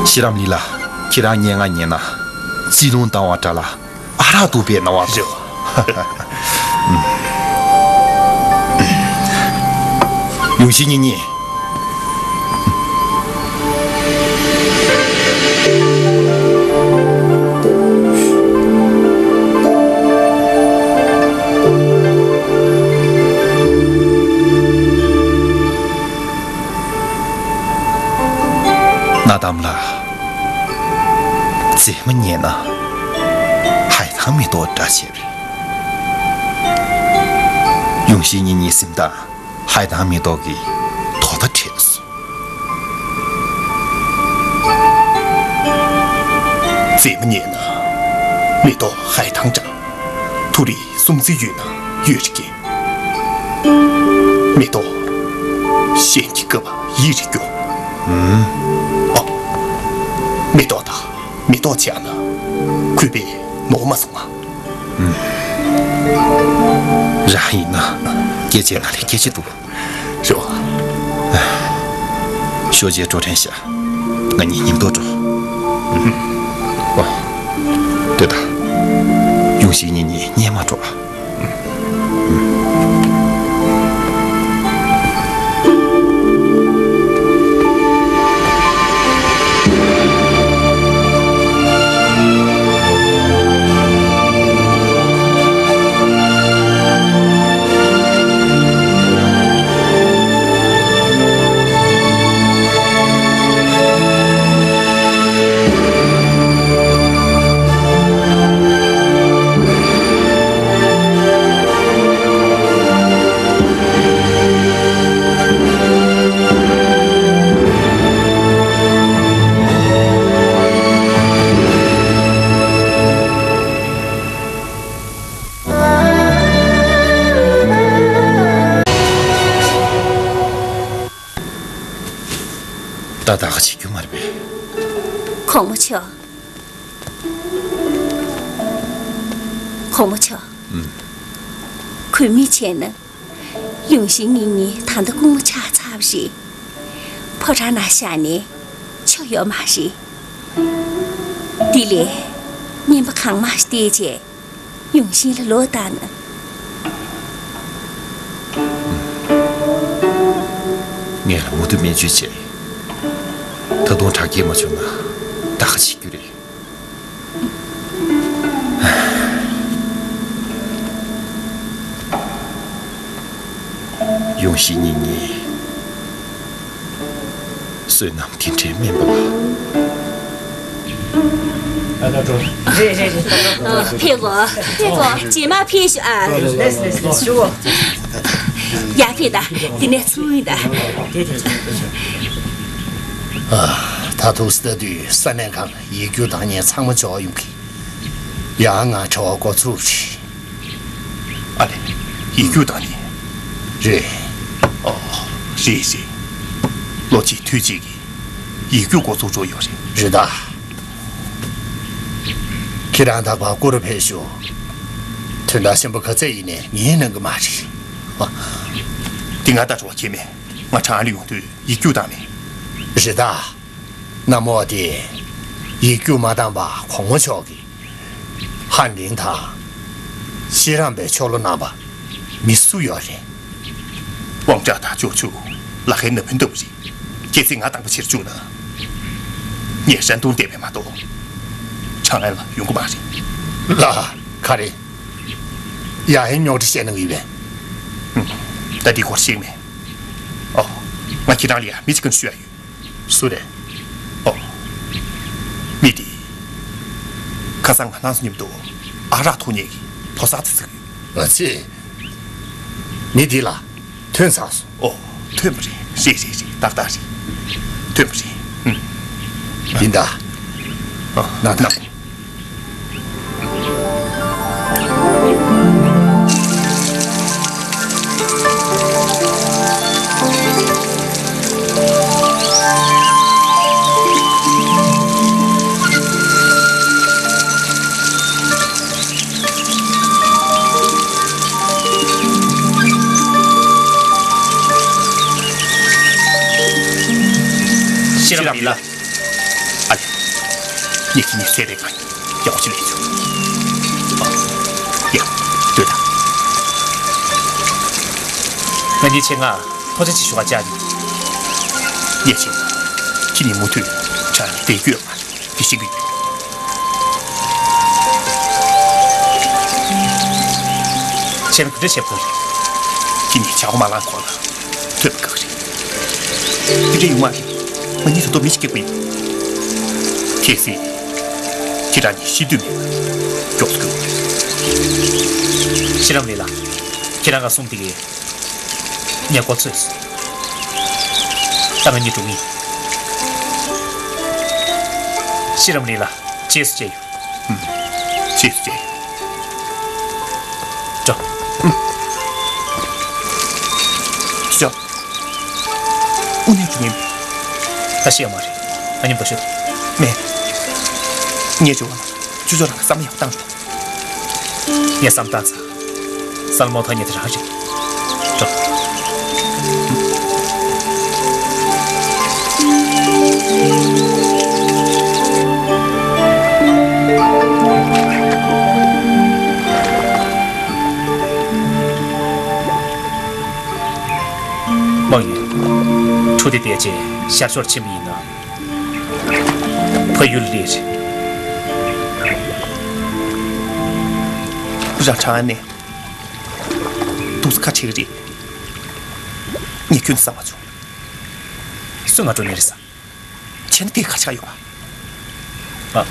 ཤེས་རམས་ལི་ལགས། ཁྱེད་རང་སྙན་ངག་ཉན་ན། སྤྱི་ལོང་ལྡང་བ་འདྲ་ལ། ཨ་རག་འཐུང་བའི་སྣང་བ། རེད་བ། ཡུང་ཤིང་ཉིན་ཉིན། གནའ་གཏམ་ལ། མཛེས་མ་ཉན་ན་ཧའེ་ཐང་མེ་ཏོག་འདྲ་བྱས་པ་རེད། ཡུང་ཤིང་ཉིན་ཉིན་སེམས་ཐག་ཧའེ་ཐང་མེ་ཏོག་གི་དོ་ཟླ་བྲལ་སོང་། མཛེས་མ་ཉན་ན་མེ་ཏོག་ཧའེ་ཐང་འདྲ། མཐོ་རིས་སུམ་རྩེན་ཡོད་ན་ཡོད་རེད་ཀྱི། མེ་ཏོག་གཞན་གྱིས་བཀབ་པ་ཡིད་རེ་སྐྱོ། ཨུམ། ཨོ། མེ་ཏོག་དང་མེ་ཏོག་བྱས་ན་གུས་པས་ནོར་མ་སོང་ང་། ཨུམ། རང་ཡིན་ན་སྐད་ཆའི་ནང་ལ་སྐད་ཆ་འདུག། རེད་བ། ཞོགས་ཇའི་སྤྲོ་ཕྲེང་ཤག། ང་གཉིས་ཉིན་ཐོ་འགྲོ། ཨོ། ལྟོས་དང་། ཡོང་ཤིང་གཉིས་གཉིས་གཉེན་མ་འགྲོ། ད་ད་ག་བྱེད་རྒྱུ་མ་རེད་པས། གོང་མ་མཆོག་གོང་མ་མཆོག་ཨུམ། གུས་མོས་བྱས་ན། ཡོང་ཤིང་གཉིས་གཉིས་ད་ལྟ་སྐུ་ངོ་ཆགས་ཚར་བ་རེད། ཕོ་བྲང་ནང་བཞག་ནས་ཆོ་ཡོད་མ་རེད། དེ་ལས་རྔན་པ་གང་མང་ཞིག་སྟེར་བྱས། ཡོང་ཤིང་ལ་ལོག་བཏང་ན། ངས་ལ་མུ་མཐུད་སྨན་བཅོས་བྱས། ད་དུང་དྲག་སྐྱེད་མ་བྱུང་ན་ད་ག་བྱེད་རྒྱུ་རེད། ཡོང་ཤིང་གཉིས་གཉིས། བསོད་ནམས་དེ་འདྲའི་དམན་པ་ལ། རེད་རེད་རེད། ཨ། ཕེབས་གོ་ཕེབས་གོ་རྗེས་མ་ཕེབས་ཤོག་ཨ། ལེས་ལེས་ལེས་ཞུ། ཡར་ཕེབས་དང་། འདི་ནས་ཚུར་ཡིན་དང་། ཨ། ད་ཐུག་ས་ལྟ་དུས་ས་གནས་ཁག་ཡིག་རྒྱུགས་བཏང་མཁན་ཚང་མ་འབྱོར་ཡོང་གི། ཡང་ང་བྲེལ་བ་འགོ་ཚུགས་རེད། ཨ་ལེ། ཡིག་རྒྱུགས་བཏང་ནི། རེད། ཨོ། རེད་རེད། ལོ་གཅིག་དུས་གཅིག་གི་ཡིག་རྒྱུགས་འགོ་ཚུགས་འགྲོ་ཡོད་རེད། རེད་ད། ཁྱེད་རང་རྟག་པར་སྐུ་རུ་ཕེབས་ཤོག་དོན་དག་ཆེན་པོ་ག་ཚད་ཡིན་ནའི་ངས་གནང་གི་མ་རེད། འདི་ང་ལྟ་བྲོ་བ་ཁྱེད་མེད། ང་ཁྲང་ཨན་ལ་ཡོང་དུས་ཡིག་རྒྱུགས་བཏང་མེད། རེད་ད། གནམ་འོག་དེ། ཡིག་རྒྱུགས་མ་བཏང་པ་གོང་མ་མཆོག་གིས། ཧན་ལིང་དང་། ཤེས་རམས་པའི་ཕྱོགས་ལྷུང་གནང་པ། མི་སུ་ཡོད་རེད། དབང་ཀྲག་དང་ཅོ་ཆུ། ལ་ཁའི་ན་བུན་ལྟ་བུ་རེད། གལ་སྲིད་ང་རྟག་པར་ཕྱིར་བཅུག་ན། ངས་ཧྲན་ཏུང་བསྡད་པས་མ་གཏོགས། ཁྲང་ཨན་ལ་ཡོང་གི་མ་རེད། ལགས། ག་རེ། ཡ་ཧན་རྙོག་དྲ་བཤད་གནང་ཡོད་པས། ཨུམ། ད་འདི་སྐོར་ཤེས་མེད། ཨོ། ང་ཁྱེད་རང་ལ་ཡ་མི་གཅིག་ག་ཞུ་ཡ་ཡོད། སུ་རེད། ཨོ། མི་དེ། ཁ་སང་ང་རང་ཚོ་མཉམ་དུ་ཨ་རག་འཐུང་མཁན་གྱི་ཕོ་གསར་དེ་ཟེར་གི་ཡོད། ཨ་ཙི། མི་དེ་ལ་ཐོན་ཚར་སོང་། ཨོ། ཐོན་པ་རེད། རེད་རེད་རེད། ཏག་ཏག་རེད། ཐོན་པ་རེད། ཨུམ། ཡིན་ད། ཨ། ན་ད། ན། ཤེས་རབ་ལི་ལ། ཨ་ལེ། ངས་ཁྱེད་གཉིས་ཚེ་རེ་ཁ་ཡག་པོ་ཅིག་ལས་བྱུང་། ཨ། ཡ། ལྟོས་དང་། ང་གཉིས་ཆེད་མངགས་ཕོ་ཆ་ཅིག་ཞུ་ག་བཅར་ཡོད། ངས་བྱས་ན་ཁྱེད་གཉིས་མུ་མཐུད་ཁྲང་ཨན་བསྡད་རྒྱུ་ཡོད་མ་རེད། དེ་ཤེས་ཀྱི་ཡོད། བྱས་ན་ག་འདྲ་བྱེད་དགོས་རེད། ཁྱེད་གཉིས་བྱ་བ་མ་ལངས་གོང་ལ་ཐོན་པ་དགའ་གི་རེད། དེ་འདྲ་ཡོང་མ་རེད། ང་གཉིས་ད་དུང་མི་ཞིག་སྐྱེས་པ་ཡིན། གལ་སྲིད་ཁྱེད་རང་གཉིས་ཤི་དུས་མེད་ན་མགྱོགས་སུ་སྐྱོབ་དགོས་རེད། ཤེས་རབ་ལི་ལ། ཁྱེད་རང་ག་གསུང་དེ་གས། ངས་གོ་ཚོད་སོང་། ད་ང་གཉིས་འགྲོ་གི་ཡིན། ཤེས་རབ་ལི་ལ། རྗེས་སུ་མཇལ་ཡོང་། ཨུམ། རྗེས་སུ་མཇལ་ཡོང་། འགྲོ། ཨུམ། ཅོ། དངོས་གནས་འགྲོ་ངེས་མེད། ད་ཤི་ཡ་མ་རེད། ང་མཉམ་དུ་ཤོག་མེད། ངས་ཅོ་བ་ན་ཅོ་ཅོ་རང་གི་བསམ་བློ་ཡག་བཏང་རོགས། ངས་བསམ་བཏང་ཚར། སལ་མོ་ཐ་ཉེ་དེ་རང་རེད། འགྲོ། དེ་བསྡད་རྗེས་ཤར་ཕྱོགས་ཕྱིན་པ་ཡིན་ན། ཕ་ཡུལ་ལ་སླེབས་རེད། རང་ཁྲང་ཨན་ནས་འདུག་སེ་ཁ་བྲལ་གི་རེད། ངས་ཁྱོད་བསམ་མ་བྱུང་། སུས་ང་འགྲོ་ནི་རེད་ཟེར། བྱས་ན་དེ་ག་ཆགས་ཡོད་པ། ཨ།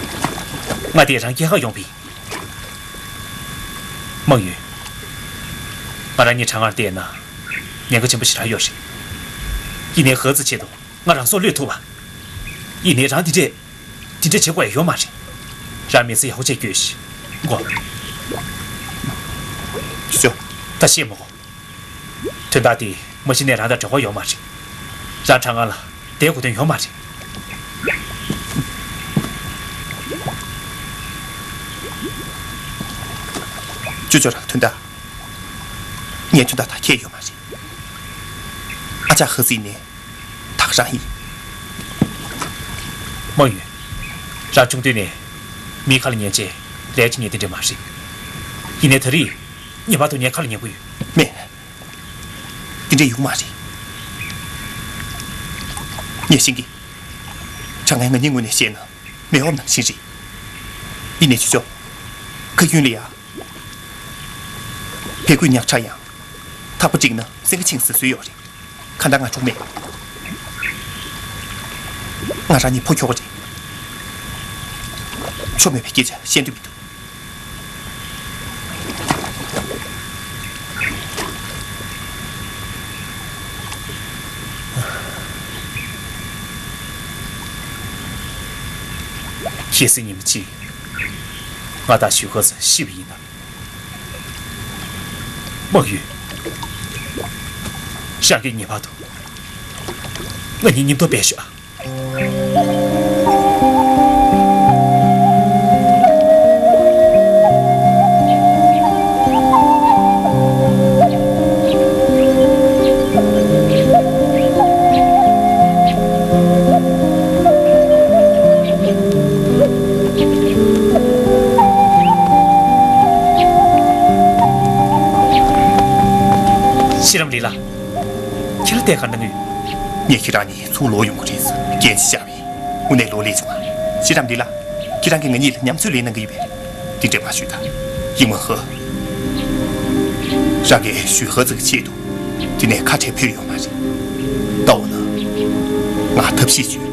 ང་དེ་རང་སྐྱེས་སྐར་ཡོང་པ་ཡིན། མང་ཡུན། ང་རང་གཉིས་ཁྲང་ཨན་བསྡད་ན་ཉེན་ཁ་ཆེན་པོ་ཞེ་དྲག་ཡོད་རེད། ཡིན་ནའི་ཧེ་ཙི་ཆེད་དུ་ང་རང་སྲོག་བློས་ཐུབ་པ། ཡིན་ནའི་རང་འདི་འདྲས། འདི་འདྲས་བྱེད་དགོས་ཡ་ཡོད་མ་རེད། རང་མི་ཚེ་ཡག་པོ་བྱས་རྒྱུ་ཞིག་གོ། ཅོ་ཅོ། ད་བཤད་མི་དགོས། དོན་དག་འདི་མ་གཞི་ནས་རང་དང་འབྲེལ་བ་ཡོད་མ་རེད། རང་ཁྲང་ཨན་ལ་བསྡད་དགོས་དོན་ཡོད་མ་རེད། ཅོ་ཅོ། རང་དོན་དག་ངའི་དོན་དག་དང་ཁྱད་ཡོད་མ་རེད། ཨ་ཅག་ཧེ་ཙི་ནས་ད་ག་རང་ཡིན། མང་ཡུན། རང་ཆུང་དུས་ནས་མིའི་ཁ་ལ་ཉན་བྱས་ལས་ཀྱི་ཉན་དེ་འདྲ་མ་རེད། ཡིན་ནའི་ད་རེས་ངེས་པར་དུ་ངའི་ཁ་ལ་ཉན་དགོས་ཡོད། མེད། དེ་འདྲ་ཡོང་མ་རེད། ངས་ཤེས་ཀྱི། ཁྲང་ཨན་ང་གཉིས་ངོས་ནས་བཤད་ན་མེ་འོབས་ནང་བཞིན་རེད། ཡིན་ནའི་ཅོ་ཅོ། ཁ་རྒྱུན་ལ་ཡ། བལ་སྐུད་ཉག་ཕྲ་ཡང་། ཐག་པ་འགྲིག་ན་སེང་གེ་ཆིངས་ཟེར་སྲོལ་ཡོད་རེད། གང་ལྟར་ང་འཁྲུག་མེད། ང་རང་གཉིས་ཕོ་ཁྱོ་ག་རེད། ཆོ་མེད་པའི་སྐད་ཆ་བཤད་འདོད་མི་འདུག། གལ་སྲིད་ཉི་མ་གཅིག་ང་དང་ཞུས་ཧེ་ཙི་ཤི་བ་ཡིན་ན། མང་ཡུན། རང་གིས་ངེས་པར་དུ་ང་གཉིས་མཉམ་དུ་འབད་ཤོག་ཨ། ཤེས་རམ་ལི་ལགས། ཁྱེད་ལ་ལྟས་ག་གནང་ཡོད། ངས་ཁྱེད་རང་གཉིས་ཚུར་ལོག་ཡོང་གི་རེད་ཟེར་འགན་ཅིག་བཞག་པ་ཡིན། དངོས་གནས་ལོག་སླེབས་བྱུང་ང་། ཤེས་རམ་ལི་ལགས། ཁྱེད་རང་གིས་ང་གཉིས་ལ་ཉམས་ཚོད་ལེན་གནང་གི་ཡོད་པས། དེ་འདྲས་མ་ཞུས་དང་། ཡིན་མ་ཧ། རང་གིས་ཞུས་ཧེ་ཙི་གི་ཆེད་དུ་དེ་ནས་ཁ་བྲལ་ཕོད་ཡོད་མ་རེད། ལྟ་འོ་ན། ང་ཐབས་ཤེས་བྱོས།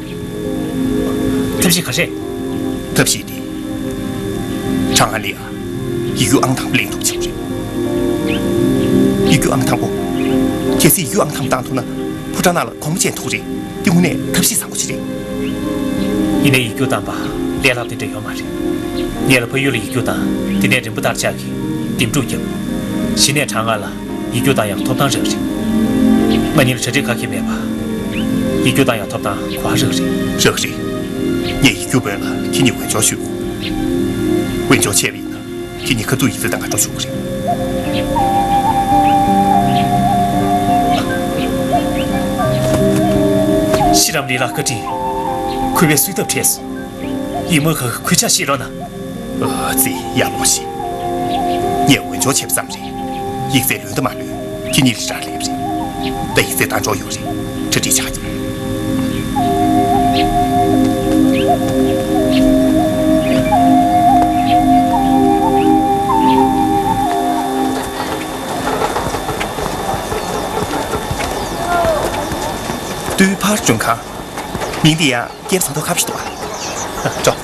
ཐབས་ཤེས་ག་རེ། ཐབས་ཤེས་དེ། ཁྲང་ཨན་ལི་ཡ། ཡིག་རྒྱུགས་ཨང་དང་པོ་ལེན་ཐུབ་ཆོག་རེད། ཡིག་རྒྱུགས་ཨང་དང་པོ། གལ་སྲིད་ཡིག་རྒྱུགས་ཨང་དང་པོ་བཏང་ཐུབ་ན། ཕོ་བྲང་ནང་ལ་གོང་མ་ཅན་ཐུག་རེད། དེ་དངོས་གནས་ཐབས་ཤེས་བཟང་པོ་ཞིག་རེད། ཡིན་ནའི་ཡིག་རྒྱུགས་བཏང་པ་ལས་སླ་པོ་དེ་འདྲ་ཡོད་མ་རེད། ངེད་ལ་ཕ་ཡུལ་ལ་ཡིག་རྒྱུགས་བཏང་། དེ་ནས་རིན་པོ་ཐར་ལྕག་གིས་འདེམས་སྒྲུག་བརྒྱབ། གཞི་ནས་ཁྲང་ཨན་ལ་ཡིག་རྒྱུགས་བཏང་ཡག་ཐོབ་ཐང་རག་རེད། ང་གཉིས་ལ་གྲ་སྒྲིག་ག་གེ་མེད་པ། ཡིག་རྒྱུགས་བཏང་ཡག་ཐོབ་ཐང་གོ་བ་རག་རེད། རག་རེད། ངས་ཡིག་རྒྱུགས་འབུལ་ལ་ཁྱེད་གཉིས་འོས་སྦྱོར་ཞུ། འོས་སྦྱོར་བྱས་པ་ཡིན་ན། ཁྱེད་གཉིས་ཁ་ཐུག་ཡིག་ཚད་དང་ང་འགྲོ་ཆོག་གི་རེད། ཤེས་རམ་ལི་ལགས་བཀའ་དྲིན། གུས་པས་གསོལ་ཐབ་བྲལ་སོང་། ཡིན་མོ་ག་གུས་ཕྱག་བཞེས་རོགས་གནང་། ཨ་ཙི། ཡར་ལོངས་ཤིག། ངས་འོས་སྦྱོར་བྱས་པ་ཙམ་རེད། ཡིག་ཚད་ལོན་དང་མ་ལོན། ཁྱེད་གཉིས་ལ་རག་ལས་པ་རེད། ད་ཡིག་ཚད་བཏང་འཇོག་ཡོད་རེད། གྲ་སྒྲིག་བྱ་རྒྱུ། ཏུའུ་ཕར་མགྲོན་ཁང་། མིང་འདི་ཡང་སྐལ་བཟང་ཐོག་ཁ་བྱེད་འདུག་ཨ། འགྲོ།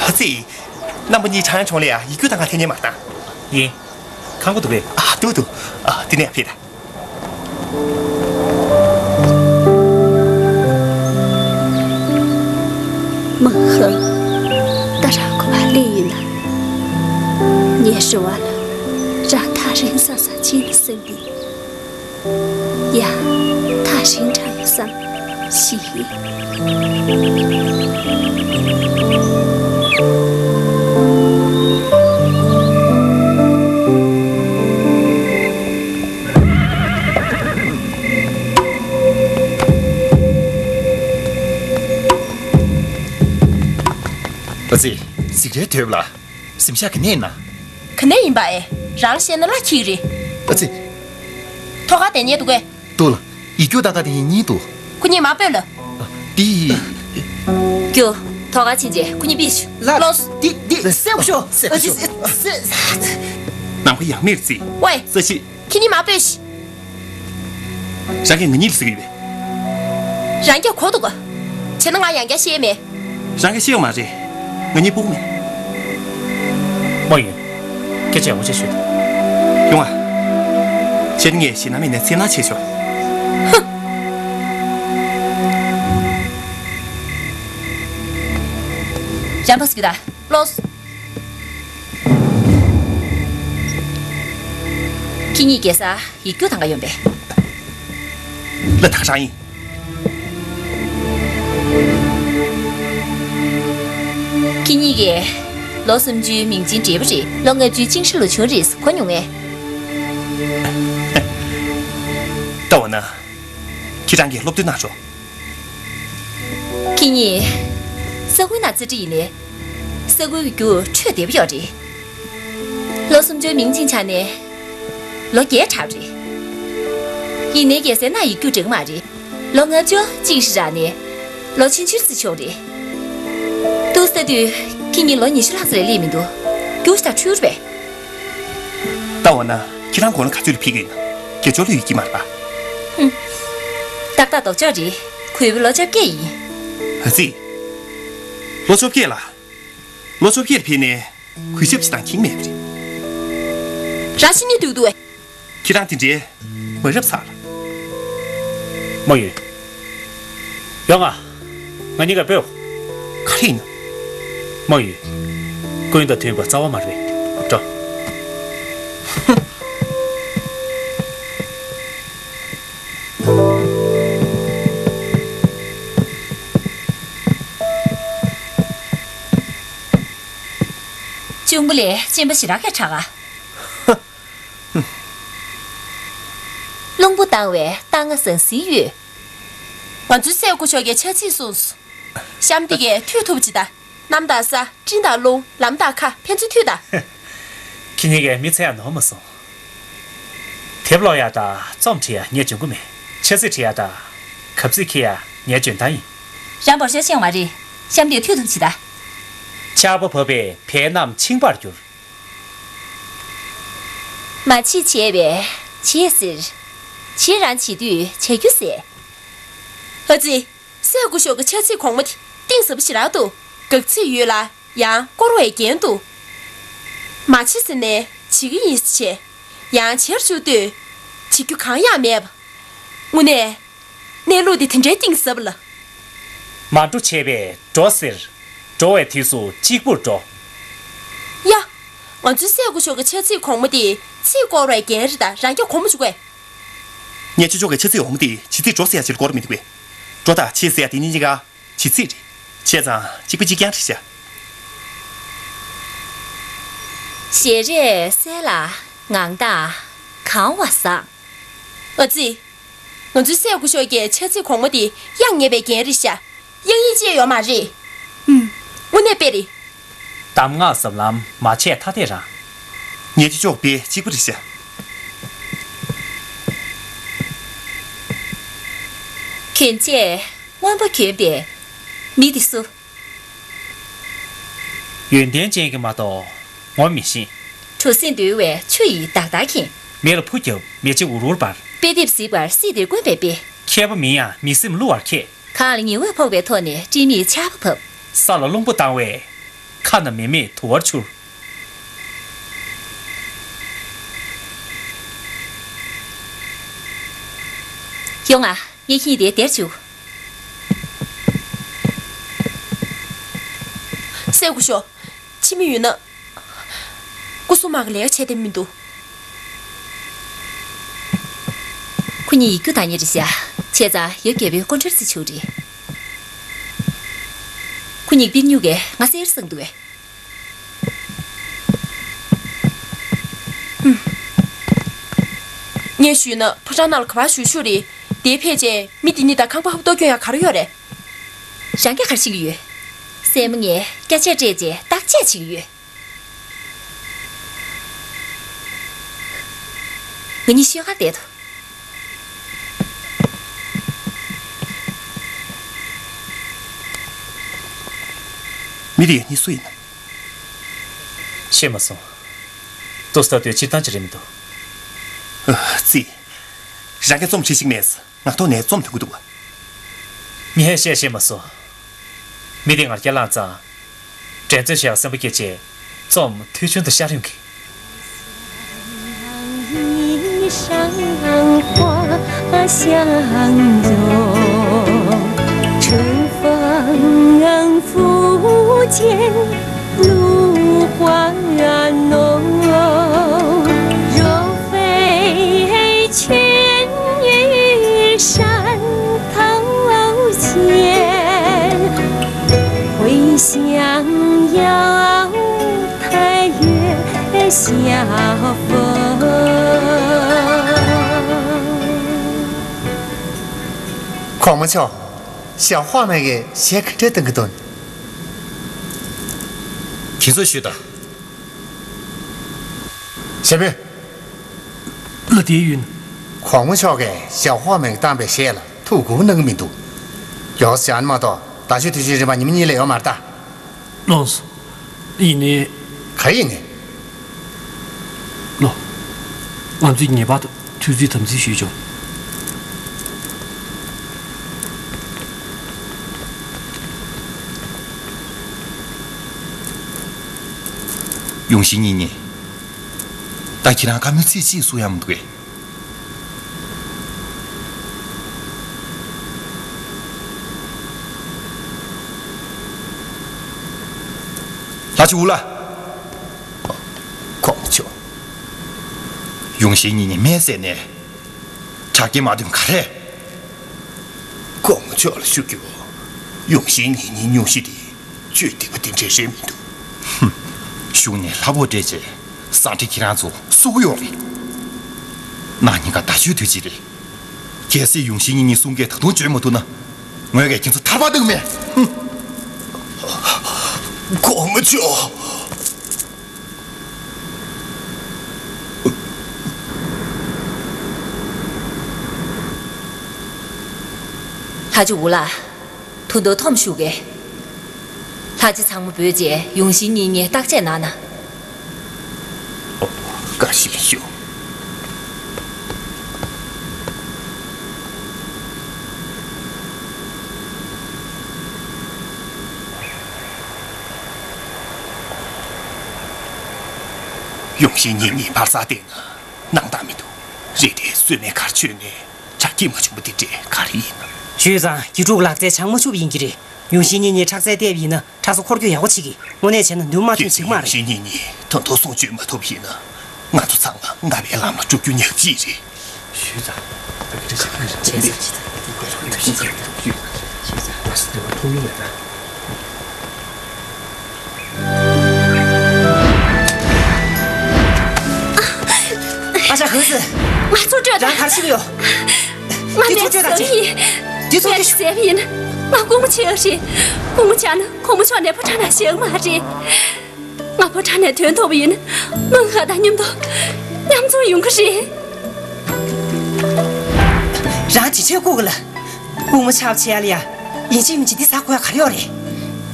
ཨ་ཙི། རྣམ་པ་གཉིས་ཁྲང་ཨན་གྲོང་ལ་ཡང་ཡིག་རྒྱུགས་བཏང་ག་ཐེངས་མ་བཏང་། ཡིན། ཁག་པོ་འདུག་གས། ཨ། འདུག་འདུག། ཨ། དེ་ནས་ཕེབས་དང་། མང་ཧ། ད་རང་ཁོ་པ་སླེབས་ཡིན་ལ། ངའི་རེ་བ་ལ་རང་ཐག་རིང་ས་ས་ཕྱིན་ཟིན་པས། ཡ། ཐག་རིང་དྲགས་ཡོད་བསམ། ཞི་ཡི། ཨ་ཙི། ཟིག་རའི་དོད་ལ། གཟིམ་ཤག་ག་ནས་ན། ག་ནས་ཡིན་པ་ཨེ། རང་ལ་བཤད་ན་བླ་འཁྱིལ་གི་རེད། ཨ་ཙི། ཐོག་ཁར་བསྡད་ཉེན་འདུག་གས། འགྲོ་ལ། ཡིག་རྒྱུགས་ད་ག་དེ་ཡིན་གཉིས་འདུག་ཁོ་གཉིས་མ་སྤོས་ལ། འདི། རྒྱུགས་ཐོག་ཁ་ཕྱིན་རྗེས་ཁོ་གཉིས་ཕུད་ཤོག་ལགས། ལོས། འདི་འདི་སེ་གོ་ཤོ་སེ་གོ་ཤོ། ནམ་མཁའ་ཡང་མེར་བརྩིས། ཝེ། ས་གཞི། ཁྱེད་གཉིས་མ་སྤོས་ཤིག་རང་གིས་ང་གཉིས་ལ་ཟེར་གི་ཡོད་པས། རང་རྒྱ་གོ་འདུག་ག་བྱས་ན་ང་ཡང་བསྐྱར་བཤད་མེད། རང་གིས་བཤད་ཡོད་མ་རེད། ང་གཉིས་སྤུ་གུ་མེད། མ་ཡུན། སྐད་ཆ་ཡག་པོ་བྱས་ཤོད་དང་། ཡོང་ང་། བྱས་ན་ངས་ཞེད་སྣང་མེད་ནས་སེམས་ནང་བྱས་ཤོག་ཧུ། རང་ཕར་ཟུག་གི་ད། ལོས། ཁྱེད་གཉིས་ཀྱིས་ས་ཡིག་རྒྱུགས་གཏང་ག་ཡོང་པས། ལ་ཐག་རང་ཡིན། ཁྱེད་གཉིས་ཀྱིས་ལོ་སུམ་ཅུའི་མིང་ཅན་བགྲེས་པོ་རེད། ལོ་ལྔ་བཅུའི་ཅིང་ཧྲི་ལོ་ཆུང་རེད་གོ་མྱོང་ངས། ད་འོ་ན། ཁྱེད་རང་གིས་སློབ་སྟོན་གནང་རོགས། ཁྱེད་གཉིས་ས་ཁུལ་ནང་རྩེད་འགྲན་ཡིན་ནའི། ས་ཁུལ་གྱི་རྒྱུགས་འཕྲོད་བདེ་པོ་ཡོད་རེད། ལོ་སུམ་ཅུའི་མིང་ཅན་ཆགས་ནས་ལོ་བརྒྱད་འཁྲབ་རེད། ཡིན་ནའི་རྒྱལ་སའི་ནང་ཡིག་རྒྱུགས་འགྲིག་མ་རེད། ལོ་ལྔ་བཅུ་ཅིང་ཧྲི་རག་ནས་ལོ་ཆུང་ཆུང་རྩེ་ཆོག་རེད། འདུག་ཟེར་དུས་ཁྱེད་གཉིས་ལོ་ཉི་ཤུ་ལྷག་ཙམ་ལས་སླེབས་མི་འདུག་རྒྱུགས་ཤིག་དང་འཁྲུལ་པས། ད་འོ་ན་ཁྱེད་རང་མགོ་ལ་ག་ཚོད་ལ་ཕིག་གི་ཡིན་ན། དགེ་སྦྱོར་ལ་ཡོད་ཀྱི་མ་རེད་པ། ཧུམ། ཏག་ཏག་ལྡོག་ཕྱོགས་རེད། གུས་པ་ལོ་བཅོ་བརྒྱད་ཡིན། ཨ་ཙི། ལོ་བཅོ་བརྒྱད་ལ། ལོ་བཅོ་བརྒྱད་ལ་ཕེབས་ནས་གུས་ཞབས་ཅིག་དང་ཁྱིམ་མེད་པ་རེད། རང་ཤི་ནི་འདུག་འདུག་ཨེ། ཁྱེད་རང་དེ་འདྲའི་མ་རབས་ཚར། མ་ཡུན། ཡོང་ང་། ང་གཉིས་ཀ་སྤོས། ག་རེ་ཡིན་ན། མ་ཡུན། ཀུན་དང་མཐུན་པ་རྩ་བ་མ་རེད། འགྲོ། གཅུང་པོ་ལས་གཅེན་པོ་ཞེ་དྲག་གིས་དྲག་ག་རླུང་བུ་བཏང་བས་རྟ་རྔ་ཟང་ཟིང་གཡོས། ང་ཚོའི་སྲས་སྐུ་ཞབས་ཀྱིས་ཕྱག་ཚིག་གསུངས་སོང་། གཤམ་འདི་གས་མཐུད་ཐུབ་ཅིག་དང་། གནམ་དང་ས། སྤྲིན་དང་རླུང་། ལམ་དང་མཁའ། ཕན་ཚུན་མཐུད་དང་། ཁྱེད་གཉིས་ཀས་མི་ཚེ་ཡང་ནོར་མ་སོང་། དེབ་ཀློག་ཡག་དང་རྩོམ་འབྲི་ཡག་ངས་འཇོན་གི་མེད། ཆབ་སྲིད་འབྲི་ཡག་དང་གབ་ཚིག་འཁྱེར་ཡག་ངའི་འཇོན་ཐང་ཡིན། རང་འབོར་ཤོག་ཤེས་ཡོང་བ་རེད། གཤམ་འདིར་མཐུད་ཐུབ་ཅིག་དང་། ཆར་པ་བབས་པས་བལ་རྣམས་འཆིང་བར་འགྱུར། མ་བྱེད་བྱས་པས་བྱེད་ཟེར། བྱེད་རང་བྱེད་དུས་བྱ་རྒྱུ་ཟེར། ཨ་ཙི། སྲས་སྐུ་ཞབས་ཀྱི་ཕྱག་ཚིག་གོང་མ་དེ་གཏིང་ཟབ་པོ་ཞེ་དྲག་འདུག་དགག་ཚིག་ཡོད་ལ་ཡང་བསྐོར་བའི་རྒྱན་འདུག་མ་བྱེད་ཟེར་ནས་བྱེད་ཀྱི་ཡིན་ཟེར་བྱས། ཡང་བྱེད་རུ་ཆུག་དུས་བྱེད་རྒྱུ་གང་ཡང་མེད་པ། དངོས་གནས། གནས་ལུགས་དེ་དེ་འདྲའི་གཏིང་ཟབ་ལ། མ་འགྲོ་བྱས་པས་འགྲོ་ཟེར། འགྲོ་བའི་དུས་སུ་གཅིག་པུར་འགྲོ། ཡ། ང་ཚོའི་སྲས་སྐུ་ཞབས་ཀྱི་ཕྱག་ཚིག་གོང་མ་དེ་ཚིག་བསྐོར་བའི་རྒྱན་རེད་ད། རང་རྐྱ་གོ་མ་བཅུག་གས། ངས་ཅོ་ཅོ་གི་ཕྱག་ཚིག་འོག་མ་དེ་བྱེད་ཚིག་འགྲོ་ཟེར་ཡ་ཅིག་ལ་བསྐོར་མི་འདུག་པས། འགྲོ་དང་བྱེད་ཟེར་ཡ་དེ་གཉིས་གཉིས་ཀ་བྱེད་ཚིག་རེད། བྱས་ཙང་གཅིག་པ་གཅིག་རྐྱང་རེད་ཤག་ཞལ་རས་གསལ་ལ་ངང་དང་གང་བ་བཟང་། ཨ་ཙི། ང་ཚོའི་སྲས་སྐུ་ཞབས་ཀྱི་ཕྱག་ཚིག་གོང་མ་དེ་དབྱངས་ངེས་པའི་རྒྱན་རེད་ཤག་དབྱངས་ཡིག་ཅེས་ཡོད་མ་རེད། ཨུམ། དངོས་གནས་དཔེ་རེད། གདམས་ངག་ཟབ་ལམ་མ་ཆད་ཐ་དད་རང་། ངེད་ཀྱི་ཅོག་དཔེ་གཅིག་པ་རེད་ཤག་གྱོན་ཆས་སྔོན་པོ་གྱོན་པའི་མི་དེ་སུ། ཡོན་ཏན་ཅན་གྱི་མ་གཏོགས་ངོ་མི་ཤེས། གྲུ་གཟིངས་རྡོལ་བའི་ཆུ་ཡིས་བདག་བདག་མཁྱེན། མེ་ལ་ཕུ་བརྒྱབ་མེ་ལྕེ་འུར་འུར་འབར། དཔེ་དེབ་གཟིགས་པར་སྲིད་དེར་དཀོན་པའི་དཔེ། མཁས་པ་མིན་ཡང་མི་སེམས་བསླུ་བར་མཁས། གངས་ལ་ཉི་འོད་ཕོག་པའི་ཐོག་ནས་སྤྲིན་མེད་ཆར་པ་བབས། ས་ལ་རླུང་བུ་བཏང་བས་ཁ་ན་མེ་མེད་དུ་བར་འཕྱུར། ཡོང་ང་། ངས་ཁྱེད་དེ་དེར་བཅུག་སྲས་སྐུ་ཞབས། ཕྱི་མི་ཡོད་ན། སྐུ་སྲུང་དམག་གིས་ལས་ཀ་བྱེད་བདེ་མི་འདུག་ཁོ་གཉིས་ཡིག་རྒྱུགས་གཏང་མཁན་རེད་ཤག་བྱས་ཙང་ཡབ་རྒྱལ་པོའི་སྐུ་མགྲོན་རྩེ་ཆུག་རེད། ཁོ་གཉིས་ཀྱི་པིར་སྨྱུག་གིས་ང་གསལ་བསང་འདུག་བས། ངས་ཞུས་ན་ཕོ་བྲང་ནང་ལ་ག་པར་བཞུགས་བཞུགས་རེད། དེའི་ཕལ་ཆེར་མི་འདི་གཉིས་དང་ཁང་པ་ཕབ་གཏོར་སྐྱོན་ཡང་ག་རེ་ཡོད་རེད། རང་སྐད་ག་རེ་བཤད་ཀྱི་ཡོད། སྲས་མོ་ངས་སྐད་ཆ་སྤྲད་རྗེས་བརྟག་དཔྱད་བྱེད་ཀྱི་ཡོད། ང་གཉིས་ཤོག་ཁར་བསྡད་དོ། མི་དེ་ཡང་ནི་སུ་ཡིན་ནམ། ཤེས་མ་སོང་། ཏོག་ཙམ་ལྟ་དུས་སྤྱིར་བཏང་ཅིག་རེད་མི་འདུག། ཨ་ཙི། རང་གིས་རྩོམ་བྲིས་ཤིག་མེད། ང་ཐོག་ནས་རྩོམ་འདོན་གྱི་འདུག་བ། ངས་བཤད་ཤེས་མ་སོང་། མི་དེ་ངར་སྐད་བླངས་ཙང་། འགྲན་རྩོད་བྱེད་ཡག་སེམས་པ་སྐྱེས་བྱས། རྩོམ་ཐོས་ཆུང་དུ་ཤར་ཡོང་གི། གོང་མ་མཆོག། ཞའོ་ཧྭ་མེ་གིས་གཞས་ག་འདྲས་གཏོང་གི་འདུག། ཁྱེད་ཚོས་ཞུས་དང་། ཞབས་པུས། ལ་དེའི་ཡུན། གོང་མ་མཆོག་གིས་ཞའོ་ཧྭ་མེ་གིས་བཏང་པའི་གཞས་ལ་ཐུགས་ཁུར་གནང་གི་མི་འདུག། ཡོངས་སུ་སྦྱངས་མ་གཏོགས་ཟླ་མཆོད་དུས་ཆེན་རིམ་པ་ཉི་མ་གཉིས་ལས་ཡོད་མ་རེད་ད། ལགས་སོ། ཡིན་ནའི། ག་ཡིན་ནའི། ལོ། ང་ཚོས་ངེས་པར་དུ་ཐུགས་རྗེ་དམ་འཛིན་ཞུས་ཆོག། ཡོང་ཤིང་གཉིས་གཉིས། ད་ཁྱེད་རང་བཀའ་མོལ་ཚིག་གཅིག་གསུང་ཡག་མི་འདུག་གས། ལྷ་ཆུ་འུ་ལ། གོང་མ་མཆོག། ཡོང་ཤིང་གཉིས་གཉིས་སྨན་ཟས་ནས། དྲག་སྐྱེད་མ་འདོན་ག་རེ། གོང་མ་མཆོག་ལ་ཞུ་རྒྱུ། ཡོང་ཤིང་གཉིས་གཉིས་སྨྱོ་ཤི་དེ། བཅོས་སྡིག་པ་དེ་འདྲས་རེད་མི་འདུག། ཧུམ། གཞུག་ནས་ལྷ་བུ་འདྲེས་བྱས་ཟ་འདྲེ་ཁྱེད་རང་ཚོ་གསོད་ཀྱི་ཡོད་རེད། གནངས་ཉིན་ཀ་ཟླ་མཆོད་དུས་ཆེན་རེད། གལ་སྲིད་ཡོང་ཤིང་གཉིས་གཉིས་གསུང་སྐད་ད་དུང་བརྗོད་མ་ཐུབ་ན། ངོས་ཀྱིས་ཁྱེད་ཚོ་ཐར་པ་གཏོང་མེད། ཧུམ། གོང་མ་མཆོག། ལྷ་ཆུ་འུ་ལ། དུང་མདོག་མཐོངས་བཞུགས་གས། ལྷ་རྗེ་ཚང་མ་འབོད་བྱས་ཡོང་ཤིང་གཉིས་གཉིས་བརྟག་དཔྱད་གནང་ན། ཨོ། བཀའ་བཞིན་ཞུ། ཡོང་ཤིང་གཉིས་གཉིས་ཕར་ཟགས་བསྡད་ན་སྣང་དག་མི་འདུག། རེད་དེ་གསོལ་སྨན་ག་རེ་མཆོད་ནས་དྲག་སྐྱེད་མ་བྱུང་བ་དེ་འདྲས་ག་རེ་ཡིན་ནམ། ཞུས་ཙང་དགེ་ཕྲུག་ལག་རྩལ་བྱང་མ་ཆུབ་ཡིན་གྱི་རེད། ཡོང་ཤིང་གཉིས་གཉིས་ཁྲག་རྩ་བལྟས་པ་ཡིན་ན་ཁྲག་རྩ་འཁོར་སྐྱོད་ཡག་པོ་བྱེད་ཀྱི། དངོས་གནས་བྱས་ན་མདུན་མ་ཐོན་འཇིགས་མ་རེད། ཡོང་ཤིང་གཉིས་གཉིས་ད་དུང་གསུང་བརྗོད་མ་ཐུབ་པ་ཡིན་ན། ང་ཚོ་ཚང་མ་སྔ་བའི་ལམ་ལ་འགྲོ་རྒྱུ་ཉག་གཅིག་རེད། ཞུས་ཙང་། ཨ་ཅག་ཧུ་ཙི། ང་ཚོ་སྤྲོད་དང་། རང་གར་ཞིག་ཡོད། ང་འདི་ཚོ་མེད་སྤྲོད་དང་ཟེར་ཡིན། འདི་ཚོ་ངས་ཟེར་ཡིན། ང་སྐུ་ངོ་ཆེ་ཡོད་རེད། སྐུ་ངོ་ཆགས་ན་གོང་མ་མཆོག་ནས་ཕོ་བྲང་ནང་བཞག་མ་རེད། ང་ཕོ་བྲང་ནས་ཐོན་ཐུབ་པ་ཡིན། མང་ཧ་དང་མཉམ་དུ་མཉམ་འཛོམས་ཡོང་གི་རེད། རང་ཅི་བྱེད་དགོས་གི་ལ། སྐུ་ངོ་ཆགས་བྱེད་ཡ་ལ་ཡ། ཡིན་གཅིག་མིན་གཅིག་འདི་ཟ་དགོས་ཡ་ག་རེ་ཡོད་རེད།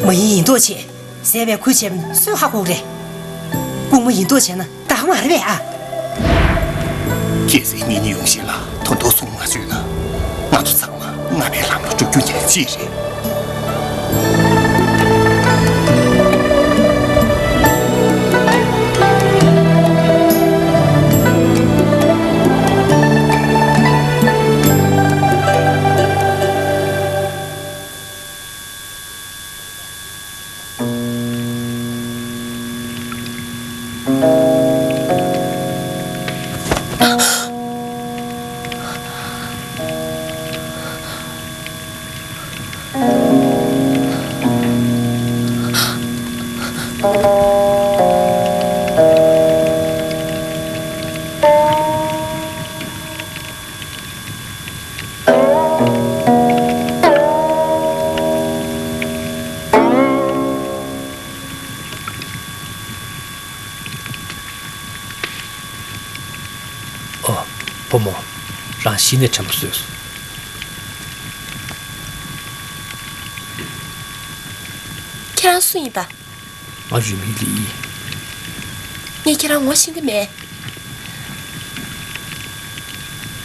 མ་ཡིན་ཡིན་མདོག་བྱེད། ཟས་པའི་ཁུལ་བྱས་པ་ནི་སུས་ཧ་གོ་གི་རེད། སྐུ་ངོ་ཡིན་མདོག་བྱས་ན་བདག་མ་རེད་པས་ཨ། གལ་སྲིད་ངེད་གཉིས་ཡོང་ཤིང་ལ་དོན་དག་གསུང་མ་བཅུག་ན། ང་ཚོ་ཚང་མ་སྔ་མའི་ལམ་ལ་འགྲོ་རྒྱུ་ཉག་གཅིག་རེད། ཨོ། བུ་མོ། རང་གཞི་ནས་དྲན་པ་གསོས་སོང་། ཁྱེད་རང་སུ་ཡིན་པ། ང་རུས་མིང་ལི་ཡིན། ངས་ཁྱེད་རང་ངོ་ཤེས་ཀྱི་མེད།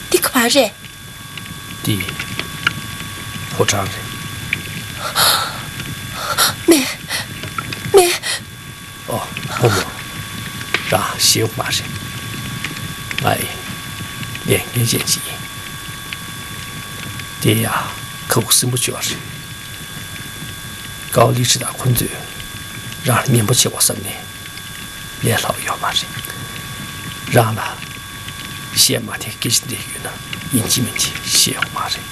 འདི་ག་པར་རེད། འདི་ཕོ་བྲང་རེད། མེད། མེད། ཨོ། ཕོ་མོ། རང་ཤེས་ཡོད་མ་རེད། ང་ཡི་ལས་ངན་ཅན་ཅིག་ཡིན། དེ་ཡང་ཁ་ཁུ་སིམ་པོ་ཅིག་ཡོད་རེད། ཀའོ་ལི་ཁྲི་དང་ཁོ་ཚོས་རང་ལ་ངན་པ་བྱེད་དགོས་བསམ་ནས་ལས་སླ་པོ་ཡོད་མ་རེད། རང་ལ་བཤད་མ་ཐེག་སྐད་ཆ་འདྲ་ཡོད་ན་ཡིན་གཅིག་མིན་གཅིག་བཤད་ཡོང་མ་རེད།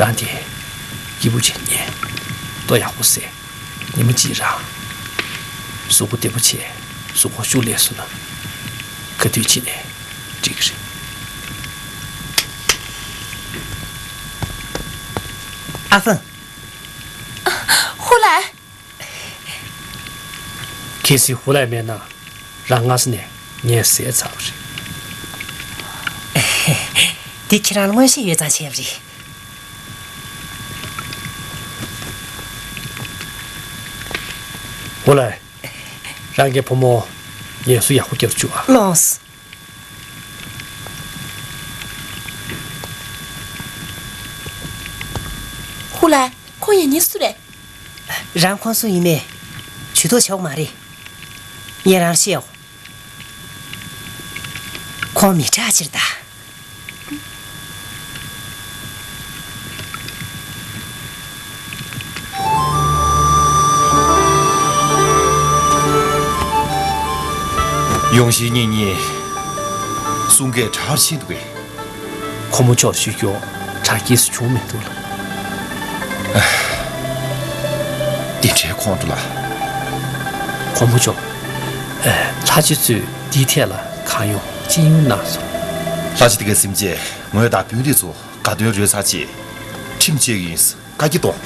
རང་དེ་སྐྱིད་པོ་བྱེད་ཉན། ལྟོ་ཡག་པོ་ཟས། ཉི་མ་གཅིག་རང་གཟུགས་པོ་བདེ་པོ་བྱས། གཟུགས་པོ་ཤུགས་ལས་སོང་ན་ག་དུས་ཕྱིན་ནས་འགྲིག་གི་རེད། ཨ་ཧྥང་། ཧུ་ལའེ། གལ་སྲིད་ཧུ་ལའེ་མེད་ན་རང་སྔ་ས་ནས་ངས་བཟས་ཚར་བ་རེད། དེ་ཁྱེད་རང་ལ་མངོན་ཤེས་ཡོད་ཙང་བྱས་པ་རེད། ཧུ་ལའེ། རང་གི་བུ་མོ་ངལ་གསོ་ཡག་པོ་རྒྱབ་བཅུག་ཨ། ལགས་སོ། ཧུ་ལའེ། ཁོང་ཡང་ཉིན་སུ་རེད། རང་ཁོང་སུ་ཡིན་མེད་ཇུས་གཏོགས་བྱ་དགོས་མ་རེད། ངས་རང་ལ་བཤད་འོ། ཁོང་མི་དྲག་ཅིག་རེད་ད། ཡོང་ཤིང་གཉེན་ཉེ་གསུང་སྐད་གྲགས་ཆེན་འདུག་གས། གོང་མ་མཆོག་ཞུ་རྒྱུ་གྲགས་སྐྱེས་སུ་བྱུང་མི་འདུག་ལ། འདི་འདྲའི་ཁོང་ཁྲོ་ལ། གོང་མ་མཆོག་ཨེ། ལྷ་རྗེ་ཚོས་འདིའི་ཐད་ལ་གང་ཡོང་ཅི་ཡོང་གནང་སོང་། ལྷ་རྗེ་དེ་གའི་གཟིམ་ཆས་ངོས་དང་དཔོན་རིགས་ཚོ་དགའ་སྟོན་རོལ་ཚར་རྗེས་ཁྲིམས་བཅད་ཀྱི་ཡིན། བཀའ་རྒྱ་གཏོང་།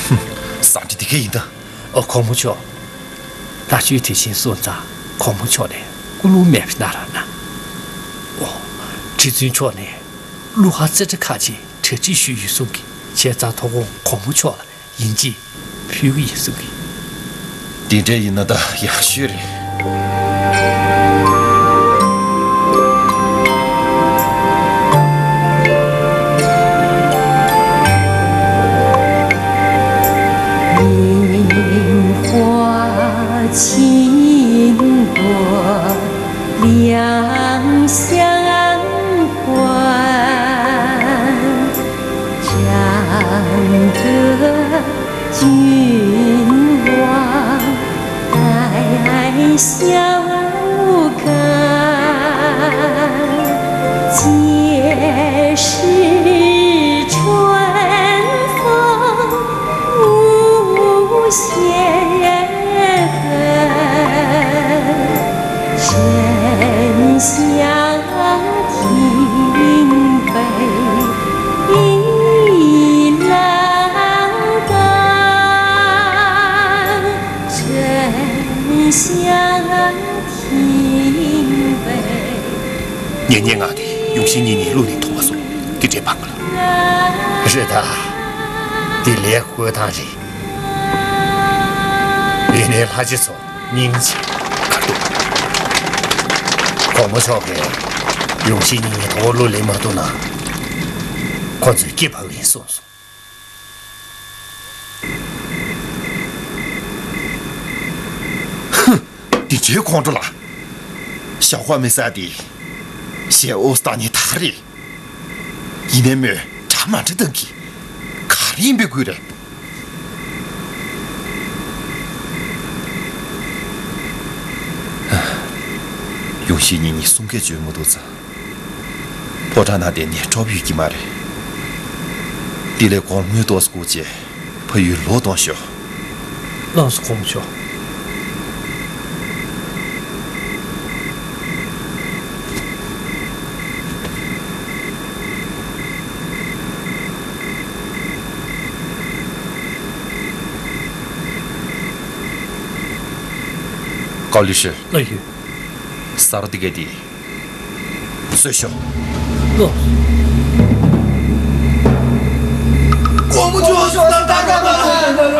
ཧུམ། ཟ་འདྲེ་དེ་ག་ཡིན་ད། ཨོ། གོང་མ་མཆོག་ལྷ་ཆོས་དེ་བཞིན་གསུངས་ཙང་གོང་མ་མཆོག་ནས་སྐུ་རླུང་མེད་པ་གནང་རོགས་གནང་། ཨོ། ཁྲི་བཙུན་མཆོག་ནས་བློ་ཁ་རྩེ་གྲ་ཁ་ཆེ་གྲ་སྒྲིག་ཞུས་ཡོད་གསུང་གི། བྱས་ཙང་དོ་དགོང་གོང་མ་མཆོག་ལ་ཡིན་གཅིག་ཕུལ་གི་ཡིན་གསུང་གི། དེ་འདྲ་ཡིན་ན་ད་ཡག་ཤོས་རེད། གཉེན་ཉེ་ང་དེ་ཡོང་ཤིང་གཉེན་ཉེའི་བློ་ནི་ཐོངས་པ་སོང་། དེ་འདྲའི་བང་ག་ལ། རེད་ད། འདི་ལས་བཀོལ་སྟངས་རེད། ཡིན་ནའི་ལྷ་རྗེ་ཚོ་སྙིང་རྗེ། ག་འདུག་གོང་མ་མཆོག་གིས་ཡོང་ཤིང་གཉེན་ཉེ་དོ་བློ་ལེན་མ་ཐུབ་ན། ཁོ་ཚོས་སྐྱེ་ཕ་གི་ཡིན་གསུངས་སོང་། ཧུ། འདི་ཚོའི་ཁོང་ཁྲོ་ལ། ཞའོ་ཧྭ་མི་ས་དེ་ཞའོ་སྟག་ནི་ད་རེད། ཡིན་ནའི་མོས་འདྲ་མ་འདྲ་བཏང་གི། ག་རེ་ཡིན་པའི་དགོས་རེད། ཡོང་ཤིང་གཉེན་ཉེས་གསུང་སྐད་བརྗོད་མ་ཐུབ་ཙང་། ཕོ་བྲང་ནང་བསྡད་ནས་སྤྲོ་པོ་ཡོད་ཀྱི་མ་རེད། དེ་ལས་སྒོར་མོའི་ཏོག་ཙམ་བསྐུར་རྗེས་ཕ་ཡུལ་ལོག་གཏོང་ཤོག་ལགས་སོ། གོང་མ་མཆོག་ཀའོ་ལི་ཧྲི། ལགས་ཡོད། ས་ར་དི་ག་དེ། གསོད་ཤོག་ལོ། གོང་མ་མཆོག་ད་ལྟ་ག་ལ།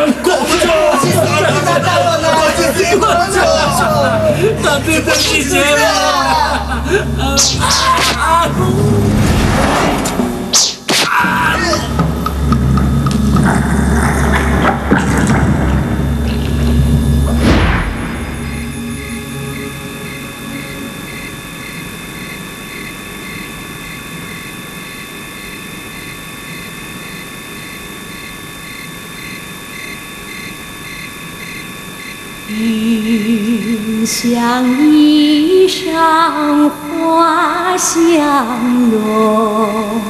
云想衣裳花香浓，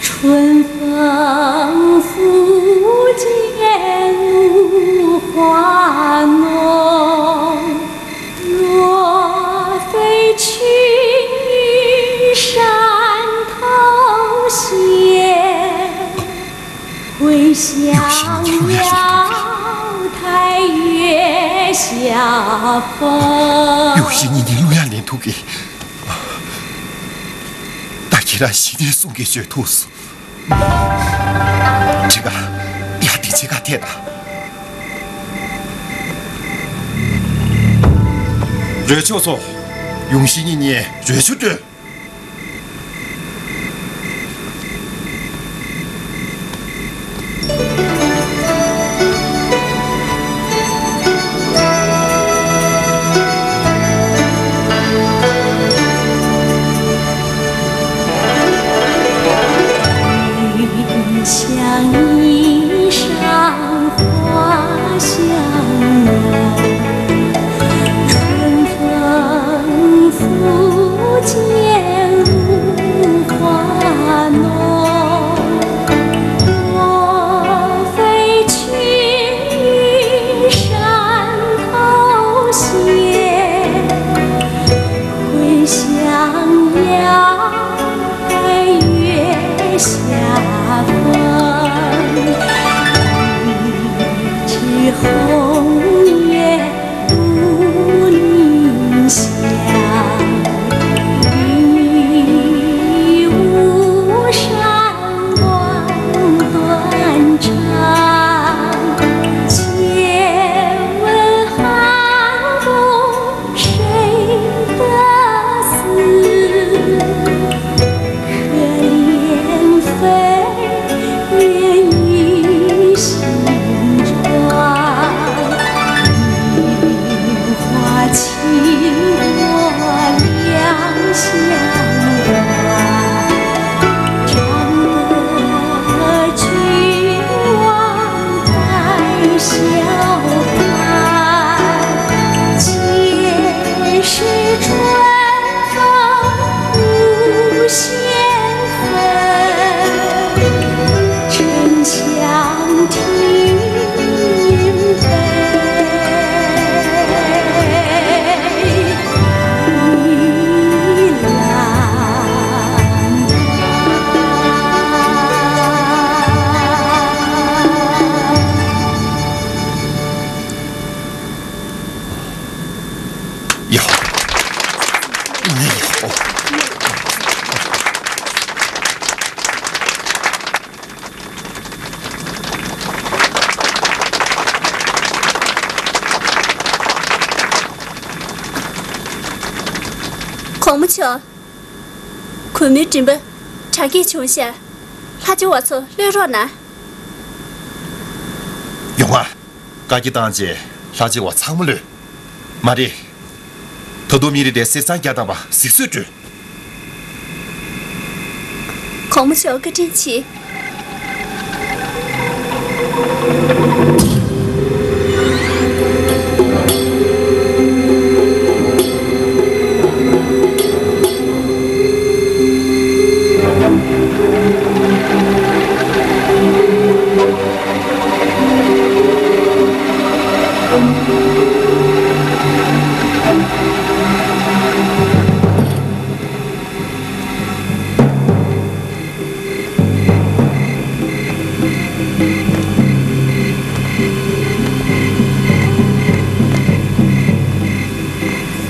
春风拂槛露华浓。若非君山头斜， 回向瑶台月下逢。 ཡོང་ཤིང་ཉིད་ནི་གླུ་དབྱངས་ལེན་ཐུབ་གི། ད་ཁྱེད་རང་གཞི་ནས་གསུང་གི་བརྗོད་ཐུབ་སོང་། ཅི་ག་ཡ་དེ་ཅི་ག་དེ་ད། རོལ་ཆོག་སོང་། ཡོང་ཤིང་ཉིད་ནི་རོལ་ཆོག་སྤྲོད། 云想衣裳花香浓，春风拂槛露华浓。若非君山头斜，回向瑶台月下逢。一枝红叶 不能香，云雨巫山断断肠。借问寒宫谁得似？ 可怜飞燕与行船，云花轻过两相还。唱得君王带笑看，皆是春风无限 沉香亭。གོང་མ་མཆོག་གུས་མོའི་མགྲིན་པ་དྲག་སྐྱེད་བྱུང་ཤག་ལྷ་རྗེ་བ་ཚོ་གློད་རོགས་གནང་། ཡོང་ང་། བཀའ་རྒྱ་བཏང་རྗེས་ལྷ་རྗེ་བ་ཚང་མ་གློད། མ་རེད། ད་དུང་མི་རེ་རེ་གསེར་སྲང་བརྒྱ་བཏང་བ་གཟིགས་གསོལ་སྤྲོད། གོང་མ་མཆོག་བཀའ་དྲིན་ཆེ།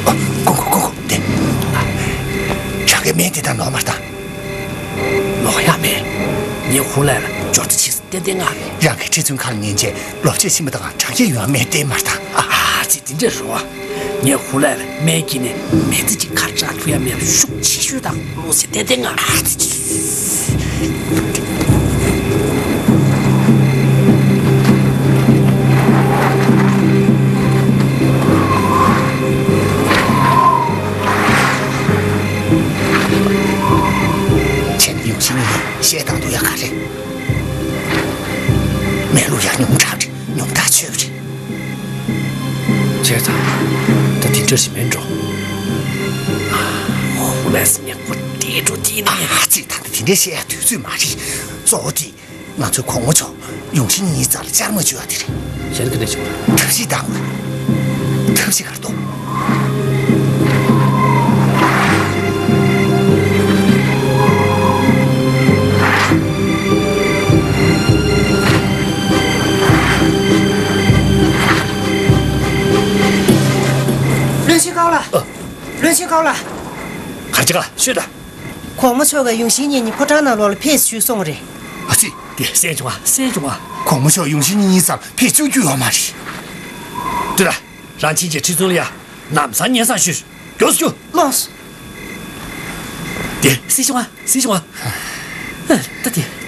ཀོ་ཀོ་ཀོ་ཀོ། དེ། རང་གི་སྨན་དེ་དང་ནོར་མ་བཏང་། ནོར་ཡ་མེད། ངས་ཧུ་ལས་ལ་འབྱོར་ཚོ་ཆིག་ཏན་ཏན་ང་། རང་གི་ཁྲི་ཚུན་ཁང་ཉན་རྗེས་ལོ་ཕྱེད་ཕྱིན་པ་དང་དྲག་སྐྱེད་ཡོང་མེད་བལྟས་མ་ད། ཨ་ཨ་ཅི་དེ་འདྲ་རེད་བ། ངས་ཧུ་ལས་ལ་སྨན་གྱིས་ནས་མེ་ཏི་ཅིག་ཁར་ཅག་ཐུ་ཡ་མེད་ཤུགས་ཆེ་ཤོས་དང་བློ་སེ་ཏན་ཏན་ང་། ཨ་ཅི་ཅི། ཁྱེད་ཡོང་ཤིང་ནི་གཞས་བཏང་དུ་ཡ་ག་རེད། མེ་ལུ་ཡ་ཉུང་དྲགས་རེད། ཉུང་དྲགས་ཆོད་རེད། བྱས་ཙང་། ད་དེ་འདྲ་ཞིག་མིན་འགྲོ། ཧོ་ལས་སྙན་པོ་དེ་འགྲོ་དེ་ནི། ཨ་ཙི། ད་ལྟ་དེ་འདྲ་བཤད་ཡ་དུས་ཚོད་མ་རེད། གཙོ་བོ་དེ་ང་ཚོས་གོང་མ་མཆོག་ཡོང་ཤིང་གཉིས་རྩར་བཅར་མ་བཅུག་ཡ་དེ་རེད། གཞན་ག་འདྲ་བྱུང་ར། ཐབས་ཤེས་གཏང་དགོས། ཐབས་ཤེས་ག་རེ་གཏོང་། བློན་ཆེན་ཀའོ་ལགས། ཨ། བློན་ཆེན་ཀའོ་ལགས། ག་རེ་བྱེད་ག། ཤོད་དང་། གོང་མ་མཆོག་གིས་ཡོང་ཤིང་གཉིས་ཕོ་བྲང་ནང་ལོགས་ལ་ཕེབས་ཞུས་སོང་བ་རེད། ཨ་ཙི། དེ་གསན་བྱུང་ང་། གསན་བྱུང་ང་། གོང་མ་མཆོག་ཡོང་ཤིང་གཉིས་རྩར་ཕེབས་བཅུག་རྒྱུ་ཡོད་མ་རེད། ལྟོས་དང་། རང་ཕྱིན་ཆད་ཁྲི་ཚོ་ལ་ཡ་ལམ་སང་སྙན་སེང་ཞུས། མགྱོགས་སུ་རྒྱུགས། ལགས་སོ། དེ་གསན་བྱུང་ང་། གསན་བྱུང་ང་། ཨ། ད་དེ།